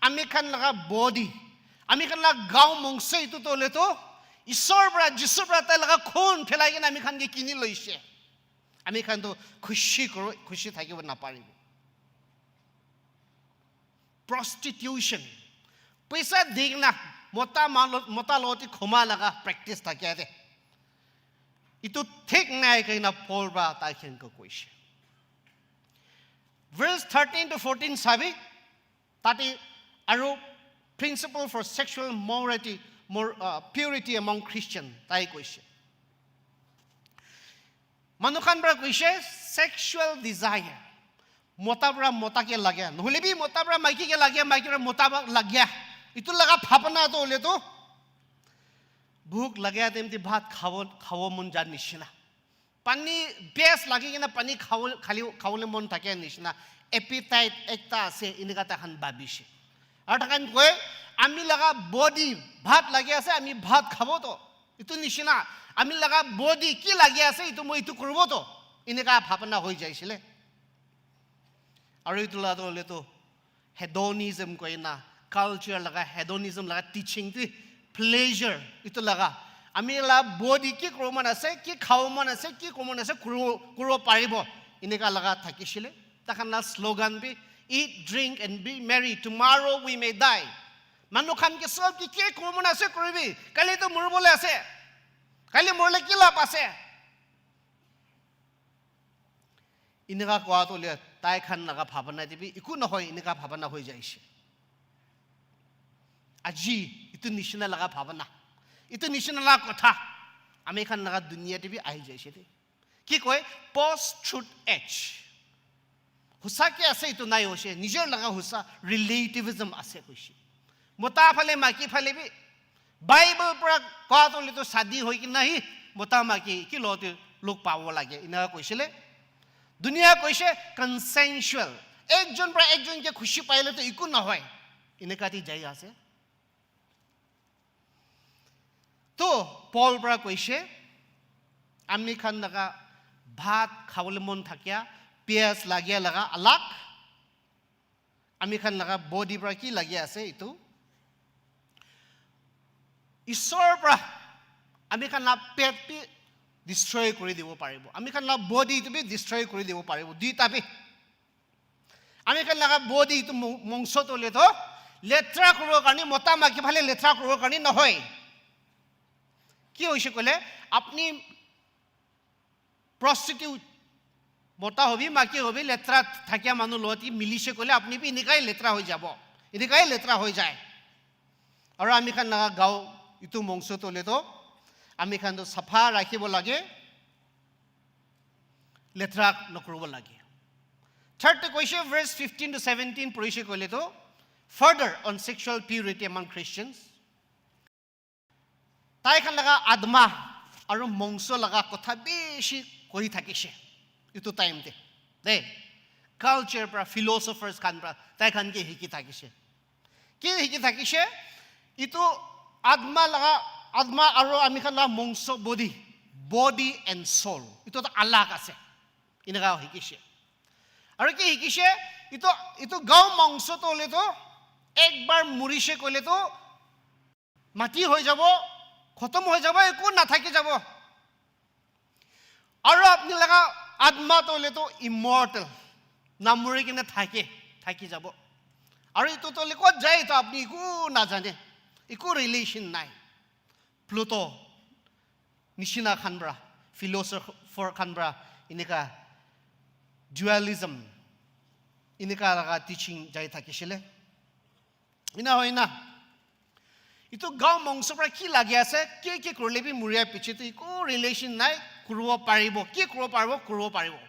আমি খান লগা বডি, আমি খান লগা গাঁও মংচ এইটো তলেতো ঈশ্বৰৰ পৰা, যীশুৰ পৰা তাই লগা খুন পেলাই কিনে আমি খানকে কিনি লৈছে। আমি খানতো খুচি কৰো, খুচি থাকিব নাপাৰিব। প্ৰষ্টিটিউশ্যন, পইচা দি কিনা মতা মাল-, মতা লগতে ঘুমা লগা প্ৰেক্টিছ থাকে দে। এইটো ঠিক নাই কিনা পল পৰা তাই সেনেকৈ কৈছে। ভাৰ্চ থাৰ্টিন টু ফৰ্টিন চাবি, তাতে আৰু principle for sexual morality, mor-, uh, purity among Christian তাই কৈছে। মানুহ খান পৰা কৈছে ছেক্সুৱেল ডিজায়াৰ, মতা পৰা মতাকে লাগে, নহ'লে বি মতা পৰা মাইকীকে লাগে, মাইকী পৰা মতা পৰা লাগে। এইটো লগা ভাৱনাটো হ'লেতো ভোক লাগে তেমতি ভাত খাব, খাব মন যোৱাৰ নিচিনা, পানী পিয়াছ লাগি কিনে পানী খাব, খালি খাবলৈ মন থাকে নিচিনা, এপিটাইট একটা আছে, এনেকা তাহান ভাবিছে। আৰু তাহান কয়, "আমি লগা বডি ভাত লাগি আছে, আমি ভাত খাব তো।" এইটো নিচিনা, "আমি লগা বডি কি লাগি আছে, এইটো মই এইটো কৰিব তো।" এনেকা ভাৱনা হৈ যাইছিলে। আৰু এইটো লাটো হ'লেতো হেডনিজম কয় না, কালচাৰ লগা হেডনিজম লগা টিচিং, প্লেজাৰ এইটো লগা। আমি লা বডি কি কৰিব মন আছে, কি খাব মন আছে, কি কৰিব মন আছে, কৰিব, কৰিব পাৰিব, এনেকা লগা থাকিছিলে। তাহান লা শ্লোগান বি Eat, drink, and be merry. Tomorrow we may die. Manu khan ke sob ki ke kuribo mona ase kuribi. Kali to muribole ase. Kali morile ki lab ase? Eneka kowa to le tai khan laga bhabana te bi eku nohoi, eneka bhabana hoi jaise. Aji itu nishina laga bhabana, itu nishina laga kotha ami khan laga duniya te bi ahi jaise de. Ki koi? Post truth age. Hosa ke ase itu nai hoise, nijor laga hosa relativism ase koise. Mota phale maki phale bi Bible pra kowa to le to shadi hoi kena hi mota maki ki lo te log pabo lage, eneka koisile. Duniya koise consensual. Ekjon pra ekjon ke khushi paile to eku nohoi. Eneka ti jai ase. To Paul pra koise, ami khan laga bhat khabole mon thakia, piyas lagia laga alag, ami khan laga body pra ki lagi ase itu. Isor pra ami khan la pet bi destroy kuri dibo paribo. Ami khan la body tu bi destroy kuri dibo paribo. Duita bi. Ami khan laga body itu mo-, mongso to le to letra kuribo karne, mota maki phale letra kuribo karne nohoi. Ki hoise koile, apni prostitute, mota hobi, maki hobi, letra thakia manu loti milise koile, apni bi enikai letra hoi jabo. Enikai letra hoi jai. Aru ami khan laga gao itu mongso to le to, ami khan to sapha rakhibo lage, letra nokuribo lage. Third te koise, verse fifteen to seventeen porise koile to, further on sexual purity among Christians. Tai khan laga atma aru mongso laga kotha bishi koi thakise itu time te. De, culture pra, philosophers khan pra, tai khan ke hiki thakise. Ki hiki thakise? Itu atma laga, atma aru ami khan laga mongso, body, body and soul. Itu to alag ase. Eneka hikise. Aru ki hikise? Itu, itu gao mongso to le to, ekbar murise koile to, mati hoi jabo, khotom hoi jabo, eku nathaki jabo. Aru apni laga atma to le to immortal, namuri kena thake, thaki jabo. Aru itu to le kot jai to apni eku najane, eku relation nai. Plato nishina khan pra, philosopher khan pra, eneka dualism, eneka laga teaching jai thakisile. Ena hoi na. Itu gao mongso pra ki lagi ase, ki ki kurile bi muria piche tu eku relation nai, kuribo paribo, ki kuribo paribo, kuribo paribo.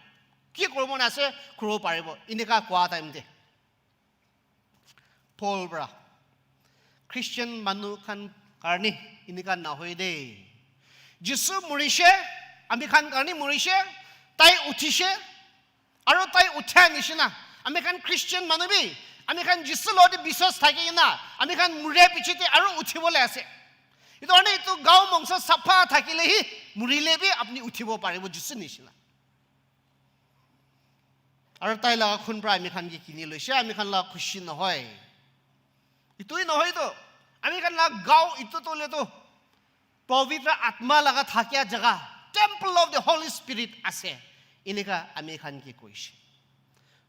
Ki kuribo na ase, kuribo paribo. Eneka kowa time te. Paul pra, Christian manu khan karne eneka nahoi de. Jisu murise, ami khan karne murise, tai uthise, aru tai uthia nishina, ami khan Christian manu bi, ami khan Jisu loti biswas thaki kena, ami khan muria piche te aru uthibole ase. Itu karne itu gao mongso sapha thakile hi, murile bi apni uthibo paribo Jisu nishina. Aru tai laga khun pra ami khan ke kini loise, ami khan laga khushi nohoi. Itu hi nohoi to. Ami khan laga gao itu to le to, Pavitra Atma laga thakia jaga, temple of the Holy Spirit ase. Eneka ami khan ke koise.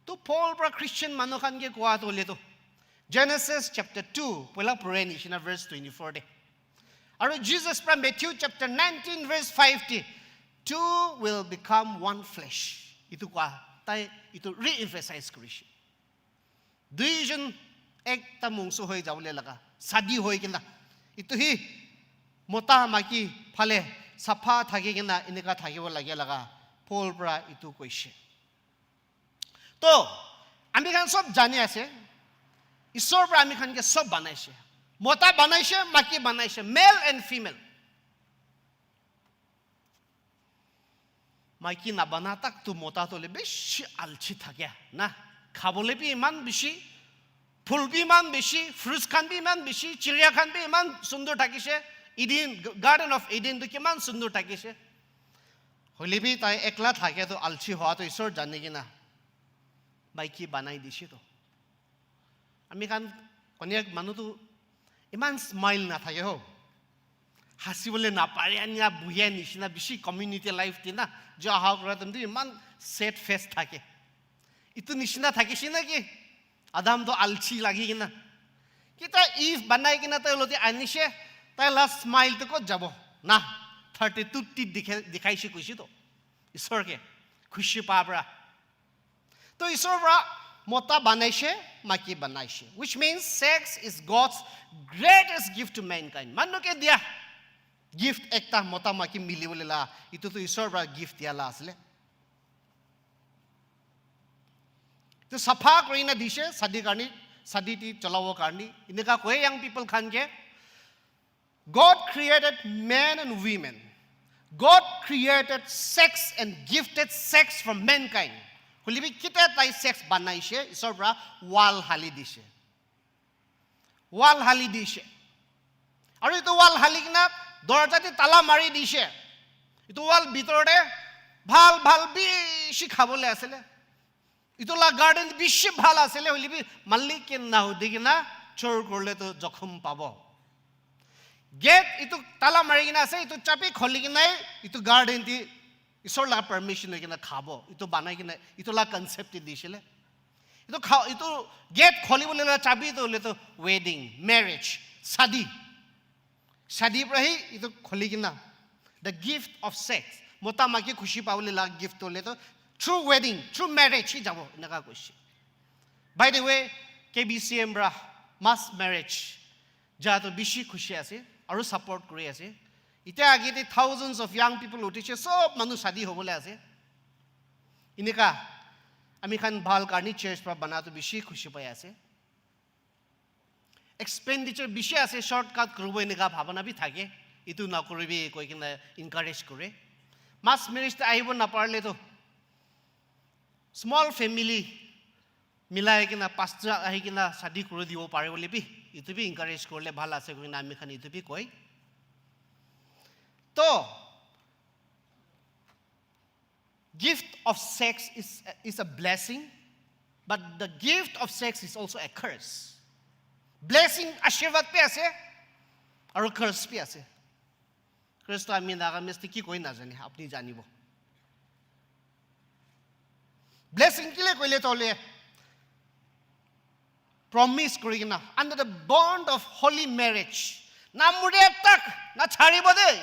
To Paul pra Christian manu khan ke kowa to le to, Genesis chapter two, poila pura nishina verse twenty-four te. Aru Jesus pra Matthew chapter nineteen verse five te, "Two will become one flesh." Itu kowa, tai itu re-emphasize korise. Duijon ekta mongso hoi jabole laga, shadi hoi kena. Itu hi mota maki phale sapha thaki kena eneka thakibo lage laga Paul pra itu koise. To, ami khan sob jani ase, Isor pra ami khan ke sob banaise. Mota banaise, maki banaise, male and female. Maiki nabana tak tu mota to le bishi alchi thake na. Khabole bi iman bishi, phul bi iman bishi, fruits khan bi iman bishi, chiriya khan bi iman sundur thakise. Eden, Garden of Eden tu kiman sundur thakise. Hoile bi tai ekla thake to alchi hoa to Isor jani kena maiki banai dise to. Ami khan Konyak manu tu iman smile nathake ho. Hasibole napare ania buhia nishina bishi community life te na. Jo aha kora time tu iman sad face thake. Itu nishina thakise na ki? Adam to alchi lagi kena. Kita Eve banai kena tai loti anishe, tai la smile to kot jabo? Na, thirty-two teeth dikhe-, dikhaishe kuishe to. Isor ke khushi pa pra. To Isor pra mota banaishe, maki banaishe. Which means sex is God's greatest gift to mankind. Manu ke dia gift ekta mota maki mili bole la, itu to Isor pra gift dia la asile. To sapha kori na dishe, sadi karni, sadi ti cholabo karni. Ineka koi young people khan ke, God created men and women. God created sex and gifted sex for mankind. Hoilebi kita tai sex banaishe, Isor pra wall hali dishe. Wall hali dishe. Aru itu wall hali kena dorja te tala mari dishe. Itu wall bitor te bhal bhal bishi khabole asile. Itu la garden bishi bhal asile, hoilebi malik ke na hudi kena chor korle to jokhom pabo. Gate itu tala mari kena ase, itu chabi kholi kena itu garden ti Isor la permission loi kena khabo. Itu banai kena, itu la concept ti disile. Itu kha, itu gate kholi bole la chabi to le to wedding, marriage, sadi. Sadi pra hi itu kholi kena. The gift of sex. Mota maki khushi pabole la gift to le to through wedding, through marriage hi jabo, eneka koishe. By the way, K B C M pra mass marriage ja to bishi khushi ase, aru support kuri ase. Itya age te thousands of young people utishe, sob manu sadi hobole ase. Eneka, ami khan bhal karni church pra bana to bishi khushi pai ase. Expenditure bishi ase, shortcut kuribo eneka bhabana bi thake. Itu nakuribi koi kena encourage kore. Mass marriage te ahibo naparle to small family milai kena pastor ahi kena sadi kuri dibo pare bole bi, itu bi encourage korle bhal ase koi kena ami khan itu bi koi. To gift of sex is, is a blessing, but the gift of sex is also a curse. Blessing, ashirwad bi ase, aru curse bi ase. Curse to ami Nagamese te ki koi najane, apni janibo. Blessing kile koile to le, promise kuri kena, under the bond of holy marriage, na mure tak na charibo de,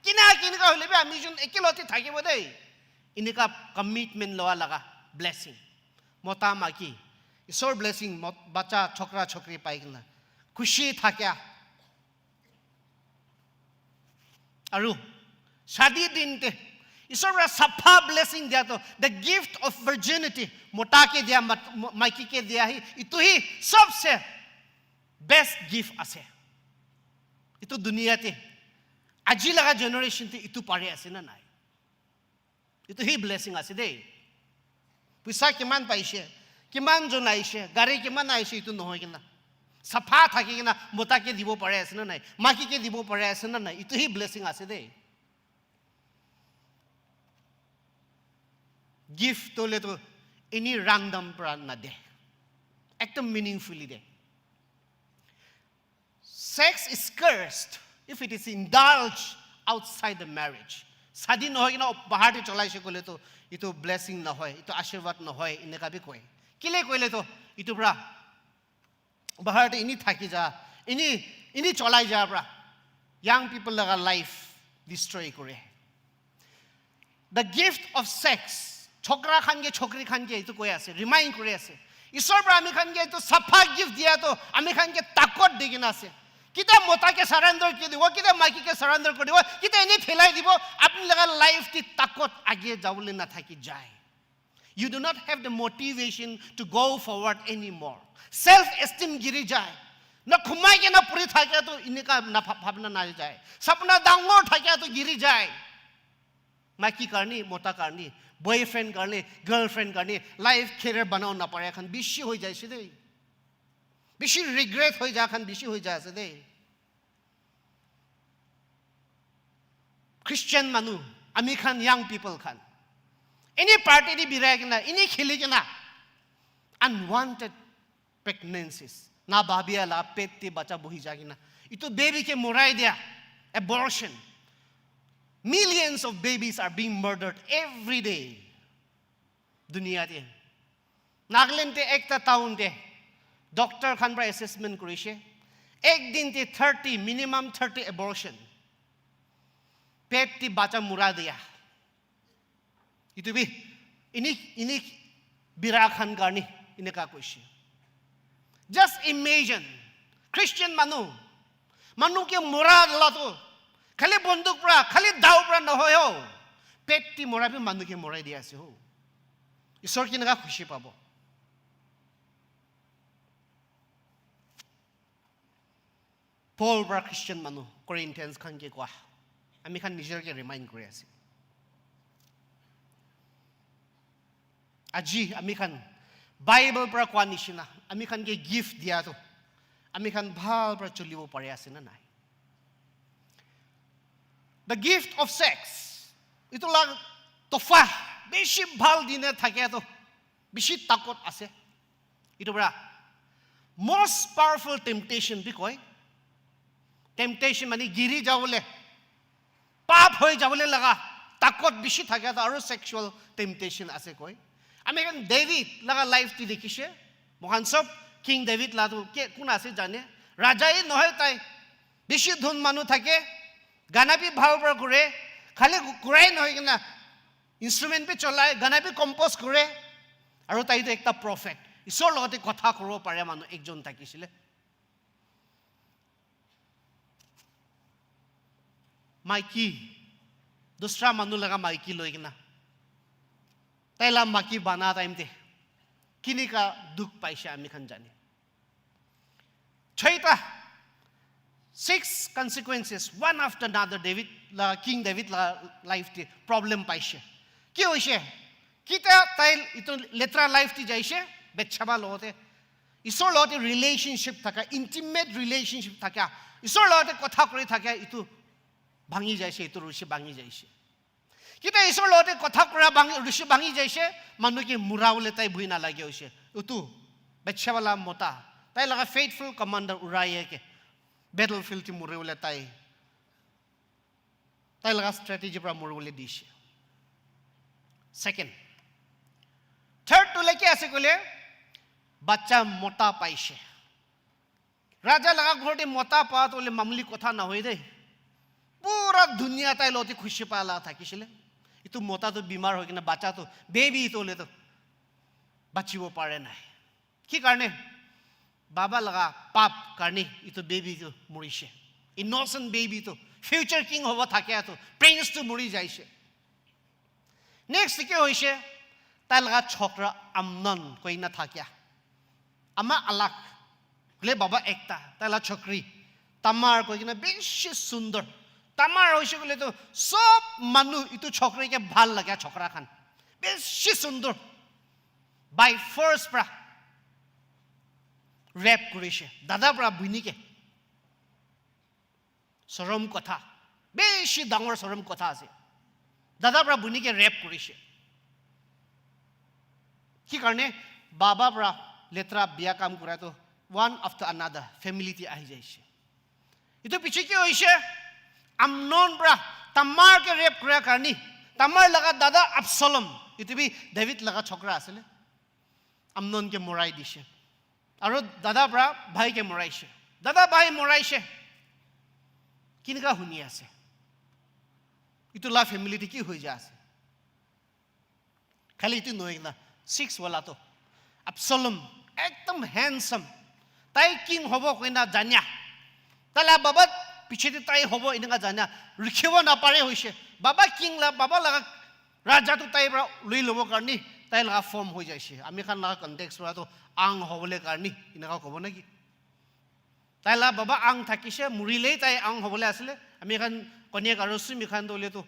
kina kineka hoile bi ami jun ekeloti thakibo de, eneka commitment loa laga blessing. Mota maki, Isor blessing, mot-, bacha, chokra, chokri pai kena khushi thakia. Aru sadi din te Isor pra sapha blessing dia to, the gift of virginity, mota ke dia, mat-, mo-, maiki ke dia hi, itu hi sobse best gift ase. Itu duniya te aji laga generation te itu pare ase na nai? Itu hi blessing ase de. Puisa kiman paishe, kiman jon aishe, gari kiman aishe, itu nohoi kena, sapha thaki kena mota ke dibo pare ase na nai, maiki ke dibo pare ase na nai, itu hi blessing ase de. Gift to le to any random pra na de, ekdom meaningfully de. Sex is cursed if it is indulged outside the marriage. Sadi nohoi kena bahar te cholaishe koile to, itu blessing nohoi, itu ashirwad nohoi, eneka bi koi. Kile koile to, itu pra bahar te ini thaki ja, ini, ini cholai ja pra young people laga life destroy kore. The gift of sex. Chokra khan ke, chokri khan ke itu koi ase, remind kuri ase. Isor pra ami khan ke itu sapha gift dia to ami khan ke takot di kena ase. Kita mota ke surrender kuri dibo, kita maiki ke surrender kuri dibo, kita ene phelai dibo, apni laga life te takot age jabole na thaki jai. You do not have the motivation to go forward anymore. Self esteem giri jai. Na khumai kena puri thakia to eneka na bha-, bhabna na jai. Sapna dangor thakia to giri jai. Maiki karni, mota karni, boyfriend karni, girlfriend karni life career banao na pare khan bishi hoi jaise de. Bishi regret hoi ja khan bishi hoi jaise de. Christian manu, ami khan young people khan, ini party te birai kena, ini kheli kena, unwanted pregnancies, na bhabia la pet te bacha bohi ja kena, itu baby ke morai dia, abortion. Millions of babies are being murdered every day. Duniya te, Nagaland te ekta town te Doctor khan para assessment kurishe, ek din te thirty, minimum thirty abortion, pet te bacha mura dia. Itu bi ini ini bira khan karni ineka koishe. Just imagine, Christian manu, manu ke mura la to khali bonduk pra, khali dao pra nohoi ho, pet te mura bi manu ke murai dia ase ho. Isor kineka khushi pabo? Paul para Christian manu Corinthians khan ke koa, ami khan nijor ke remind kuri ase. Aji ami khan Bible para koa nishina, ami khan ke gift dia to, ami khan bhal para cholibo pari ase na nai? The gift of sex, itu la tofa bishi bhal dine thake to, bishi takot ase. Itu para most powerful temptation bi koi. Temptation mane giri jabole, pap hoi jabole laga takot bishi thake to, aru sexual temptation ase koi. Ami khan David laga life ti dekhishe, mohan sob King David la tu ke kun ase jane, raja hi nohoi tai, bishi dhun manu thake, gana bi bhal para kure, khali kurai nohoi kena instrument bi cholai, gana bi compose kure, aru tai tu ekta prophet, Isor logote kotha kuribo pare manu ekjon thakisile. Maiki, dusra manu laga maiki loi kena, tai la maiki bana time te, kineka dukh paishe ami khan jane. Choita, six consequences, one after another, David la, King David la life te problem paishe. Ki hoishe? Kita tai itu letra life te jaishe, Bathsheba logote. Isor logote relationship thaka, intimate relationship thaka, Isor logote kotha kuri thaka, itu bhangi jaishe, itu rushi bhangi jaishe. Kita Isor logote kotha kura bhangi, rushi bhangi jaishe, manu ke mura bole tai bhui na lage hoishe. Utu, Bathsheba la mota, tai laga faithful commander Uriah ke battlefield te muri bole tai, tai laga strategy para muri bole dishe. Second, third tu le ki ase koile, bacha mota paishe. Raja laga ghor te mota pa to le mamuli kotha nohoi de. Pura dunia tai logote khushi pa la thakisile. Itu mota to bimar hoi kena bacha to, baby to le to bachibo pare nai. Ki karne? Baba laga pap karne itu baby to murishe. Innocent baby to, future king hobo thakia to, prince to muri jaishe. Next ki hoishe? Tai laga chokra Amnon koina thakia, ama alag, le baba ekta, tai la chokri Tamar koi kena bishi sundor. Tamar hoishe koile to sob manu itu chokri ke bhal lage chokra khan. Bishi sundor. By force pra rape kurishe. Dada pra bhuni ke. Sorom kotha. Bishi dangor sorom kotha ase. Dada pra bhuni ke rape kurishe. Ki karne? Baba pra letra bia kam kura to one after another family te ahi jaishe. Itu piche ki hoishe? Amnon pra Tamar ke rape kura karni, Tamar laga dada Absalom, itu bi David laga chokra asile, Amnon ke morai dishe. Aru dada pra bhai ke moraishe. Dada bhai moraishe. Kineka huni ase? Itu la family te ki hoi ja ase? Khali itu nohoi na, six wala to Absalom, ekdom handsome. Tai king hobo koina janya. Tai la baba piche te tai hobo ineka janya. Rukhibo na pare hoishe. Baba king la, baba laga raja tu tai pra lui lobo karni, tai laga form hoi jaishe. Ami khan laga context pra to ang hobole karni, ineka kobo naki? Tai la baba ang thakishe, murile tai ang hobole asile. Ami khan konyak aru sumi khan to le to,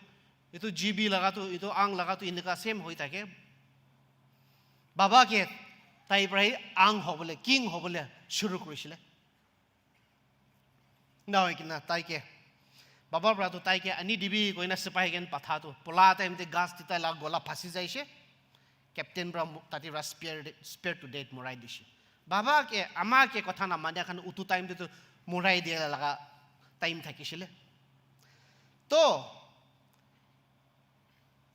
itu G B laga to, itu ang laga to ineka same hoi thake. Baba ke tai pra hi ang hobole, king hobole shuru kurishile. Na hoi kena tai ke, baba pra to tai ke ani dibi koina sipahi khan patha to, pola time te gas te tai laga gola phasi jaishe. Captain pra mu-, tate pra spear de-, spear to death morai dishe. Baba ke, ama ke kotha na manya khan utu time te to morai dia laga time thakishile. To,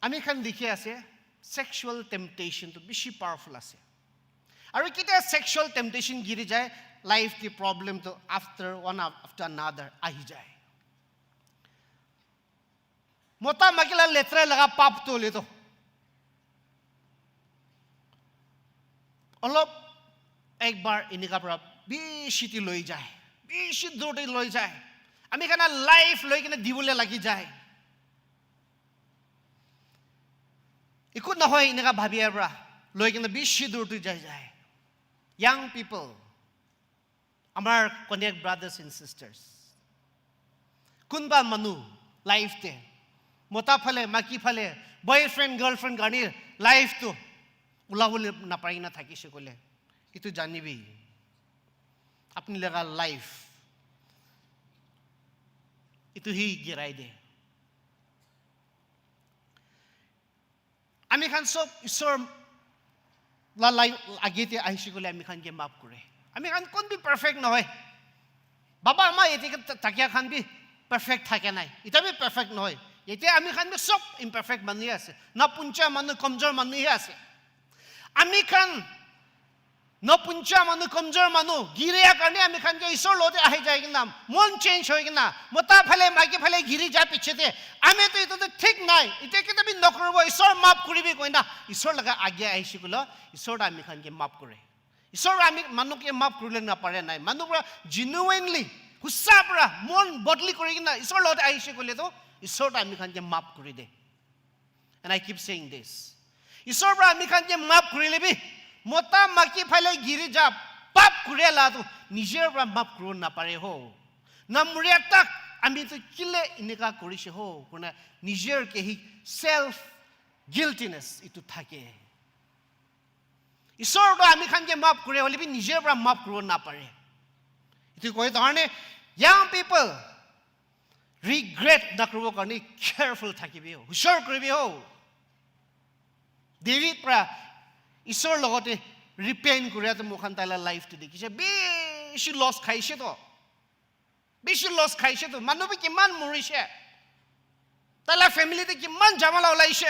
ami khan dikhi ase, sexual temptation to bishi powerful ase. Aru ketia sexual temptation giri jai, life te problem to after one after another ahi jai. Mota maiki la letra laga pap to le to. Olop ekbar enika pra bishi te loi jai. Bishi dur te loi jai. Ami khan life loi kena dibole lagi jai. Eku nohoi enika bhabia pra loi kena bishi dur te jai jai. Young people, amar Konyak brothers and sisters, kunba manu life te mota phale, maiki phale, boyfriend, girlfriend karni life tu ulabole naparai na thakise koile, itu janibi, apni laga life itu hi girai de. Ami khan sob Isor la lai age te ahise koile ami khan ke maaf kore. Ami khan kon bi perfect nohoi. Baba ma yate ke thakia khan bi perfect thakia nai. Ita bi perfect nohoi. Yate ami khan bi sob imperfect manu hi ase. Napuncha manu, komjor manu hi ase. Ami khan napuncha manu, komjor manu, giria karne ami khan ke Isor lote ahi jai kena, mon change hoi kena, mota phale, maiki phale giri ja piche te, ami to itu to thik nai, ite kita bi nokribo, Isor maaf kuribi koina, Isor laga age ahise koile, Isor ta ami khan ke maaf kore. Isor ami manu ke maaf kurile napare nai. Manu pra genuinely, husa pra, mon bodli kuri kena, Isor lote ahise koile to, Isor ta ami khan ke maaf kuri de. And I keep saying this. Isor pra ami khan ke maaf kurile bi, mota maiki phale giri ja pap kure la tu, nijer pra maaf kuribo napare ho. Namuria tak ami tu kile enika kurise ho, koina nijer ke hi self guiltiness itu thake. Isor to ami khan ke maaf kure, hoile bi nijer pra maaf kuribo napare. Itu koi karne, young people, regret nakuribo karne careful thakibi ho, hushar kuribi ho. David pra Isor logote repent kuria to mokhan taila life to dekhise, bishi loss khaise to. Bishi loss khaise to, manu bi kiman morise, taila family te kiman jamala olaise.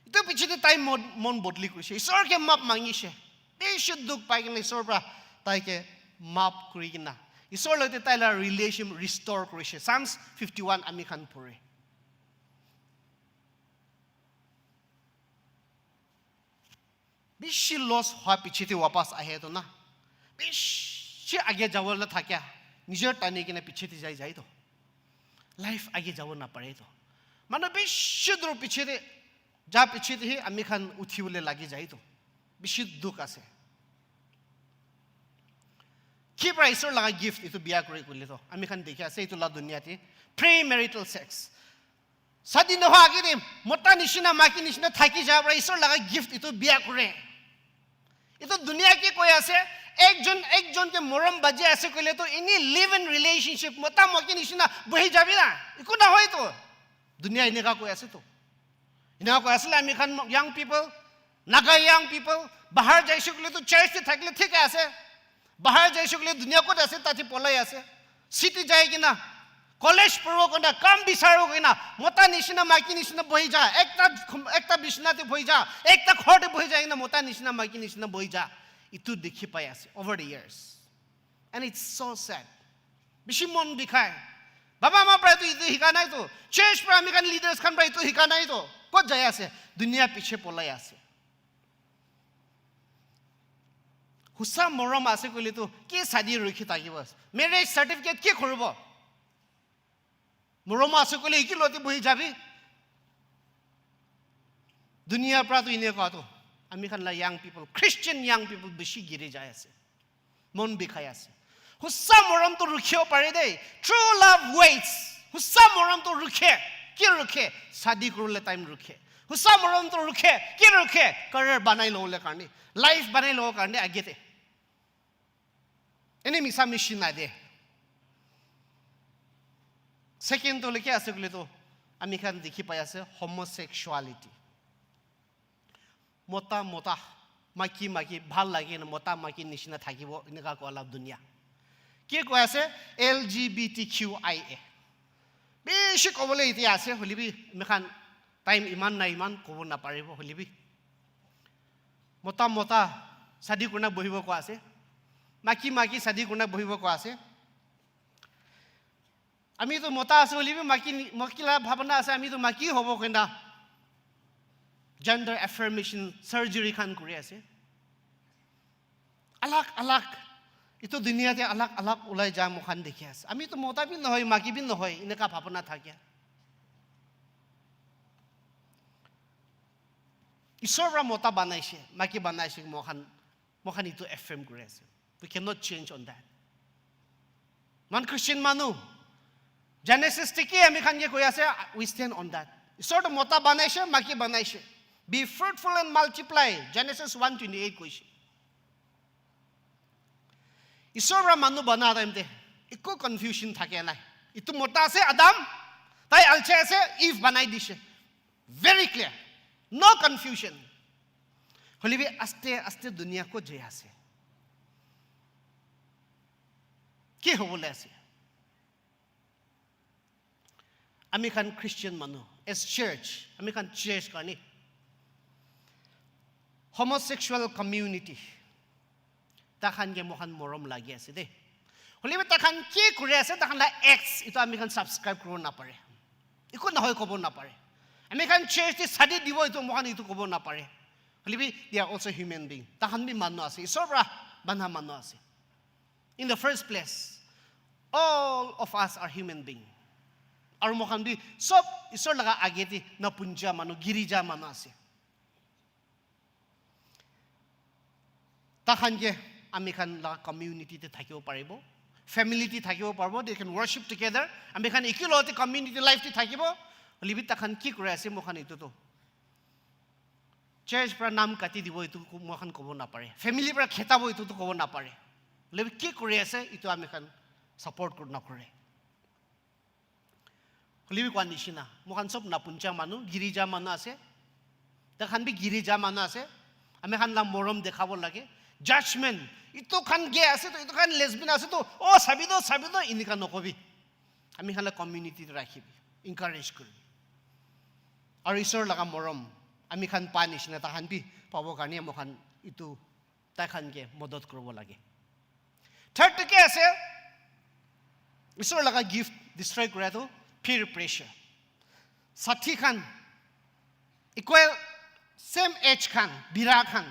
Itu piche te tai mon, mon bodli kurise, Isor ke maaf mangise. Bishi dukh pai kena Isor pra tai ke maaf kuri kena Isor lote taila relation restore kurise. Psalms fifty-one ami khan pore. Bishi loss hua piche te wapas ahe to na, bishi age jabo na thakia, nijer tani kena piche te jai jai to. Life age jabo napare to. Manu bishi dur piche te, ja piche te hi ami khan uthi bole lagi jai to. Bishi dukh ase. Ki pra Isor laga gift itu bia kuri koile to, ami khan dekhi ase itu la dunia te premarital sex. Sadi nohoi age te mota nishina, maiki nishina thaki ja pra Isor laga gift itu bia kure. Itu dunia ke koi ase, ekjon ekjon ke morom baji ase koile to, ini live in relationship, mota maiki nishina bohi jabi na, eku nohoi to. Dunia eneka koi ase to. Eneka koi ase le ami khan young people, Naga young people, bahar jaise koile to church te thakile thik ase. Bahar jaise koile dunia kot ase, tate polai ase. City jai kena, college poribo kena, kam bisaribo kena, mota nishina, maiki nishina bohi ja, ekta, ekta bisna te bohi ja, ekta ghor te bohi jai kena, mota nishina, maiki nishina bohi ja. Itu dekhi pai ase over the years. And it's so sad. Bishi mon bikhai. Baba ma pra itu, itu hika nai to. Church pra ami khan leaders khan pra itu hika nai to. Kot jai ase? Dunia piche polai ase. Husa morom ase koile to ki sadi rukhi thakibo? Marriage certificate ki koribo? Morom ase koile ki lote bohi jabi? Dunia pra to eneka to. Ami khan la young people, Christian young people bishi giri jai ase. Mon bikhai ase. Husa morom to rukhibo pare de. True love waits. Husa morom to rukhe. Ki rukhe? Sadi kuribole time rukhe. Husa morom to rukhe. Ki rukhe? Career banai lobole karne. Life banai lobole karne age te. Ene misa mishi nai de. Second to le ki ase koile to, ami khan dekhi pai ase homosexuality. Mota mota, maiki maiki, bhal lage na mota maiki nishina thakibo, eneka koa la dunia. Ki koi ase? L G B T Q I A. Bishi kobole ite ase, hoile bi ami khan time iman nai, iman kobo naparibo, hoile bi. Mota mota, Shadi kurina bohibo koa ase. Maiki maiki shadi kurina bohibo koa ase. Ami tu mota ase hoilebi maiki, maiki la bhabana ase, ami tu maiki hobo koina gender affirmation surgery khan kuri ase. Alag alag, itu duniya te alag alag ulai ja moikhan dikhi ase. Ami tu mota bi nohoi, maiki bi nohoi, eneka bhabana thakia. Isor para mota banaise, maiki banaise, moikhan, moikhan itu affirm kuri ase. We cannot change on that. Moikhan Christian manu, Genesis te ki ami khan ke koi ase, we stand on that. Isor tu mota banaise, maiki banaise. Be fruitful and multiply, Genesis one twenty-eight koise. Isor para manu bana time te eko confusion thake nai. Itu mota ase Adam, tai alche ase Eve banai dise. Very clear. No confusion. Hoilebi aste aste duniya ko jai ase. Ki hobole ase? Ami khan Christian manu, as church, ami khan church karni homosexual community, takhan ke moikhan morom lagi ase de. Hoilebi takhan ki kuri ase, takhan la acts, itu ami khan subscribe kuribo napare. Eko nohoi kobo napare. Ami khan church te shadi dibo, itu moikhan itu kobo napare. Hoilebi they are also human being. Takhan bi manu ase, Isor para bana manu ase. In the first place, all of us are human being. Aru moikhan bi sob Isor laga age te napunja manu, giri ja manu ase. Takhan ke ami khan laga community te thakibo paribo, family te thakibo paribo, they can worship together. Ami khan ekelog te community life te thakibo. Hoilebi takhan ki kuri ase, moikhan itu tu church para nam kati dibo, itu ko-, moikhan kobo napare. Family para khetabo, itu tu kobo napare. Hoilebi ki kuri ase, itu ami khan support kuri nakore. Hoilebi koa nishina, moikhan sob napunja manu, giri ja manu ase. Takhan bi giri ja manu ase. Ami khan la morom dekhabo lage. Judgment, itu khan gay ase to, itu khan lesbian ase to, oh, sabi to, sabi to, enika nokobi. Ami khan la community te rakhibi, encourage kuribi. Aru Isor laga morom ami khan pa nishina takhan bi pabo karne moikhan itu taikhan ke modot kuribo lage. Third tu ki ase? Isor laga gift destroy kura tu peer pressure. Sathi khan, equal, same age khan, bira khan,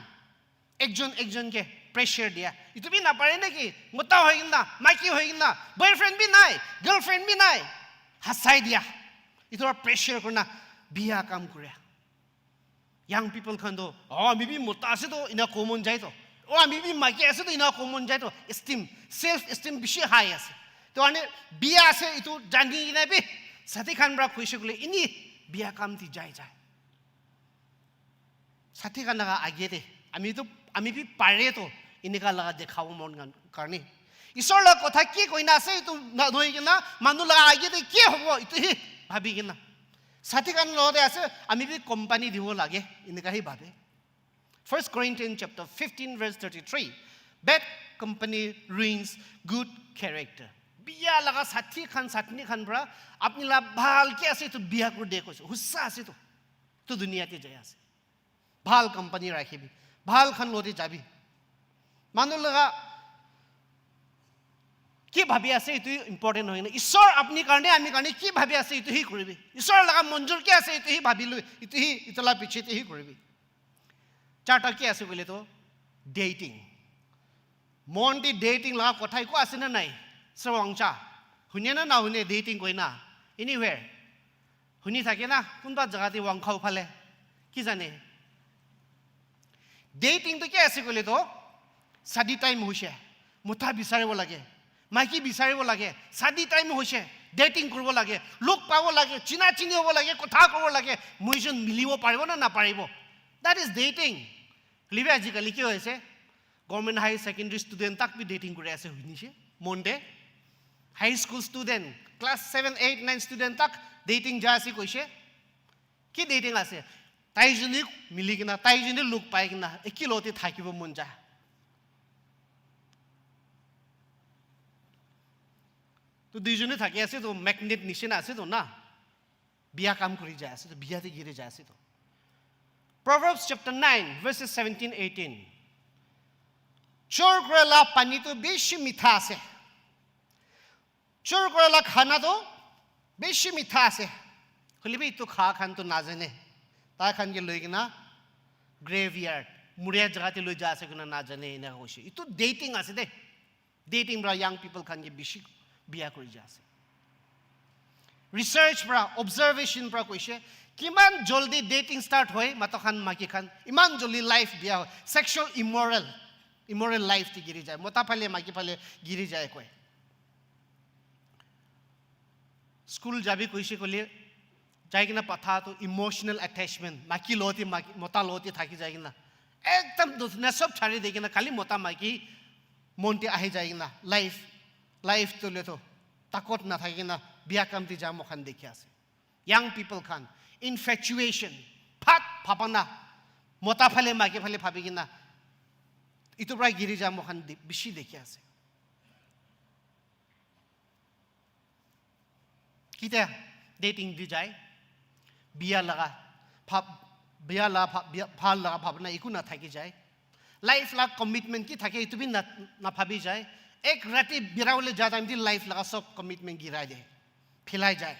ekjon ekjon ke pressure dia. Itu bi napare naki? Mota hoi kena, maiki hoi kena, boyfriend bi nai, girlfriend bi nai. Hasai dia. Itu para pressure kurina biya kam kura. Young people khan to, oh, ami bi mota ase to, ina kobo mon jai to. Oh, ami bi maiki ase to, ina kobo mon jai to. Esteem, self esteem bishi high ase. To ane biya ase itu jani kena bi, sathi khan para khushi kule ini biya kam te jai jai. Sathi khan laga age te, ami tu, ami bi pare to, enika laga dekhabo mon khan karne. Isor laga kotha ki koina ase, itu na-, nohoi kena, manu laga age te ki hobo, itu hi bhabi kena. Sathi khan logote ase, ami bi company dibo lage, enika hi bhabe. First Corinthians chapter fifteen verse thirty-three. Bad company ruins good character. Biya laga sathi khan, sathni khan para, apni la bhal ki ase, itu biya kuri de koise. Hussa ase to. Tu duniya te jai ase. Bhal company rakhibi. Bhal khan logote jabi. Manu laga ki bhabi ase, itu important hoi na. Isor apni karne, ami karne ki bhabi ase, itu hi kuribi. Isor laga monjur ki ase, itu hi bhabi lui, itu hi, itu la piche te hi kuribi. Charta ki ase koile to, dating. Mon te dating laga kotha eko ase na nai? Sir Wangcha, hune na nahune dating koina? Anywhere. Huni thake na, kunba jaga te Wangkhau phale. Ki jane? Dating to ki ase koile to, shadi time hoise, mota bisaribo lage, maiki bisaribo lage, shadi time hoise, dating kuribo lage, log pabo lage, china chini hobo lage, kotha kobo lage, moi jon milibo paribo na naparibo. That is dating. Hoilebi ajikali ki hoise? Government high secondary student tak bi dating kuri ase hoinise. Mon te. High school student, class seven, eight, nine student tak dating jai ase koise. Ki dating ase? Tai joni mili kena, tai joni log pai kena, eki logote thakibo mon jai. To dui joni thaki ase to magnet nishina ase to na. Biya kam kuri jai ase to, biya te giri jai ase to. Proverbs chapter nine, verses seventeen, eighteen. Chor kura la pani tu bishi mitha ase. Chor kura la khana tu bishi mitha ase. Hoilebi etu kha khan tu najane. Tai khan ke loi kena graveyard, muria jaga te loi ja ase koina najane, ena hoise. Etu dating ase de. Dating pra young people khan ke bishi biya kuri ja ase. Research pra, observation pra koise, kiman joldi dating start hoy, mato khan, maki khan, iman joldi life biya hoy, sexual immoral, immoral life te giri jai, mota phale, maki phale giri jai koi. School jabi koise koile, jai kena patha tu emotional attachment, maki loti, maki, mota loti thaki jai kena, ekdam dusna sob chari de kena, khali mota maki mon te ahi jai kena, life, life tu le tu takot na thaki kena, biya kam te ja mo khan dekhi ase. Young people khan, infatuation, phat bhabana, mota phale, maki phale bhabi kena, etu pra giri ja mo khan de-, bishi dekhi ase. Kitia dating di jai, biya laga bhab-, biya la bhab-, biya, bhal laga bhabna eku na thaki jai. Life la commitment ki thake, etu bi na, na bhabi jai. Ek rati bira bole ja time di life laga sob commitment girai de, philai jai.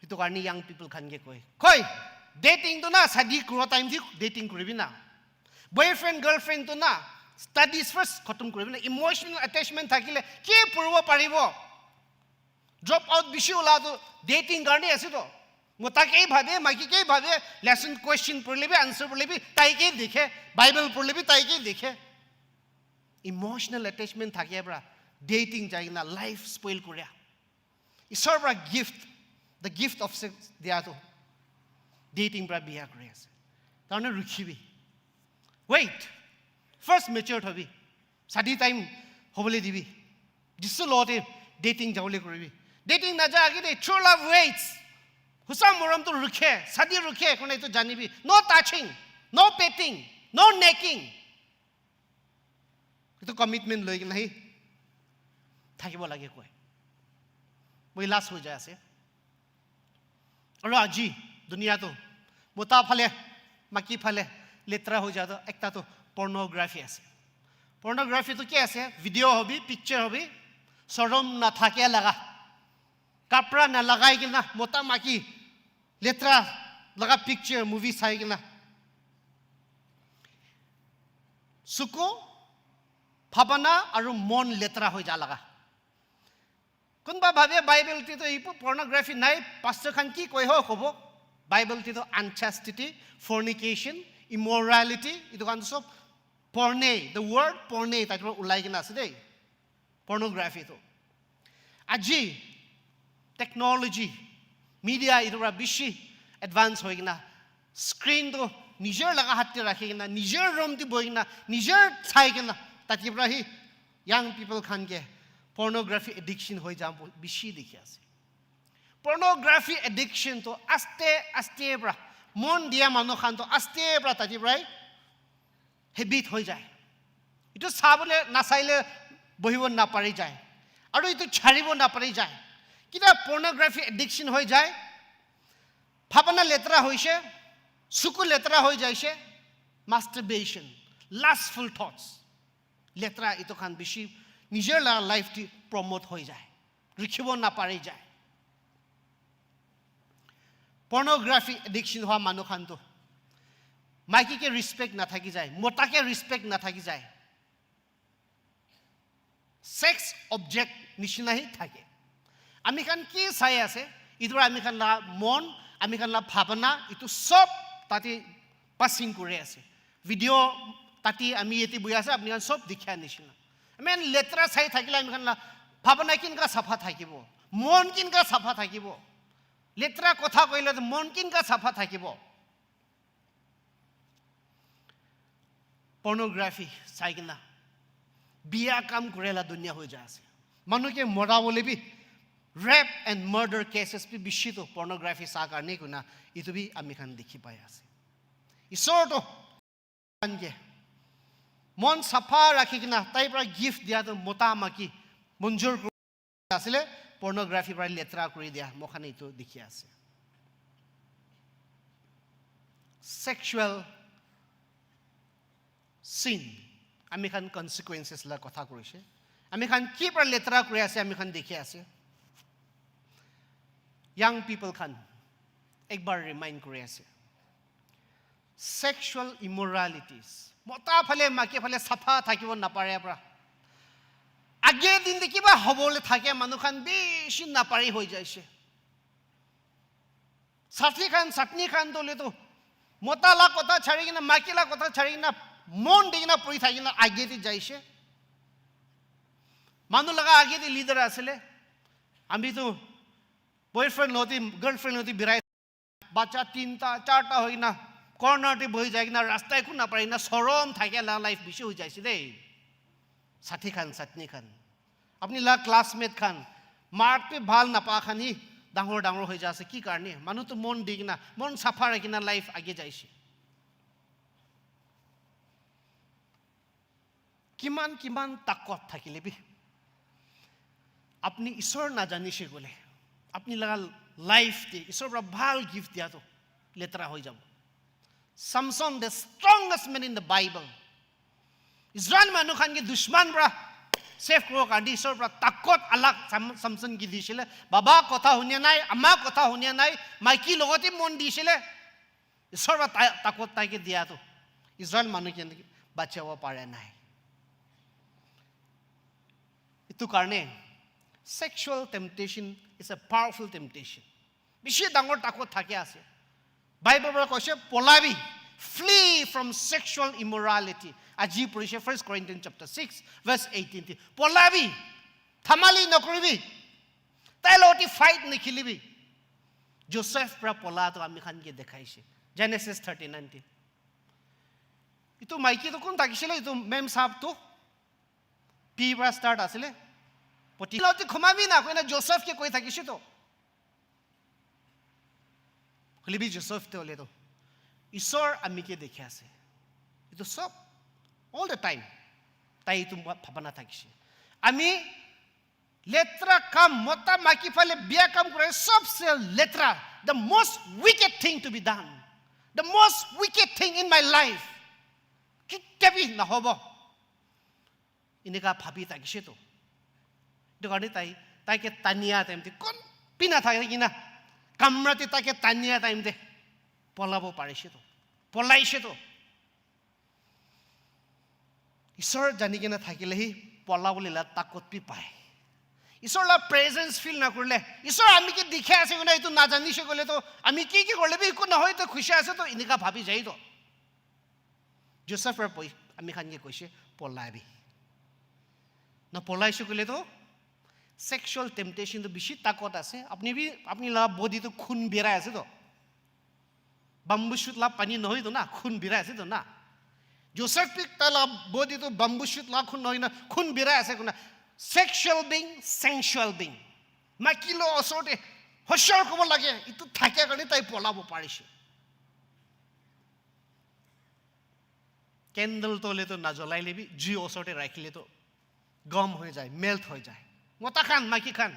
Etu karne young people khan ke koi, koi, dating tu na, shadi kura time di dating kuribi na. Boyfriend, girlfriend tu na, studies first khatam kuribi na. Emotional attachment thakile ki puribo paribo? Drop out bishi ula tu dating karne ase to. Mota ke bhabe, maki ke bhabe, lesson question purle bi, answer purle bi, tai ke dekhe, Bible purle bi, tai ke dekhe. Emotional attachment thake pra dating jai na life spoil kuria. Isor pra gift, the gift of sex dia tu dating pra biya kuri ase. Tarne rukhibi. Wait. First matured hobi. Shadi time hobole dibi. Jisu lote dating jabole kuribi. Dating naja age de true love waits. Husa morom tu rukhe, shadi rukhe, kone tu janibi. No touching, no petting, no necking. Etu commitment loi kena hi thakibo lage koi. Moi last hoi jai ase. Aru aji dunia tu mota phale, maki phale letra hoi ja tu ekta tu pornography ase. Pornography tu ki ase? Video hobi, picture hobi, sorom na thake laga. Kapra na lagai kena mota maki letra laga picture, movie sai kena. Suku, bhabana aru mon letra hoi ja laga. Kunba bhabe Bible te to ipu pornography nai, pastor khan ki koi ho kobo. Bible te to unchastity, fornication, immorality, etu khan sob porne, the word porne, tate pra ulai kena ase de. Pornography tu. Aji technology, media etu pra bishi advance hoi kena, screen tu nijer laga hath te rakhi kena, nijer room te bohi kena, nijer sai kena, tate pra hi young people khan ke pornography addiction hoi jam bishi dikhi ase. Pornography addiction tu aste aste pra, mon dia manu khan tu aste pra tate pra hi habit hoi jai. Etu sabole nasaile bohibo napari jai. Aru etu charibo napari jai. Kida pornography addiction hoi jai. Bhabana letra hoise, suku letra hoi jaise, masturbation, lustful thoughts. Letra etu khan bishi nijer la life ti promote hoi jai. Rukhibo napari jai. Pornography addiction hua manu khan tu maiki ke respect na thaki jai, mota ke respect na thaki jai. Sex object nishina hi thake. Ami khan ki sai ase, etu pra ami khan la mon, ami khan la bhabana, etu sob tate passing kuri ase. Video tate ami yate bohi ase, apni khan sob dikha nishina. Ami khan letra sai thakile ami khan la bhabana kinka sapha thakibo, mon kinka sapha thakibo. Letra kotha koile to mon kinka sapha thakibo. Pornography sai kena biya kam kure la dunia hoi ja ase. Manu ke mora bole bi, rape and murder cases bi bishi to pornography sa karne koina etu bi ami khan dikhi pai ase. Isor to khan ke mon sapha rakhi kena tai pra gift dia to mota maki monjur asile, pornography pra letra kuri dia, moi khan etu dikhi ase. Sexual Sin, ami khan consequences la kotha kurishe. Ami khan ki para letera kuri ase, ami khan dikhi ase. Young people khan, ekbar remind kuri ase. Sexual immoralities. Mota phale, maiki phale sapha thakibo napare para. Age din te kiba hobole thake manu khan bishi napare hoi jaise. Sathi khan, satni khan to le to mota la kotha chari kena, maiki la kotha chari kena, mon di kena puri thaki kena age te jaise. Manu laga age te leader asile. Ami to boyfriend loti, girlfriend loti birai. Bacha tinta, charta hoi kena, corner te bohi jai kena, rasta ekun napari kena, sorom thaki la life bishi hoi jaise de. Sathi khan, satni khan. Apni la classmate khan, mark pe bhal napa khan hi dangor dangor hoi jaise. Ki karne? Manu to mon di kena, mon sapha rakhi kena life age jaise. Kiman, kiman takot thakile bi, apni Isor najanishe koile, apni laga life te Isor para bhal gift dia to letera hoi jabo. Samson, the strongest man in the Bible. Israel manu khan ke dushman para save kuribo karne Isor para takot alag Sam-, Samson ke disile. Baba kotha hunia nai, ama kotha hunia nai, maiki logote mon disile. Isor para ta-, takot taike dia to Israel manu ke bachabo pare nai. Itu karne sexual temptation is a powerful temptation. Bishi dangor takot thaki ase. Bible para koise, "Polabi, flee from sexual immorality." Aji porishe First Corinthians chapter six, verse eighteen te. "Polabi, thamali nokoribi, tai loti fight nikhilibi." Joseph para pola to ami khan ke dekhaise. Genesis thirty-nine te. Itu maiki to kun thakisile, itu mem sahab to. P para start asile. Poti loti khumabi na koina Joseph ke koi thakise to. Hoile bi Joseph te hole to Isor ami ke dekhi ase. Itu sob, all the time, tai itu bhabana thakise. Ami letera kam, mota maiki phale bia kam kore, sobse letera, the most wicked thing to be done, the most wicked thing in my life, ketia bi nahobo. Eneka bhabi thakise to. Itu karne tai, tai ke tania time te, kon bi nathaki kena, kamra te tai ke tania time te polabo parise to. Polaise to. Isor jani kena thakile hi polabole la takot bi pai. Isor la presence feel nakorile, Isor ami ke dikhi ase koina itu najanishe koile to, ami ki ki korile bi eku nohoi to, khushi ase to, eneka bhabi jai to. Joseph para poi, ami khan ke koise, "Polabi." Na polaise koile to, sexual temptation to bishi takot ase. Apni bi, apni la body to khun birai ase to. Bamboo shoot la pani nohoi to na, khun birai ase to na. Joseph bi tai la body to bamboo shoot la khun nohoi na, khun birai ase koina. Sexual being, sensual being. Maiki lo osor te hoshor kobo lage, itu thakia karne tai polabo parise. Candle to le to najolai le bi, jui osor te rakhile to gom hoi jai, melt hoi jai. Mota khan, maiki khan,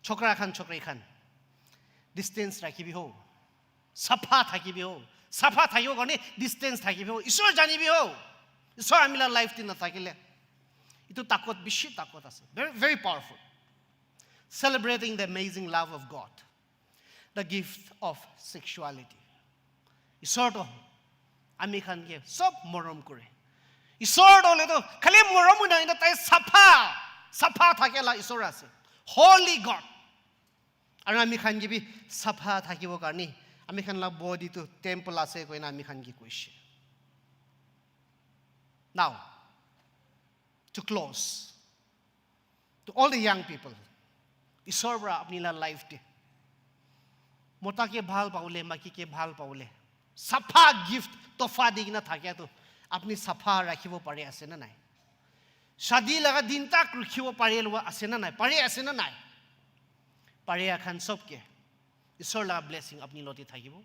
chokra khan, chokri khan, distance rakhibi ho. Sapha thakibi ho. Sapha thakibo karne distance thakibi ho. Isor janibi ho. Isor ami la life te nathakile. Itu takot, bishi takot ase. Very, very powerful. Celebrating the amazing love of God. The gift of sexuality. Isor to ami khan ke sob morom kore. Isor to le to khali morom na, ina tai sapha, sapha thake la Isor ase. Holy God. Aru ami khan ke bi sapha thakibo karne ami khan la body to temple ase koina ami khan ke koise. Now, to close, to all the young people, Isor para apni la life te, mota ke bhal pabole, maiki ke bhal pabole, sapha gift, tofa di kena thakia to apni sapha rakhibo pari ase na nai? Shadi laga din tak rukhibo pari lua ase na nai? Pari ase na nai? Pari khan sob ke Isor laga blessing apni loti thakibo.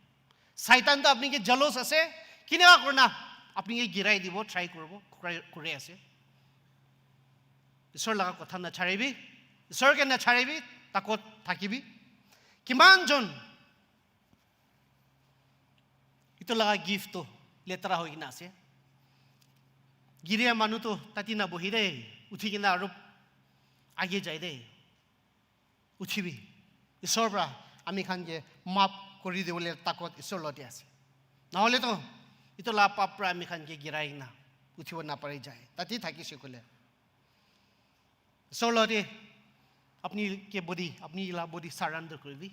Saitan to apni ke jealous ase, kineka kurina apni ke girai dibo try kuribo, kuri, kuri ase. Isor laga kotha nacharibi, Isor ke nacharibi, takot thakibi. Kiman jon itu laga gift to letera hoi kena ase. Giria manu toh tati nabohi de, uthi kena aru age jai de. Uthibi. Isor pra ami khan ke maaf kuri dibole takot Isor lote ase. Nahole toh, itu la paap pra ami khan ke girai na uthibo napari jai. Tati thakise koile. Isor lote apni ke body, apni la body surrender kuribi.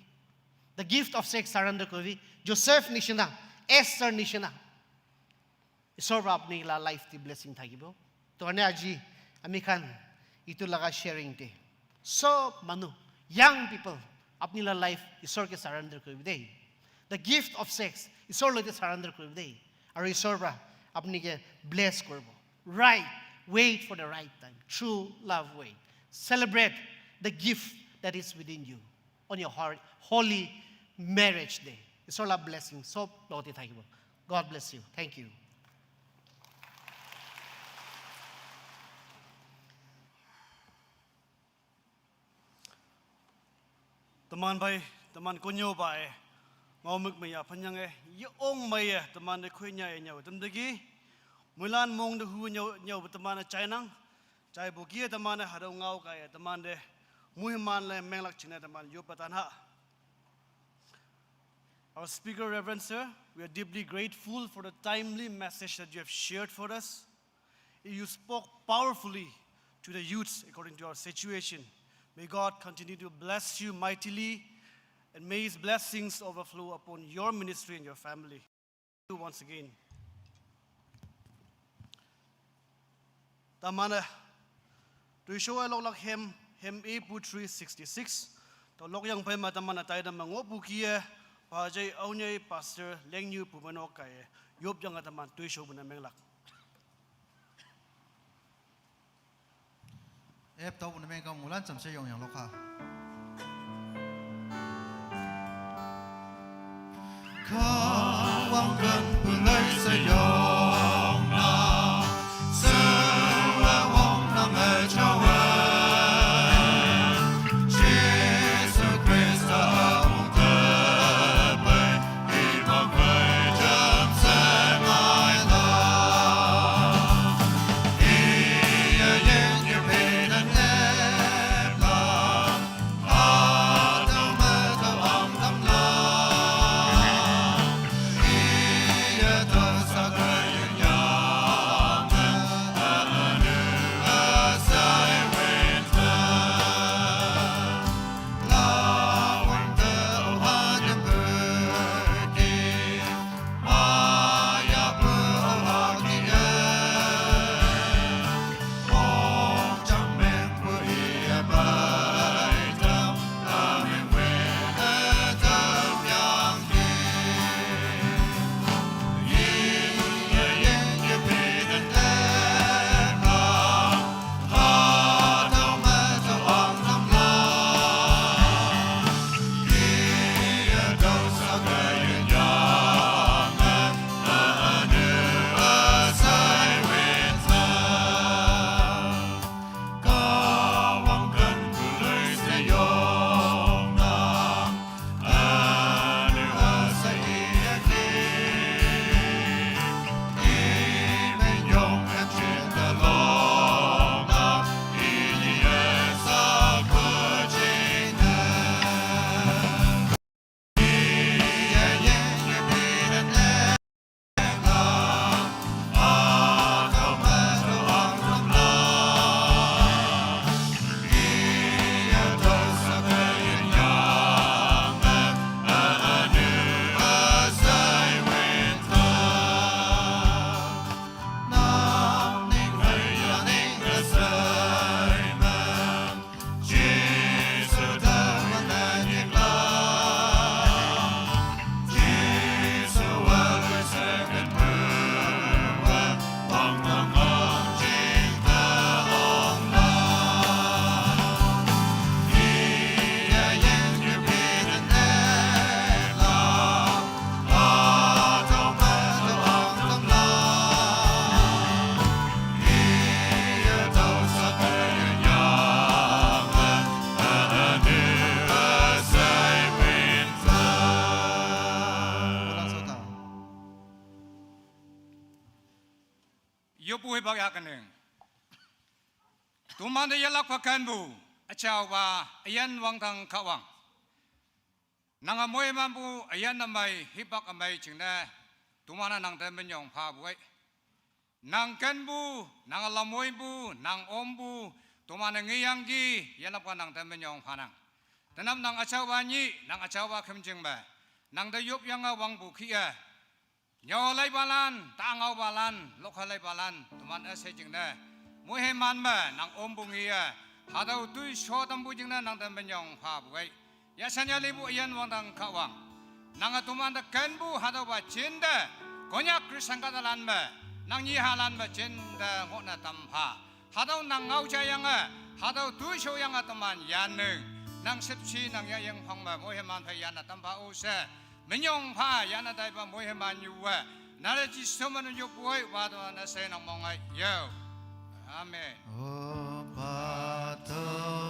The gift of sex surrender kuribi. Joseph nishina, Esther nishina. Isor pra apni la life te blessing thakibo. To ane aji ami khan itu laga sharing te sob manu, young people, apni la life Isor ke surrender kuribi de. The gift of sex, Isor lote surrender kuribi de. Aru Isor pra apni ke bless koribo. Right, wait for the right time. True love wait. Celebrate the gift that is within you on your hor-, holy marriage day. Isor la blessing sob lote thakibo. God bless you. Thank you. Teman bai, teman konyo bai, ngau mik maya phanyang e, ye ong maya, teman de khui nya e nyau, tem de gi, muilan mong de hu nyau, nyau, teman de chainang, chai bo gi, teman de hadau ngau kai, teman de muhiman le menglak chine, teman yo patan ha. Our speaker, Reverend Sir, we are deeply grateful for the timely message that you have shared for us. You spoke powerfully to the youths according to our situation. May God continue to bless you mightily, and may His blessings overflow upon your ministry and your family. Once again. Tamana, tuisho e loklak hem, hem A P three sixty-six. To lok yang pai ma tamana tai da mango pu kie, pa jai au nyai pastor leng nyu pu mano kai, yop yang a taman tuisho bu na menglak. Ep tau bu na meng kau mulan cham se yong yang lokha. Kawang kan pulai sa yong na, sa wawang na me chawa. Jesu Krista ang te pai, i bang pai jam se ngai la. I ya yen ye pe na ne la. Yopu hipak ya keneng. Teman te yelakpa kenpu, üjaopa, üyin wangdang Kahwang. Nang-e moimanpu üyin ümei, hipak ümei jingne, teman-e nangte minyong phapu ei. Nang kenpu, nang lamoipu, nang ompu, teman-e ngeyangki, yelakpa nangte minyong phanang. Tenap nang üjaopa nyih, nang üjaopa khümjing me, nangte yopyange wangpu kih-e, nyüo leipalan, ta ngaopalan, lokha leipalan, teman üshei jingne, moiman me nang ompu ngeye, hatüo toisho tampu jingne nangte minyong phapu ei. Yashan yalipu üyin wangdang Kahwang, nange teman te kenpu hatüopa jinte, Konyak Christian kahtalan me, nang nyihalan me jinte ngohne tampha. Hatüo nang ngao jayange, hatüo toishoyange teman yanneng, nang shüpshe nang yayeng phang me moiman phei yanne tampha o she, minyong pha yanne taipa moiman nyuwe, nale Jesu me nang yoppu ei, wa to ne she nang mong ei yo. Amen. Opa to